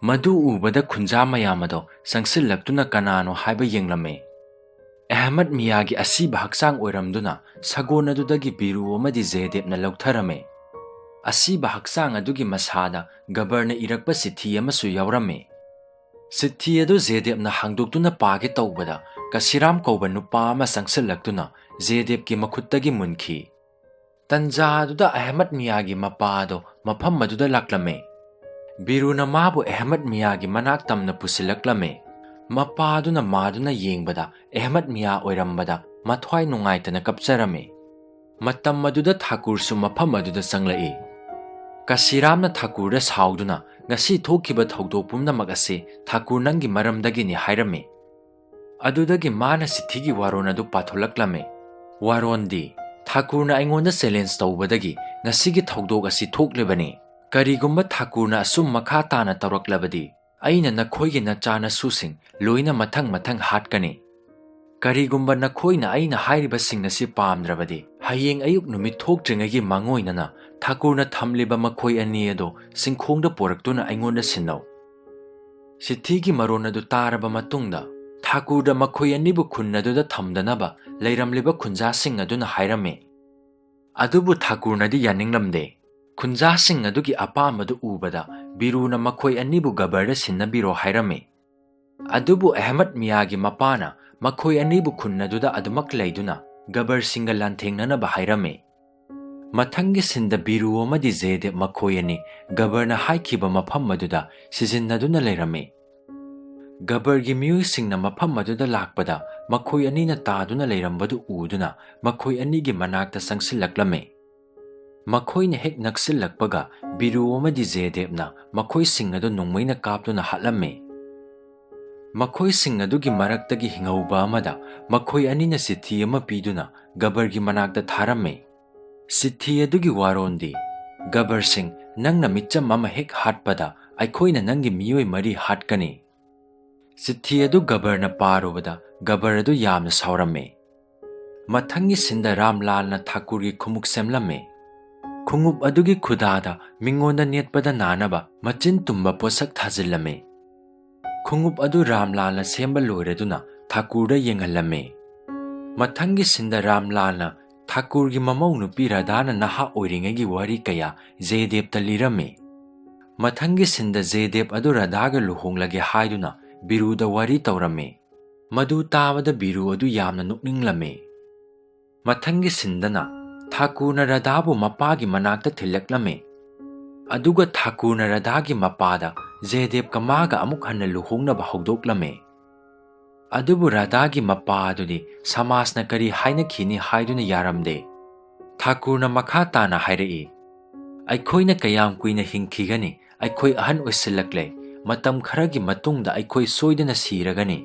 ꯃꯗꯨ ꯎꯕꯗ ꯈꯨꯟꯖꯥ ꯃꯌꯥꯝ ꯑꯗꯣ ꯆꯪꯁꯤꯜꯂꯛꯇꯨꯅ ꯀꯅꯥꯅꯣ ꯍꯥꯏꯕ ꯌꯦꯡꯂꯝꯃꯤ꯫ ꯑꯍꯃꯗ ꯃꯤꯌꯥꯒꯤ ꯑꯁꯤꯕ ꯍꯛꯆꯥꯡ ꯑꯣꯏꯔꯝꯗꯨꯅ ꯁꯒꯣꯜ ꯑꯗꯨꯗꯒꯤ ꯕꯤꯔꯨ ꯑꯃꯗꯤ ꯖꯦꯗꯦꯕꯅ ꯂꯧꯊꯔꯝꯃꯤ꯫ ꯑꯁꯤꯕ ꯍꯛꯆꯥꯡ ꯑꯗꯨꯒꯤ ꯃꯁꯥꯗ ꯒꯕꯔꯅ ꯏꯔꯛꯄ ꯆꯤꯊꯤ ꯑꯃꯁꯨ ꯌꯥꯎꯔꯝꯃꯤ꯫ ꯆꯤꯊꯤ ꯑꯗꯨ ꯖꯦꯗꯦꯕꯅ ꯍꯥꯡꯗꯣꯛꯇꯨꯅ ꯄꯥꯒꯦ ꯇꯧꯕꯗ ꯀꯁꯤꯔꯥꯝ ꯀꯧꯕ ꯅꯨꯄꯥ ꯑꯃ ꯆꯪꯁꯤꯜꯂꯛꯇꯨꯅ ꯖꯦꯗꯦꯕꯀꯤ ꯃꯈꯨꯠꯇꯒꯤ ꯃꯨꯟꯈꯤ꯫ ꯇꯟꯖꯥ ꯑꯗꯨꯗ ꯑꯍꯃꯗ ꯃꯤꯌꯥꯒꯤ ꯃꯄꯥ ꯑꯗꯣ ꯃꯐꯝ ꯑꯗꯨꯗ ꯂꯥꯛꯂꯝꯃꯤ꯫ ꯕꯤꯔꯨꯅ ꯃꯥꯕꯨ ꯑꯍꯃꯗ ꯃꯤꯌꯥꯒꯤ ꯃꯅꯥꯛ ꯇꯝꯅ ꯄꯨꯁꯤꯜꯂꯛꯂꯝꯃꯤ꯫ ꯃꯄꯥ ꯑꯗꯨꯅ ꯃꯥꯗꯨꯅ ꯌꯦꯡꯕꯗ ꯑꯍꯃꯗ ꯃꯤꯌꯥ ꯑꯣꯏꯔꯝꯕꯗ ꯃꯊ꯭ꯋꯥꯏ ꯅꯨꯡꯉꯥꯏꯇꯅ ꯀꯞꯆꯔꯝꯃꯤ꯫ ꯃꯇꯝ ꯑꯗꯨꯗ ꯊꯥꯀꯨꯔꯁꯨ ꯃꯐꯝ ꯑꯗꯨꯗ ꯆꯪꯂꯛꯏ꯫ ꯀꯁꯤꯔꯥꯝꯅ ꯊꯥꯀꯨꯔꯗ ꯁꯥꯎꯗꯨꯅ, "ꯉꯁꯤ ꯊꯣꯛꯈꯤꯕ ꯊꯧꯗꯣꯛ ꯄꯨꯝꯅꯃꯛ ꯑꯁꯤ ꯊꯥꯀꯨꯔ ꯅꯪꯒꯤ ꯃꯔꯝꯗꯒꯤꯅꯤ" ꯍꯥꯏꯔꯝꯃꯤ꯫ ꯑꯗꯨꯗꯒꯤ ꯃꯥꯅ ꯆꯤꯊꯤꯒꯤ ꯋꯥꯔꯣꯟ ꯑꯗꯨ ꯄꯥꯊꯣꯛꯂꯛꯂꯝꯃꯤ꯫ ꯋꯥꯔꯣꯟꯗꯤ, "ꯊꯥꯀꯨꯔꯅ ꯑꯩꯉꯣꯟꯗ ꯆꯦꯂꯦꯟꯖ ꯇꯧꯕꯗꯒꯤ ꯉꯁꯤꯒꯤ ꯊꯧꯗꯣꯛ ꯑꯁꯤ ꯊꯣꯛꯂꯤꯕꯅꯤ꯫ ꯀꯔꯤꯒꯨꯝꯕ ꯊꯥꯀꯨꯔꯅ ꯑꯁꯨꯝ ꯃꯈꯥ ꯇꯥꯅ ꯇꯧꯔꯛꯂꯕꯗꯤ ꯑꯩꯅ ꯅꯈꯣꯏꯒꯤ ꯅꯆꯥꯅꯁꯨꯁꯤꯡ ꯂꯣꯏꯅ ꯃꯊꯪ ꯃꯊꯪ ꯍꯥꯠꯀꯅꯤ꯫ ꯀꯔꯤꯒꯨꯝꯕ ꯅꯈꯣꯏꯅ ꯑꯩꯅ ꯍꯥꯏꯔꯤꯕꯁꯤꯡ ꯑꯁꯤ ꯄꯥꯝꯗ꯭ꯔꯕꯗꯤ ꯍꯌꯦꯡ ꯑꯌꯨꯛ ꯅꯨꯃꯤꯠ ꯊꯣꯛꯇ꯭ꯔꯤꯉꯩꯒꯤ ꯃꯥꯡꯑꯣꯏꯅꯅ ꯊꯥꯀꯨꯔꯅ ꯊꯝꯂꯤꯕ ꯃꯈꯣꯏ ꯑꯅꯤ ꯑꯗꯨ ꯆꯤꯡꯈꯣꯡꯗ ꯄꯣꯔꯛꯇꯨꯅ ꯑꯩꯉꯣꯟꯗ ꯁꯤꯟꯅꯧ"꯫ ꯆꯤꯊꯤꯒꯤ ꯃꯔꯣꯟ ꯑꯗꯨ ꯇꯥꯔꯕ ꯃꯇꯨꯡꯗ ꯊꯥꯀꯨꯔꯗ ꯃꯈꯣꯏ ꯑꯅꯤꯕꯨ ꯈꯨꯟ ꯑꯗꯨꯗ ꯊꯝꯗꯅꯕ ꯂꯩꯔꯝꯂꯤꯕ ꯈꯨꯟꯖꯥꯁꯤꯡ ꯑꯗꯨꯅ ꯍꯥꯏꯔꯝꯃꯤ꯫ ꯑꯗꯨꯕꯨ ꯊꯥꯀꯨꯔꯅꯗꯤ ꯌꯥꯅꯤꯡꯂꯝꯗꯦ꯫ ꯈꯨꯟꯖꯥꯁꯤꯡ ꯑꯗꯨꯒꯤ ꯑꯄꯥꯝꯕꯗꯨ ꯎꯕꯗ ꯕꯤꯔꯨꯅ ꯃꯈꯣꯏ ꯑꯅꯤꯕꯨ ꯒꯕꯔꯗ ꯁꯤꯟꯅꯕꯤꯔꯣ ꯍꯥꯏꯔꯝꯃꯤ꯫ ꯑꯗꯨꯕꯨ ꯑꯍꯃꯗ ꯃꯤꯌꯥꯒꯤ ꯃꯄꯥꯅ ꯃꯈꯣꯏ ꯑꯅꯤꯕꯨ ꯈꯨꯟ ꯑꯗꯨꯗ ꯑꯗꯨꯃꯛ ꯂꯩꯗꯨꯅ ꯒꯕꯔꯁꯤꯡꯒ ꯂꯥꯟꯊꯦꯡꯅꯅꯕ ꯍꯥꯏꯔꯝꯃꯤ꯫ ꯃꯊꯪꯒꯤ ꯁꯤꯟꯗ ꯕꯤꯔꯨ ꯑꯃꯗꯤ ꯖꯦꯗꯦꯕ ꯃꯈꯣꯏ ꯑꯅꯤ ꯒꯕꯔꯅ ꯍꯥꯏꯈꯤꯕ ꯃꯐꯝ ꯑꯗꯨꯗ ꯁꯤꯖꯤꯟꯅꯗꯨꯅ ꯂꯩꯔꯝꯃꯤ꯫ ꯒꯕꯔꯒꯤ ꯃꯤꯑꯣꯏꯁꯤꯡꯅ ꯃꯐꯝ ꯑꯗꯨꯗ ꯂꯥꯛꯄꯗ ꯃꯈꯣꯏ ꯑꯅꯤꯅ ꯇꯥꯗꯨꯅ ꯂꯩꯔꯝꯕꯗꯨ ꯎꯗꯨꯅ ꯃꯈꯣꯏ ꯑꯅꯤꯒꯤ ꯃꯅꯥꯛꯇ ꯆꯪꯁꯤꯜꯂꯛꯂꯝꯃꯤ꯫ ꯃꯈꯣꯏꯅ ꯍꯦꯛ ꯅꯛꯁꯤꯜꯂꯛꯄꯒ ꯕꯤꯔꯨ ꯑꯃꯗꯤ ꯖꯦꯗꯦꯕꯅ ꯃꯈꯣꯏꯁꯤꯡ ꯑꯗꯨ ꯅꯣꯡꯃꯩꯅ ꯀꯥꯞꯇꯨꯅ ꯍꯥꯠꯂꯝꯃꯤ꯫ ꯃꯈꯣꯏꯁꯤꯡ ꯑꯗꯨꯒꯤ ꯃꯔꯛꯇꯒꯤ ꯍꯤꯡꯍꯧꯕ ꯑꯃꯗ ꯃꯈꯣꯏ ꯑꯅꯤꯅ ꯆꯤꯊꯤ ꯑꯃ ꯄꯤꯗꯨꯅ ꯒꯕꯔꯒꯤ ꯃꯅꯥꯛꯇ ꯊꯥꯔꯝꯃꯤ꯫ ꯆꯤꯊꯤ ꯑꯗꯨꯒꯤ ꯋꯥꯔꯣꯜꯗꯤ, "ꯒꯕꯔ ꯁꯤꯡ, ꯅꯪꯅ ꯃꯤꯆꯝ ꯑꯃ ꯍꯦꯛ ꯍꯥꯠꯄꯗ ꯑꯩꯈꯣꯏꯅ ꯅꯪꯒꯤ ꯃꯤꯑꯣꯏ ꯃꯔꯤ ꯍꯥꯠꯀꯅꯤ"꯫ ꯆꯤꯊꯤ ꯑꯗꯨ ꯒꯕꯔꯅ ꯄꯥꯔꯨꯕꯗ ꯒꯕꯔ ꯑꯗꯨ ꯌꯥꯝꯅ ꯁꯥꯎꯔꯝꯃꯤ꯫ ꯃꯊꯪꯒꯤ ꯁꯤꯟꯗ ꯔꯥꯝꯂꯥꯜꯅ ꯊꯥꯀꯨꯔꯒꯤ ꯈꯣꯡꯎꯞ ꯁꯦꯝꯂꯝꯃꯤ꯫ ꯈꯣꯡꯎꯞ ꯑꯗꯨꯒꯤ ꯈꯨꯗꯥꯗ ꯃꯤꯉꯣꯟꯗ ꯅꯦꯠꯄꯗ ꯅꯥꯅꯕ ꯃꯆꯤꯟ ꯇꯨꯝꯕ ꯄꯣꯠꯁꯛ ꯊꯥꯖꯤꯜꯂꯝꯃꯤ꯫ ꯈꯣꯡꯎꯞ ꯑꯗꯨ ꯔꯥꯝꯂꯥꯜꯅ ꯁꯦꯝꯕ ꯂꯣꯏꯔꯗꯨꯅ ꯊꯥꯀꯨꯔꯗ ꯌꯦꯡꯍꯜꯂꯝꯃꯤ꯫ ꯃꯊꯪꯒꯤ ꯁꯤꯟꯗ ꯔꯥꯝꯂꯥꯜꯅ ꯊꯥꯀꯨꯔꯒꯤ ꯃꯃꯧ ꯅꯨꯄꯤ ꯔꯥꯙꯥꯅ ꯅꯍꯥ ꯑꯣꯏꯔꯤꯉꯩꯒꯤ ꯋꯥꯔꯤ ꯀꯌꯥ ꯖꯦꯗꯦꯕꯇ ꯂꯤꯔꯝꯃꯤ꯫ ꯃꯊꯪꯒꯤ ꯁꯤꯟꯗ ꯖꯦꯗꯦꯕ ꯑꯗꯨ ꯔꯥꯙꯥꯒ ꯂꯨꯍꯣꯡꯂꯒꯦ ꯍꯥꯏꯗꯨꯅ ꯕꯤꯔꯨꯗ ꯋꯥꯔꯤ ꯇꯧꯔꯝꯃꯤ꯫ ꯃꯗꯨ ꯇꯥꯕꯗ ꯕꯤꯔꯨ ꯑꯗꯨ ꯌꯥꯝꯅ ꯅꯣꯛꯅꯤꯡꯂꯝꯃꯤ꯫ ꯃꯊꯪꯒꯤ ꯁꯤꯟꯗꯅ ꯊꯥꯀꯨꯔꯅ ꯔꯥꯙꯥꯕꯨ ꯃꯄꯥꯒꯤ ꯃꯅꯥꯛꯇ ꯊꯤꯜꯂꯛꯂꯝꯃꯤ꯫ ꯑꯗꯨꯒ ꯊꯥꯀꯨꯔꯅ ꯔꯥꯙꯥꯒꯤ ꯃꯄꯥꯗ ꯖꯦꯗꯦꯕꯀ ꯃꯥꯒ ꯑꯃꯨꯛ ꯍꯟꯅ ꯂꯨꯍꯣꯡꯅꯕ ꯍꯧꯗꯣꯛꯂꯝꯃꯤ꯫ ꯑꯗꯨꯕꯨ ꯔꯥꯙꯥꯒꯤ ꯃꯄꯥ ꯑꯗꯨꯗꯤ ꯁꯃꯥꯖꯅ ꯀꯔꯤ ꯍꯥꯏꯅꯈꯤꯅꯤ ꯍꯥꯏꯗꯨꯅ ꯌꯥꯔꯝꯗꯦ꯫ ꯊꯥꯀꯨꯔꯅ ꯃꯈꯥ ꯇꯥꯅ ꯍꯥꯏꯔꯛꯏ, "ꯑꯩꯈꯣꯏꯅ ꯀꯌꯥꯝ ꯀꯨꯏꯅ ꯍꯤꯡꯈꯤꯒꯅꯤ? ꯑꯩꯈꯣꯏ ꯑꯍꯟ ꯑꯣꯏꯁꯤꯜꯂꯛꯂꯦ꯫ ꯃꯇꯝ ꯈꯔꯒꯤ ꯃꯇꯨꯡꯗ ꯑꯩꯈꯣꯏ ꯁꯣꯏꯗꯅ ꯁꯤꯔꯒꯅꯤ꯫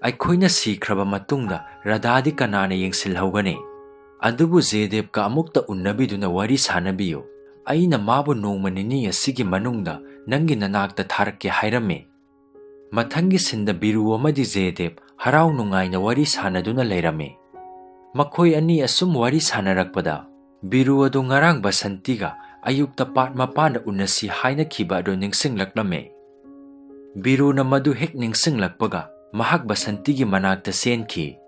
ꯑꯩꯈꯣꯏꯅ ꯁꯤꯈ꯭ꯔꯕ ꯃꯇꯨꯡꯗ ꯔꯥꯙꯥꯗꯤ ꯀꯅꯥꯅ ꯌꯦꯡꯁꯤꯜꯍꯧꯒꯅꯤ? ꯑꯗꯨꯕꯨ ꯖꯦꯗꯦꯕꯀ ꯑꯃꯨꯛꯇ ꯎꯟꯅꯕꯤꯗꯨꯅ ꯋꯥꯔꯤ ꯁꯥꯅꯕꯤꯌꯨ꯫ ꯑꯩꯅ ꯃꯥꯕꯨ ꯅꯣꯡꯃ ꯅꯤꯅꯤ ꯑꯁꯤꯒꯤ ꯃꯅꯨꯡꯗ ꯅꯪꯒꯤ ꯅꯅꯥꯛꯇ ꯊꯥꯔꯛꯀꯦ" ꯍꯥꯏꯔꯝꯃꯤ꯫ ꯃꯊꯪꯒꯤ ꯁꯤꯟꯗ ꯕꯤꯔꯨ ꯑꯃꯗꯤ ꯖꯦꯗꯦꯕ ꯍꯔꯥꯎ ꯅꯨꯡꯉꯥꯏꯅ ꯋꯥꯔꯤ ꯁꯥꯅꯗꯨꯅ ꯂꯩꯔꯝꯃꯤ꯫ ꯃꯈꯣꯏ ꯑꯅꯤ ꯑꯁꯨꯝ ꯋꯥꯔꯤ ꯁꯥꯅꯔꯛꯄꯗ ꯕꯤꯔꯨ ꯑꯗꯨ ꯉꯔꯥꯡ ꯕꯁꯟꯇꯤꯒ ꯑꯌꯨꯛꯇ ꯄꯥꯠ ꯃꯄꯥꯟꯗ ꯎꯅꯁꯤ ꯍꯥꯏꯅꯈꯤꯕ ꯑꯗꯨ ꯅꯤꯡꯁꯤꯡꯂꯛꯂꯝꯃꯤ꯫ ꯕꯤꯔꯨꯅ ꯃꯗꯨ ꯍꯦꯛ ꯅꯤꯡꯁꯤꯡꯂꯛꯄꯒ ꯃꯍꯥꯛ ꯕꯁꯟꯇꯤꯒꯤ ꯃꯅꯥꯛꯇ ꯆꯦꯟꯈꯤ꯫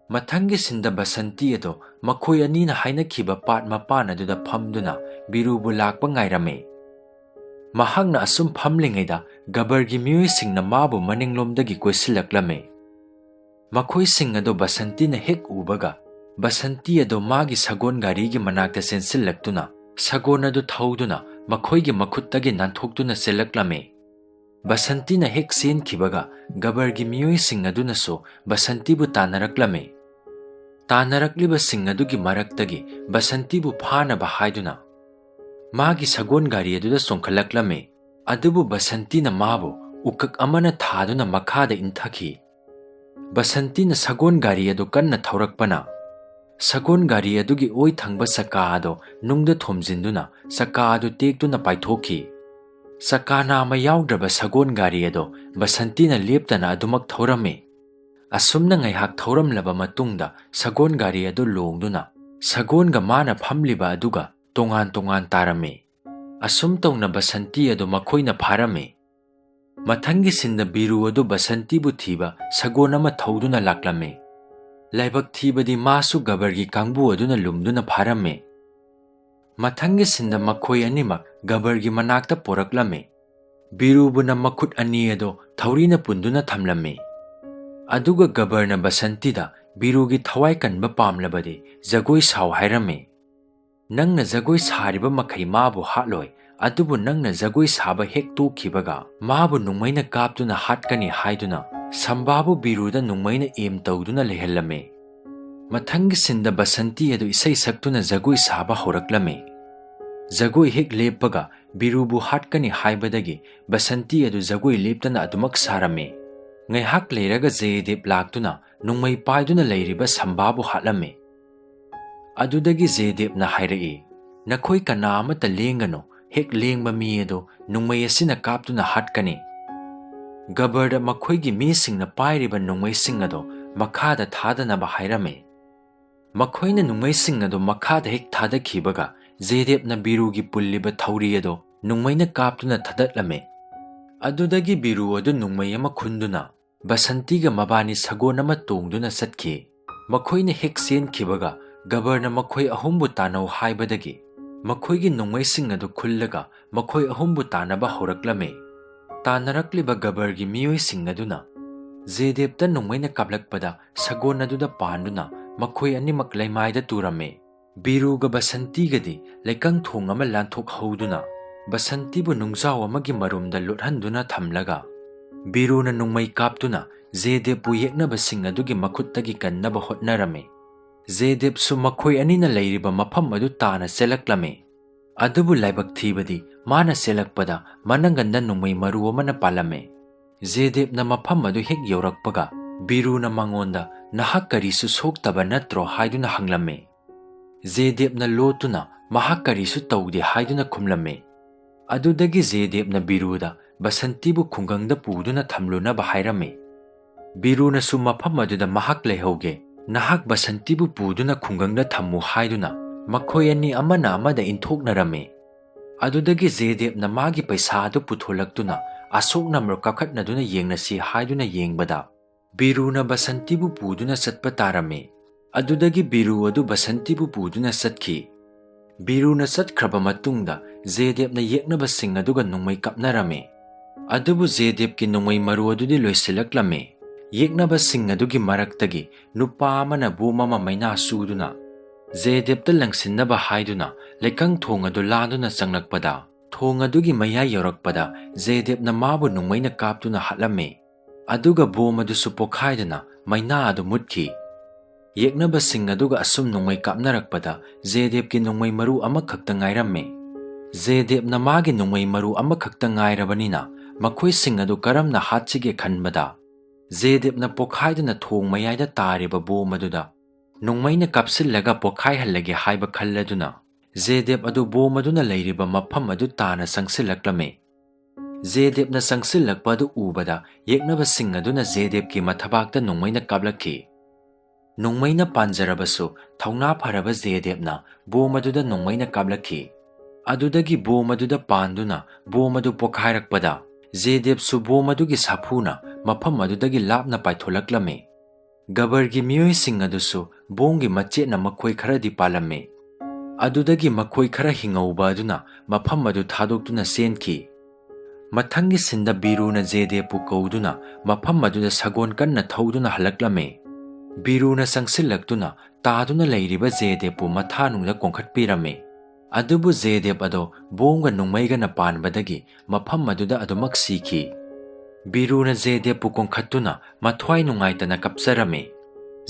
ꯃꯊꯪꯒꯤ ꯁꯤꯟꯗ ꯕꯁꯟꯇꯤ ꯑꯗꯨ ꯃꯈꯣꯏ ꯑꯅꯤꯅ ꯍꯥꯏꯅꯈꯤꯕ ꯄꯥꯠ ꯃꯄꯥꯟ ꯑꯗꯨꯗ ꯐꯝꯗꯨꯅ ꯕꯤꯔꯨꯕꯨ ꯂꯥꯛꯄ ꯉꯥꯏꯔꯝꯃꯤ꯫ ꯃꯍꯥꯛꯅ ꯑꯁꯨꯝ ꯐꯝꯂꯤꯉꯩꯗ ꯒꯕꯔꯒꯤ ꯃꯤꯑꯣꯏꯁꯤꯡꯅ ꯃꯥꯕꯨ ꯃꯅꯤꯡꯂꯣꯝꯗꯒꯤ ꯀꯣꯏꯁꯤꯜꯂꯛꯂꯝꯃꯤ꯫ ꯃꯈꯣꯏꯁꯤꯡ ꯑꯗꯨ ꯕꯁꯟꯇꯤꯅ ꯍꯦꯛ ꯎꯕꯒ ꯕꯁꯟꯇꯤ ꯑꯗꯨ ꯃꯥꯒꯤ ꯁꯒꯣꯜ ꯒꯥꯔꯤꯒꯤ ꯃꯅꯥꯛꯇ ꯆꯦꯟꯁꯤꯜꯂꯛꯇꯨꯅ ꯁꯒꯣꯜ ꯑꯗꯨ ꯊꯧꯗꯨꯅ ꯃꯈꯣꯏꯒꯤ ꯃꯈꯨꯠꯇꯒꯤ ꯅꯥꯟꯊꯣꯛꯇꯨꯅ ꯆꯦꯜꯂꯛꯂꯝꯃꯤ꯫ ꯕꯁꯟꯇꯤꯅ ꯍꯦꯛ ꯆꯦꯟꯈꯤꯕꯒ ꯒꯕꯔꯒꯤ ꯃꯤꯑꯣꯏꯁꯤꯡ ꯑꯗꯨꯅꯁꯨ ꯕꯁꯟꯇꯤꯕꯨ ꯇꯥꯟꯅꯔꯛꯂꯝꯃꯤ꯫ ꯇꯥꯟꯅꯔꯛꯂꯤꯕꯁꯤꯡ ꯑꯗꯨꯒꯤ ꯃꯔꯛꯇꯒꯤ ꯕꯁꯟꯇꯤꯕꯨ ꯐꯥꯅꯕ ꯍꯥꯏꯗꯨꯅ ꯃꯥꯒꯤ ꯁꯒꯣꯜ ꯒꯥꯔꯤ ꯑꯗꯨꯗ ꯆꯣꯡꯈꯠꯂꯛꯂꯝꯃꯤ꯫ ꯑꯗꯨꯕꯨ ꯕꯁꯟꯇꯤꯅ ꯃꯥꯕꯨ ꯎꯀꯛ ꯑꯃꯅ ꯊꯥꯗꯨꯅ ꯃꯈꯥꯗ ꯏꯟꯊꯈꯤ꯫ ꯕꯁꯟꯇꯤꯅ ꯁꯒꯣꯜ ꯒꯥꯔꯤ ꯑꯗꯨ ꯀꯟꯅ ꯊꯧꯔꯛꯄꯅ, ꯁꯒꯣꯜ ꯒꯥꯔꯤ ꯑꯗꯨꯒꯤ ꯑꯣꯏ ꯊꯪꯕ ꯆꯀꯥ ꯑꯗꯨ ꯅꯨꯡꯗ ꯊꯣꯝꯖꯤꯟꯗꯨꯅ ꯆꯀꯥ ꯑꯗꯨ ꯇꯦꯛꯇꯨꯅ ꯄꯥꯏꯊꯣꯛꯈꯤ꯫ ꯆꯀꯥ ꯅꯥꯝꯃ ꯌꯥꯎꯗ꯭ꯔꯕ ꯁꯒꯣꯜ ꯒꯥꯔꯤ ꯑꯗꯨ ꯕꯁꯟꯇꯤꯅ ꯂꯦꯞꯇꯅ ꯑꯗꯨꯃꯛ ꯊꯧꯔꯝꯃꯤ꯫ ꯑꯁꯨꯝꯅ ꯉꯥꯏꯍꯥꯛ ꯊꯧꯔꯝꯂꯕ ꯃꯇꯨꯡꯗ ꯁꯒꯣꯜ ꯒꯥꯔꯤ ꯑꯗꯨ ꯂꯣꯡꯗꯨꯅ ꯁꯒꯣꯜꯒ ꯃꯥꯅ ꯐꯝꯂꯤꯕ ꯑꯗꯨꯒ ꯇꯣꯉꯥꯟ ꯇꯣꯉꯥꯟ ꯇꯥꯔꯝꯃꯤ꯫ ꯑꯁꯨꯝ ꯇꯧꯅ ꯕꯁꯟꯇꯤ ꯑꯗꯨ ꯃꯈꯣꯏꯅ ꯐꯥꯔꯝꯃꯤ꯫ ꯃꯊꯪꯒꯤ ꯁꯤꯟꯗ ꯕꯤꯔꯨ ꯑꯗꯨ ꯕꯁꯟꯇꯤꯕꯨ ꯊꯤꯕ ꯁꯒꯣꯜ ꯑꯃ ꯊꯧꯗꯨꯅ ꯂꯥꯛꯂꯝꯃꯤ꯫ ꯂꯥꯏꯕꯛ ꯊꯤꯕꯗꯤ ꯃꯥꯁꯨ ꯒꯕꯔꯒꯤ ꯀꯥꯡꯕꯨ ꯑꯗꯨꯅ ꯂꯨꯝꯗꯨꯅ ꯐꯥꯔꯝꯃꯤ꯫ ꯃꯊꯪꯒꯤ ꯁꯤꯟꯗ ꯃꯈꯣꯏ ꯑꯅꯤꯃꯛ ꯒꯕꯔꯒꯤ ꯃꯅꯥꯛꯇ ꯄꯣꯔꯛꯂꯝꯃꯤ꯫ ꯕꯤꯔꯨꯕꯨꯅ ꯃꯈꯨꯠ ꯑꯅꯤ ꯑꯗꯨ ꯊꯧꯔꯤꯅ ꯄꯨꯟꯗꯨꯅ ꯊꯝꯂꯝꯃꯤ꯫ ꯑꯗꯨꯒ ꯒꯕꯔꯅ ꯕꯁꯟꯇꯤꯗ ꯕꯤꯔꯨꯒꯤ ꯊꯋꯥꯏ ꯀꯟꯕ ꯄꯥꯝꯂꯕꯗꯤ ꯖꯒꯣꯏ ꯁꯥꯎ ꯍꯥꯏꯔꯝꯃꯤ꯫ ꯅꯪꯅ ꯖꯒꯣꯏ ꯁꯥꯔꯤꯕ ꯃꯈꯩ ꯃꯥꯕꯨ ꯍꯥꯠꯂꯣꯏ, ꯑꯗꯨꯕꯨ ꯅꯪꯅ ꯖꯒꯣꯏ ꯁꯥꯕ ꯍꯦꯛ ꯇꯣꯛꯈꯤꯕꯒ ꯃꯥꯕꯨ ꯅꯣꯡꯃꯩꯅ ꯀꯥꯞꯇꯨꯅ ꯍꯥꯠꯀꯅꯤ ꯍꯥꯏꯗꯨꯅ ꯁꯝꯕꯥꯕꯨ ꯕꯤꯔꯨꯗ ꯅꯣꯡꯃꯩꯅ ꯑꯦꯝ ꯇꯧꯗꯨꯅ ꯂꯩꯍꯜꯂꯝꯃꯤ꯫ ꯃꯊꯪꯒꯤ ꯁꯤꯟꯗ ꯕꯁꯟꯇꯤ ꯑꯗꯨ ꯏꯁꯩ ꯁꯛꯇꯨꯅ ꯖꯒꯣꯏ ꯁꯥꯕ ꯍꯧꯔꯛꯂꯝꯃꯤ꯫ ꯖꯒꯣꯏ ꯍꯦꯛ ꯂꯦꯞꯄꯒ ꯕꯤꯔꯨꯕꯨ ꯍꯥꯠꯀꯅꯤ ꯍꯥꯏꯕꯗꯒꯤ ꯕꯁꯟꯇꯤ ꯑꯗꯨ ꯖꯒꯣꯏ ꯂꯦꯞꯇꯅ ꯑꯗꯨꯃꯛ ꯁꯥꯔꯝꯃꯤ꯫ ꯉꯥꯏꯍꯥꯛ ꯂꯩꯔꯒ ꯖꯌꯗꯦꯕ ꯂꯥꯛꯇꯨꯅ ꯅꯣꯡꯃꯩ ꯄꯥꯏꯗꯨꯅ ꯂꯩꯔꯤꯕ ꯁꯝꯕꯥꯕꯨ ꯍꯥꯠꯂꯝꯃꯤ꯫ ꯑꯗꯨꯗꯒꯤ ꯖꯌꯗꯦꯕꯅ ꯍꯥꯏꯔꯛꯏ, "ꯅꯈꯣꯏ ꯀꯅꯥ ꯑꯃꯠꯇ ꯂꯦꯡꯒꯅꯨ, ꯍꯦꯛ ꯂꯦꯡꯕ ꯃꯤ ꯑꯗꯨ ꯅꯣꯡꯃꯩ ꯑꯁꯤꯅ ꯀꯥꯞꯇꯨꯅ ꯍꯥꯠꯀꯅꯤ꯫" ꯒꯕꯔꯗ ꯃꯈꯣꯏꯒꯤ ꯃꯤꯁꯤꯡꯅ ꯄꯥꯏꯔꯤꯕ ꯅꯣꯡꯃꯩꯁꯤꯡ ꯑꯗꯨ ꯃꯈꯥꯗ ꯊꯥꯗꯅꯕ ꯍꯥꯏꯔꯝꯃꯤ꯫ ꯃꯈꯣꯏꯅ ꯅꯣꯡꯃꯩꯁꯤꯡ ꯑꯗꯨ ꯃꯈꯥꯗ ꯍꯦꯛ ꯊꯥꯗꯈꯤꯕꯒ ꯖꯦꯗꯦꯕꯅ ꯕꯤꯔꯨꯒꯤ ꯄꯨꯜꯂꯤꯕ ꯊꯧꯔꯤ ꯑꯗꯨ ꯅꯣꯡꯃꯩꯅ ꯀꯥꯞꯇꯨꯅ ꯊꯥꯗꯠꯂꯝꯃꯤ꯫ ꯑꯗꯨꯗꯒꯤ ꯕꯤꯔꯨ ꯑꯗꯨ ꯅꯣꯡꯃꯩ ꯑꯃ ꯈꯨꯟꯗꯨꯅ ꯕꯁꯟꯇꯤꯒ ꯃꯕꯥꯅꯤ ꯁꯒꯣꯜ ꯑꯃ ꯇꯣꯡꯗꯨꯅ ꯆꯠꯈꯤ꯫ ꯃꯈꯣꯏꯅ ꯍꯦꯛ ꯆꯦꯟꯈꯤꯕꯒ ꯒꯕꯔꯅ ꯃꯈꯣꯏ ꯑꯍꯨꯝꯕꯨ ꯇꯥꯟꯅꯧ ꯍꯥꯏꯕꯗꯒꯤ ꯃꯈꯣꯏꯒꯤ ꯅꯣꯡꯃꯩꯁꯤꯡ ꯑꯗꯨ ꯈꯨꯜꯂꯒ ꯃꯈꯣꯏ ꯑꯍꯨꯝꯕꯨ ꯇꯥꯟꯅꯕ ꯍꯧꯔꯛꯂꯝꯃꯤ꯫ ꯇꯥꯟꯅꯔꯛꯂꯤꯕ ꯒꯕꯔꯒꯤ ꯃꯤꯑꯣꯏꯁꯤꯡ ꯑꯗꯨꯅ ꯖꯦꯗꯦꯕꯇ ꯅꯣꯡꯃꯩꯅ ꯀꯥꯞꯂꯛꯄꯗ ꯁꯒꯣꯜ ꯑꯗꯨꯗ ꯄꯥꯟꯗꯨꯅ ꯃꯈꯣꯏ ꯑꯅꯤꯃꯛ ꯂꯩꯃꯥꯏꯗ ꯇꯨꯔꯝꯃꯤ꯫ ꯕꯤꯔꯨꯒ ꯕꯁꯟꯇꯤꯒꯗꯤ ꯂꯩꯀꯪ ꯊꯣꯡ ꯑꯃ ꯂꯥꯟꯊꯣꯛꯍꯧꯗꯨꯅ ꯕꯁꯟꯇꯤꯕꯨ ꯅꯨꯡꯖꯥꯎ ꯑꯃꯒꯤ ꯃꯔꯨꯝꯗ ꯂꯨꯠꯍꯟꯗꯨꯅ ꯊꯝꯂꯒ ꯕꯤꯔꯨꯅ ꯅꯣꯡꯃꯩ ꯀꯥꯞꯇꯨꯅ ꯖꯦꯗꯦꯕꯄꯨ ꯌꯦꯛꯅꯕꯁꯤꯡ ꯑꯗꯨꯒꯤ ꯃꯈꯨꯠꯇꯒꯤ ꯀꯟꯅꯕ ꯍꯣꯠꯅꯔꯝꯃꯤ꯫ ꯖꯦꯗꯦꯕꯁꯨ ꯃꯈꯣꯏ ꯑꯅꯤꯅ ꯂꯩꯔꯤꯕ ꯃꯐꯝ ꯑꯗꯨ ꯇꯥꯅ ꯆꯦꯜꯂꯛꯂꯝꯃꯤ꯫ ꯑꯗꯨꯕꯨ ꯂꯥꯏꯕꯛ ꯊꯤꯕꯗꯤ ꯃꯥꯅ ꯆꯦꯜꯂꯛꯄꯗ ꯃꯅꯪꯒꯟꯗ ꯅꯣꯡꯃꯩ ꯃꯔꯨ ꯑꯃꯅ ꯄꯥꯜꯂꯝꯃꯤ꯫ ꯖꯦꯗꯦꯕꯅ ꯃꯐꯝ ꯑꯗꯨ ꯍꯦꯛ ꯌꯧꯔꯛꯄꯒ ꯕꯤꯔꯨꯅ ꯃꯉꯣꯟꯗ, "ꯅꯍꯥꯛ ꯀꯔꯤꯁꯨ ꯁꯣꯛꯇꯕ ꯅꯠꯇ꯭ꯔꯣ?" ꯍꯥꯏꯗꯨꯅ ꯍꯪꯂꯝꯃꯤ꯫ ꯖꯦꯗꯦꯕꯅ ꯂꯣꯠꯇꯨꯅ ꯃꯍꯥꯛ ꯀꯔꯤꯁꯨ ꯇꯧꯗꯦ ꯍꯥꯏꯗꯨꯅ ꯈꯨꯝꯂꯝꯃꯤ꯫ ꯑꯗꯨꯗꯒꯤ ꯖꯦꯗꯦꯕꯅ ꯕꯤꯔꯨꯗ ꯕꯁꯟꯇꯤꯕꯨ ꯈꯨꯡꯒꯪꯗ ꯄꯨꯗꯨꯅ ꯊꯝꯂꯨꯅꯕ ꯍꯥꯏꯔꯝꯃꯤ꯫ ꯕꯤꯔꯨꯅꯁꯨ ꯃꯐꯝ ꯑꯗꯨꯗ ꯃꯍꯥꯛ ꯂꯩꯍꯧꯒꯦ, ꯅꯍꯥꯛ ꯕꯁꯟꯇꯤꯕꯨ ꯄꯨꯗꯨꯅ ꯈꯨꯡꯒꯪꯗ ꯊꯝꯃꯨ ꯍꯥꯏꯗꯨꯅ ꯃꯈꯣꯏ ꯑꯅꯤ ꯑꯃꯅ ꯑꯃꯗ ꯏꯟꯊꯣꯛꯅꯔꯝꯃꯤ꯫ ꯑꯗꯨꯗꯒꯤ ꯖꯦꯗꯦꯕꯅ ꯃꯥꯒꯤ ꯄꯩꯁꯥ ꯑꯗꯨ ꯄꯨꯊꯣꯂꯛꯇꯨꯅ ꯑꯁꯣꯛ ꯅꯝꯕꯔ ꯀꯥꯈꯠꯅꯗꯨꯅ ꯌꯦꯡꯅꯁꯤ ꯍꯥꯏꯗꯨꯅ ꯌꯦꯡꯕꯗ, ꯕꯤꯔꯨꯅ ꯕꯁꯟꯇꯤꯕꯨ ꯄꯨꯗꯨꯅ ꯆꯠꯄ ꯇꯥꯔꯝꯃꯤ꯫ ꯑꯗꯨꯗꯒꯤ ꯕꯤꯔꯨ ꯑꯗꯨ ꯕꯁꯟꯇꯤꯕꯨ ꯄꯨꯗꯨꯅ ꯆꯠꯈꯤ꯫ ꯕꯤꯔꯨꯅ ꯆꯠꯈ꯭ꯔꯕ ꯃꯇꯨꯡꯗ ꯖꯦꯗꯦꯕꯅ ꯌꯦꯛꯅꯕꯁꯤꯡ ꯑꯗꯨꯒ ꯅꯣꯡꯃꯩ ꯀꯥꯞꯅꯔꯝꯃꯤ꯫ ꯑꯗꯨꯕꯨ ꯖꯦꯗꯦꯕꯀꯤ ꯅꯣꯡꯃꯩ ꯃꯔꯨ ꯑꯗꯨꯗꯤ ꯂꯣꯏꯁꯤꯜꯂꯛꯂꯝꯃꯤ꯫ ꯌꯦꯛꯅꯕꯁꯤꯡ ꯑꯗꯨꯒꯤ ꯃꯔꯛꯇꯒꯤ ꯅꯨꯄꯥ ꯑꯃꯅ ꯕꯣꯝ ꯑꯃ ꯃꯩꯅꯥ ꯆꯨꯗꯨꯅ ꯖꯦꯗꯦꯕꯇ ꯂꯪꯁꯤꯟꯅꯕ ꯍꯥꯏꯗꯨꯅ ꯂꯩꯀꯪ ꯊꯣꯡ ꯑꯗꯨ ꯂꯥꯟꯗꯨꯅ ꯆꯪꯂꯛꯄꯗ, ꯊꯣꯡ ꯑꯗꯨꯒꯤ ꯃꯌꯥꯏ ꯌꯧꯔꯛꯄꯗ ꯖꯦꯗꯦꯕꯅ ꯃꯥꯕꯨ ꯅꯣꯡꯃꯩꯅ ꯀꯥꯞꯇꯨꯅ ꯍꯥꯠꯂꯝꯃꯤ꯫ ꯑꯗꯨꯒ ꯕꯣꯝ ꯑꯗꯨꯁꯨ ꯄꯣꯈꯥꯏꯗꯨꯅ ꯃꯩꯅꯥ ꯑꯗꯨ ꯃꯨꯠꯈꯤ꯫ ꯌꯦꯛꯅꯕꯁꯤꯡ ꯑꯗꯨꯒ ꯑꯁꯨꯝ ꯅꯣꯡꯃꯩ ꯀꯥꯞꯅꯔꯛꯄꯗ ꯖꯦꯗꯦꯕꯀꯤ ꯅꯣꯡꯃꯩ ꯃꯔꯨ ꯑꯃꯈꯛꯇ ꯉꯥꯏꯔꯝꯃꯤ꯫ ꯖꯦꯗꯦꯕꯅ ꯃꯥꯒꯤ ꯅꯣꯡꯃꯩ ꯃꯔꯨ ꯑꯃꯈꯛꯇ ꯉꯥꯏꯔꯕꯅꯤꯅ ꯃꯈꯣꯏꯁꯤꯡ ꯑꯗꯨ ꯀꯔꯝꯅ ꯍꯥꯠꯁꯤꯒꯦ ꯈꯟꯕꯗ, ꯖꯦꯗꯦꯕꯅ ꯄꯣꯈꯥꯏꯗꯨꯅ ꯊꯣꯡ ꯃꯌꯥꯏꯗ ꯇꯥꯔꯤꯕ ꯕꯣꯝ ꯑꯗꯨꯗ ꯅꯣꯡꯃꯩꯅ ꯀꯥꯞꯁꯤꯜꯂꯒ ꯄꯣꯈꯥꯏꯍꯜꯂꯒꯦ ꯍꯥꯏꯕ ꯈꯜꯂꯗꯨꯅ ꯖꯦꯗꯦꯕ ꯑꯗꯨ ꯕꯣꯝ ꯑꯗꯨꯅ ꯂꯩꯔꯤꯕ ꯃꯐꯝ ꯑꯗꯨ ꯇꯥꯅ ꯆꯪꯁꯤꯜꯂꯛꯂꯝꯃꯤ꯫ ꯖꯦꯗꯦꯕꯅ ꯆꯪꯁꯤꯜꯂꯛꯄ ꯑꯗꯨ ꯎꯕꯗ ꯌꯦꯛꯅꯕꯁꯤꯡ ꯑꯗꯨꯅ ꯖꯦꯗꯦꯕꯀꯤ ꯃꯊꯕꯥꯛꯇ ꯅꯣꯡꯃꯩꯅ ꯀꯥꯞꯂꯛꯈꯤ꯫ ꯅꯣꯡꯃꯩꯅ ꯄꯥꯟꯖꯔꯕꯁꯨ ꯊꯧꯅꯥ ꯐꯔꯕ ꯖꯦꯗꯦꯕꯅ ꯕꯣꯝ ꯑꯗꯨꯗ ꯅꯣꯡꯃꯩꯅ ꯀꯥꯞꯂꯛꯈꯤ꯫ ꯑꯗꯨꯗꯒꯤ ꯕꯣꯝ ꯑꯗꯨꯗ ꯄꯥꯟꯗꯨꯅ ꯕꯣꯝ ꯑꯗꯨ ꯄꯣꯈꯥꯏꯔꯛꯄꯗ ꯖꯦꯗꯦꯕꯁꯨ ꯕꯣꯝ ꯑꯗꯨꯒꯤ ꯁꯥꯐꯨꯅ ꯃꯐꯝ ꯑꯗꯨꯗꯒꯤ ꯂꯥꯞꯅ ꯄꯥꯏꯊꯣꯂꯛꯂꯝꯃꯤ꯫ ꯒꯕꯔꯒꯤ ꯃꯤꯑꯣꯏꯁꯤꯡ ꯑꯗꯨꯁꯨ ꯕꯣꯝꯒꯤ ꯃꯆꯦꯠꯅ ꯃꯈꯣꯏ ꯈꯔꯗꯤ ꯄꯥꯜꯂꯝꯃꯤ꯫ ꯑꯗꯨꯗꯒꯤ ꯃꯈꯣꯏ ꯈꯔ ꯍꯤꯡꯍꯧꯕ ꯑꯗꯨꯅ ꯃꯐꯝ ꯑꯗꯨ ꯊꯥꯗꯣꯛꯇꯨꯅ ꯆꯦꯟꯈꯤ꯫ ꯃꯊꯪꯒꯤ ꯁꯤꯟꯗ ꯕꯤꯔꯨꯅ ꯖꯦꯗꯦꯕꯄꯨ ꯀꯧꯗꯨꯅ ꯃꯐꯝ ꯑꯗꯨꯗ ꯁꯒꯣꯜ ꯀꯟꯅ ꯊꯧꯗꯨꯅ ꯍꯜꯂꯛꯂꯝꯃꯤ꯫ ꯕꯤꯔꯨꯅ ꯆꯪꯁꯤꯜꯂꯛꯇꯨꯅ ꯇꯥꯗꯨꯅ ꯂꯩꯔꯤꯕ ꯖꯦꯗꯦꯕꯄꯨ ꯃꯊꯥꯅꯨꯡꯗ ꯀꯣꯡꯈꯠꯄꯤꯔꯝꯃꯤ꯫ ꯑꯗꯨꯕꯨ ꯖꯦꯗꯦꯕ ꯑꯗꯣ ꯕꯣꯝꯒ ꯅꯣꯡꯃꯩꯒꯅ ꯄꯥꯟꯕꯗꯒꯤ ꯃꯐꯝ ꯑꯗꯨꯗ ꯑꯗꯨꯃꯛ ꯁꯤꯈꯤ꯫ ꯕꯤꯔꯨꯅ ꯖꯦꯗꯦꯕꯄꯨ ꯀꯣꯡꯈꯠꯇꯨꯅ ꯃꯊ꯭ꯋꯥꯏ ꯅꯨꯡꯉꯥꯏꯇꯅ ꯀꯞꯆꯔꯝꯃꯤ꯫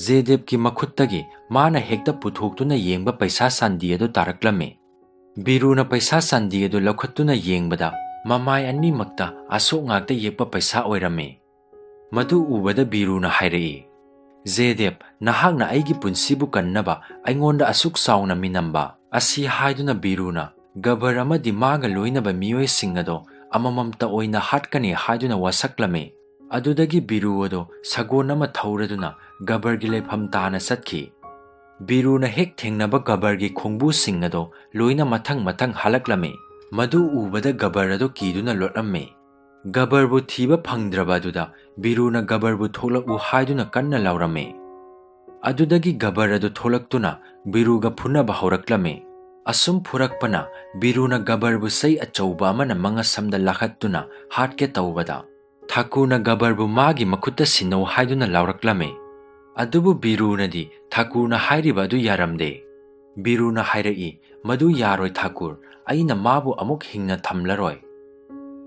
ꯖꯦꯗꯦꯕꯀꯤ ꯃꯈꯨꯠꯇꯒꯤ ꯃꯥꯅ ꯍꯦꯛꯇ ꯄꯨꯊꯣꯛꯇꯨꯅ ꯌꯦꯡꯕ ꯄꯩꯁꯥ ꯁꯥꯟꯗꯤ ꯑꯗꯨ ꯇꯥꯔꯛꯂꯝꯃꯤ꯫ ꯕꯤꯔꯨꯅ ꯄꯩꯁꯥ ꯆꯥꯟꯗꯤ ꯑꯗꯨ ꯂꯧꯈꯠꯇꯨꯅ ꯌꯦꯡꯕꯗ, ꯃꯃꯥꯏ ꯑꯅꯤꯃꯛꯇ ꯑꯁꯣꯛ ꯉꯥꯛꯇ ꯌꯦꯛꯄ ꯄꯩꯁꯥ ꯑꯣꯏꯔꯝꯃꯤ꯫ ꯃꯗꯨ ꯎꯕꯗ ꯕꯤꯔꯨꯅ ꯍꯥꯏꯔꯛꯏ, "ꯖꯦꯗꯦꯕ, ꯅꯍꯥꯛꯅ ꯑꯩꯒꯤ ꯄꯨꯟꯁꯤꯕꯨ ꯀꯟꯅꯕ ꯑꯩꯉꯣꯟꯗ ꯑꯁꯨꯛ ꯆꯥꯎꯅ ꯃꯤꯅꯝꯕ?" ꯑꯁꯤ ꯍꯥꯏꯗꯨꯅ ꯕꯤꯔꯨꯅ ꯒꯕꯔ ꯑꯃꯗꯤ ꯃꯥꯒ ꯂꯣꯏꯅꯕ ꯃꯤꯑꯣꯏꯁꯤꯡ ꯑꯗꯣ ꯑꯃꯃꯝꯇ ꯑꯣꯏꯅ ꯍꯥꯠꯀꯅꯤ ꯍꯥꯏꯗꯨꯅ ꯋꯥꯁꯛꯂꯝꯃꯤ꯫ ꯑꯗꯨꯗꯒꯤ ꯕꯤꯔꯨ ꯑꯗꯣ ꯁꯒꯣꯜ ꯑꯃ ꯊꯧꯔꯗꯨꯅ ꯒꯕꯔꯒꯤ ꯂꯩꯐꯝ ꯇꯥꯅ ꯆꯠꯈꯤ꯫ ꯕꯤꯔꯨꯅ ꯍꯦꯛ ꯊꯦꯡꯅꯕ ꯒꯕꯔꯒꯤ ꯈꯣꯡꯕꯨꯁꯤꯡ ꯑꯗꯣ ꯂꯣꯏꯅ ꯃꯊꯪ ꯃꯊꯪ ꯍꯜꯂꯛꯂꯝꯃꯤ꯫ ꯃꯗꯨ ꯎꯕꯗ ꯒꯕꯔ ꯑꯗꯣ ꯀꯤꯗꯨꯅ ꯂꯣꯠꯂꯝꯃꯤ꯫ ꯒꯕꯔꯕꯨ ꯊꯤꯕ ꯐꯪꯗ꯭ꯔꯕ ꯑꯗꯨꯗ ꯕꯤꯔꯨꯅ ꯒꯕꯔꯕꯨ ꯊꯣꯛꯂꯛꯎ ꯍꯥꯏꯗꯨꯅ ꯀꯟꯅ ꯂꯥꯎꯔꯝꯃꯤ꯫ ꯑꯗꯨꯗꯒꯤ ꯒꯕꯔ ꯑꯗꯨ ꯊꯣꯛꯂꯛꯇꯨꯅ ꯕꯤꯔꯨꯒ ꯐꯨꯅꯕ ꯍꯧꯔꯛꯂꯝꯃꯤ꯫ ꯑꯁꯨꯝ ꯐꯨꯔꯛꯄꯅ ꯕꯤꯔꯨꯅ ꯒꯕꯔꯕꯨ ꯆꯩ ꯑꯆꯧꯕ ꯑꯃꯅ ꯃꯉꯛꯁꯝꯗ ꯂꯥꯈꯠꯇꯨꯅ ꯍꯥꯠꯀꯦ ꯇꯧꯕꯗ, ꯊꯥꯀꯨꯔꯅ ꯒꯕꯔꯕꯨ ꯃꯥꯒꯤ ꯃꯈꯨꯠꯇ ꯁꯤꯟꯅꯧ ꯍꯥꯏꯗꯨꯅ ꯂꯥꯎꯔꯛꯂꯝꯃꯤ꯫ ꯑꯗꯨꯕꯨ ꯕꯤꯔꯨꯅꯗꯤ ꯊꯥꯀꯨꯔꯅ ꯍꯥꯏꯔꯤꯕ ꯑꯗꯨ ꯌꯥꯔꯝꯗꯦ꯫ ꯕꯤꯔꯨꯅ ꯍꯥꯏꯔꯛꯏ, "ꯃꯗꯨ ꯌꯥꯔꯣꯏ ꯊꯥꯀꯨꯔ, ꯑꯩꯅ ꯃꯥꯕꯨ ꯑꯃꯨꯛ ꯍꯤꯡꯅ ꯊꯝꯂꯔꯣꯏ꯫"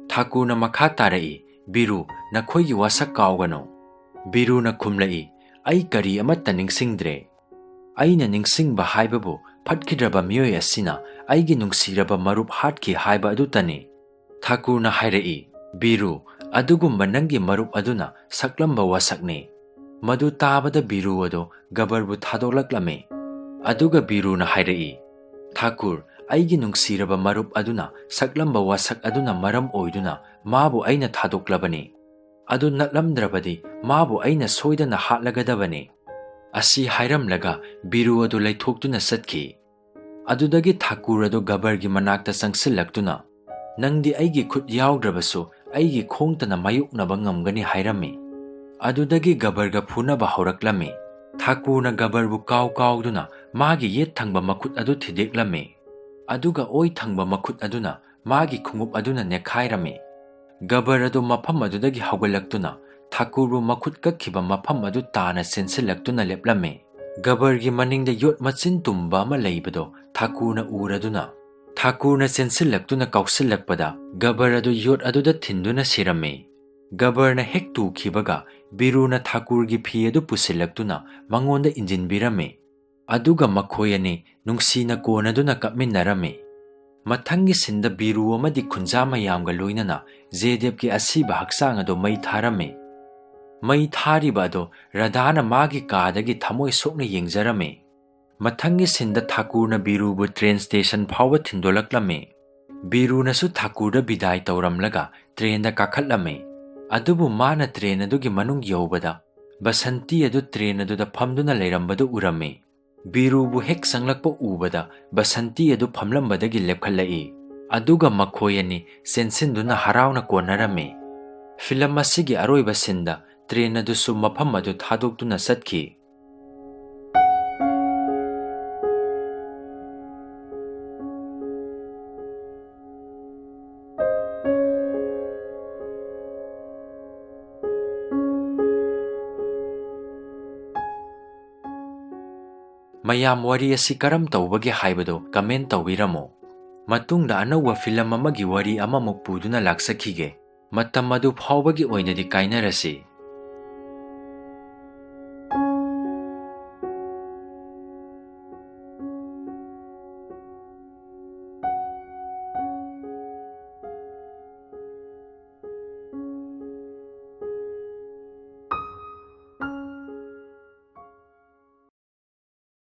ꯊꯥꯀꯨꯔꯅ ꯃꯈꯥ ꯇꯥꯔꯛꯏ, "ꯕꯤꯔꯨ, ꯅꯈꯣꯏꯒꯤ ꯋꯥꯁꯛ ꯀꯥꯎꯒꯅꯨ꯫" ꯕꯤꯔꯨꯅ ꯈꯨꯝꯂꯛꯏ, "ꯑꯩ ꯀꯔꯤ ꯑꯃꯠꯇ ꯅꯤꯡꯁꯤꯡꯗ꯭ꯔꯦ꯫ ꯑꯩꯅ ꯅꯤꯡꯁꯤꯡꯕ ꯍꯥꯏꯕꯕꯨ ꯐꯠꯈꯤꯗ꯭ꯔꯕ ꯃꯤꯑꯣꯏ ꯑꯁꯤꯅ ꯑꯩꯒꯤ ꯅꯨꯡꯁꯤꯔꯕ ꯃꯔꯨꯞ ꯍꯥꯠꯈꯤ ꯍꯥꯏꯕ ꯑꯗꯨꯇꯅꯤ꯫" ꯊꯥꯀꯨꯔꯅ ꯍꯥꯏꯔꯛꯏ, "ꯕꯤꯔꯨ, ꯑꯗꯨꯒꯨꯝꯕ ꯅꯪꯒꯤ ꯃꯔꯨꯞ ꯑꯗꯨꯅ ꯁꯛꯂꯝꯕ ꯋꯥꯁꯛꯅꯤ꯫" ꯃꯗꯨ ꯇꯥꯕꯗ ꯕꯤꯔꯨ ꯑꯗꯨ ꯒꯕꯔꯕꯨ ꯊꯥꯗꯣꯛꯂꯛꯂꯝꯃꯤ꯫ ꯑꯗꯨꯒ ꯕꯤꯔꯨꯅ ꯍꯥꯏꯔꯛꯏ, "ꯊꯥꯀꯨꯔ, ꯑꯩꯒꯤ ꯅꯨꯡꯁꯤꯔꯕ ꯃꯔꯨꯞ ꯑꯗꯨꯅ ꯁꯛꯂꯝꯕ ꯋꯥꯁꯛ ꯑꯗꯨꯅ ꯃꯔꯝ ꯑꯣꯏꯗꯨꯅ ꯃꯥꯕꯨ ꯑꯩꯅ ꯊꯥꯗꯣꯛꯂꯕꯅꯤ꯫ ꯑꯗꯨ ꯅꯠꯂꯝꯗ꯭ꯔꯕꯗꯤ ꯃꯥꯕꯨ ꯑꯩꯅ ꯁꯣꯏꯗꯅ ꯍꯥꯠꯂꯒꯗꯕꯅꯤ꯫" ꯑꯁꯤ ꯍꯥꯏꯔꯝꯂꯒ ꯕꯤꯔꯨ ꯑꯗꯨ ꯂꯩꯊꯣꯛꯇꯨꯅ ꯆꯠꯈꯤ꯫ ꯑꯗꯨꯗꯒꯤ ꯊꯥꯀꯨꯔ ꯑꯗꯨ ꯒꯕꯔꯒꯤ ꯃꯅꯥꯛꯇ ꯆꯪꯁꯤꯜꯂꯛꯇꯨꯅ, "ꯅꯪꯗꯤ ꯑꯩꯒꯤ ꯈꯨꯠ ꯌꯥꯎꯗ꯭ꯔꯕꯁꯨ ꯑꯩꯒꯤ ꯈꯣꯡꯇꯅ ꯃꯥꯌꯣꯛꯅꯕ ꯉꯝꯒꯅꯤ" ꯍꯥꯏꯔꯝꯃꯤ꯫ ꯑꯗꯨꯗꯒꯤ ꯒꯕꯔꯒ ꯐꯨꯅꯕ ꯍꯧꯔꯛꯂꯝꯃꯤ꯫ ꯊꯥꯀꯨꯔꯅ ꯒꯕꯔꯕꯨ ꯀꯥꯎ ꯀꯥꯎꯗꯨꯅ ꯃꯥꯒꯤ ꯌꯦꯠ ꯊꯪꯕ ꯃꯈꯨꯠ ꯑꯗꯨ ꯊꯤꯗꯦꯛꯂꯝꯃꯤ꯫ ꯑꯗꯨꯒ ꯑꯣꯏ ꯊꯪꯕ ꯃꯈꯨꯠ ꯑꯗꯨꯅ ꯃꯥꯒꯤ ꯈꯣꯡꯎꯞ ꯑꯗꯨꯅ ꯅꯦꯠꯈꯥꯏꯔꯝꯃꯤ꯫ ꯒꯕꯔ ꯑꯗꯨ ꯃꯐꯝ ꯑꯗꯨꯗꯒꯤ ꯍꯧꯒꯠꯂꯛꯇꯨꯅ ꯊꯥꯀꯨꯔꯕꯨ ꯃꯈꯨꯠ ꯀꯛꯈꯤꯕ ꯃꯐꯝ ꯑꯗꯨ ꯇꯥꯅ ꯆꯦꯟꯁꯤꯜꯂꯛꯇꯨꯅ ꯂꯦꯞꯂꯝꯃꯤ꯫ ꯒꯕꯔꯒꯤ ꯃꯅꯤꯡꯗ ꯌꯣꯠ ꯃꯆꯤꯟ ꯇꯨꯝꯕ ꯑꯃ ꯂꯩꯕꯗꯣ ꯊꯥꯀꯨꯔꯅ ꯎꯔꯗꯨꯅ, ꯊꯥꯀꯨꯔꯅ ꯆꯦꯟꯁꯤꯜꯂꯛꯇꯨꯅ ꯀꯥꯎꯁꯤꯜꯂꯛꯄꯗ ꯒꯕꯔ ꯑꯗꯨ ꯌꯣꯠ ꯑꯗꯨꯗ ꯊꯤꯟꯗꯨꯅ ꯁꯤꯔꯝꯃꯤ꯫ ꯒꯕꯔꯅ ꯍꯦꯛ ꯇꯨꯈꯤꯕꯒ ꯕꯤꯔꯨꯅ ꯊꯥꯀꯨꯔꯒꯤ ꯐꯤ ꯑꯗꯨ ꯄꯨꯁꯤꯜꯂꯛꯇꯨꯅ ꯃꯉꯣꯟꯗ ꯏꯟꯖꯤꯟꯕꯤꯔꯝꯃꯤ꯫ ꯑꯗꯨꯒ ꯃꯈꯣꯏ ꯑꯅꯤ ꯅꯨꯡꯁꯤꯅ ꯀꯣꯟꯅꯗꯨꯅ ꯀꯞꯃꯤꯟꯅꯔꯝꯃꯤ꯫ ꯃꯊꯪꯒꯤ ꯁꯤꯟꯗ ꯕꯤꯔꯨ ꯑꯃꯗꯤ ꯈꯨꯟꯖꯥ ꯃꯌꯥꯝꯒ ꯂꯣꯏꯅꯅ ꯖꯦꯗꯦꯕꯀꯤ ꯑꯁꯤꯕ ꯍꯛꯆꯥꯡ ꯑꯗꯨ ꯃꯩ ꯊꯥꯔꯝꯃꯤ꯫ ꯃꯩ ꯊꯥꯔꯤꯕ ꯑꯗꯨ ꯔꯥꯙꯥꯅ ꯃꯥꯒꯤ ꯀꯥꯗꯒꯤ ꯊꯃꯣꯏ ꯁꯣꯛꯅ ꯌꯦꯡꯖꯔꯝꯃꯤ꯫ ꯃꯊꯪꯒꯤ ꯁꯤꯟꯗ ꯊꯥꯀꯨꯔꯅ ꯕꯤꯔꯨꯕꯨ ꯇ꯭ꯔꯦꯟ ꯁ꯭ꯇꯦꯁꯟ ꯐꯥꯎꯕ ꯊꯤꯟꯗꯣꯛꯂꯛꯂꯝꯃꯤ꯫ ꯕꯤꯔꯨꯅꯁꯨ ꯊꯥꯀꯨꯔꯗ ꯕꯤꯗꯥꯏ ꯇꯧꯔꯝꯂꯒ ꯇ꯭ꯔꯦꯟꯗ ꯀꯥꯈꯠꯂꯝꯃꯤ꯫ ꯑꯗꯨꯕꯨ ꯃꯥꯅ ꯇ꯭ꯔꯦꯟ ꯑꯗꯨꯒꯤ ꯃꯅꯨꯡ ꯌꯧꯕꯗ ꯕꯁꯟꯇꯤ ꯑꯗꯨ ꯇ꯭ꯔꯦꯟ ꯑꯗꯨꯗ ꯐꯝꯗꯨꯅ ꯂꯩꯔꯝꯕꯗꯨ ꯎꯔꯝꯃꯤ꯫ ꯕꯤꯔꯨꯕꯨ ꯍꯦꯛ ꯆꯪꯂꯛꯄ ꯎꯕꯗ ꯕꯁꯟꯇꯤ ꯑꯗꯨ ꯐꯝꯂꯝꯕꯗꯒꯤ ꯂꯦꯞꯈꯠꯂꯛꯏ꯫ ꯑꯗꯨꯒ ꯃꯈꯣꯏ ꯑꯅꯤ ꯆꯦꯟꯁꯤꯟꯗꯨꯅ ꯍꯔꯥꯎꯅ ꯀꯣꯟꯅꯔꯝꯃꯤ꯫ ꯐꯤꯂꯝ ꯑꯁꯤꯒꯤ ꯑꯔꯣꯏꯕ ꯁꯤꯟꯗ ꯇ꯭ꯔꯦꯟ ꯑꯗꯨꯁꯨ ꯃꯐꯝ ꯑꯗꯨ ꯊꯥꯗꯣꯛꯇꯨꯅ ꯆꯠꯈꯤ꯫ ꯃꯌꯥꯝ ꯋꯥꯔꯤ ꯑꯁꯤ ꯀꯔꯝ ꯇꯧꯕꯒꯦ ꯍꯥꯏꯕꯗꯨ comment ꯇꯧꯕꯤꯔꯝꯃꯨ꯫ ꯃꯇꯨꯡꯗ ꯑꯅꯧꯕ ꯐꯤꯂꯝ ꯑꯃꯒꯤ ꯋꯥꯔꯤ ꯑꯃꯃꯨꯛ ꯄꯨꯗꯨꯅ ꯂꯥꯛꯆꯈꯤꯒꯦ꯫ ꯃꯇꯝ ꯑꯗꯨ ꯐꯥꯎꯕꯒꯤ ꯑꯣꯏꯅꯗꯤ ꯀꯥꯏꯅꯔꯁꯤ꯫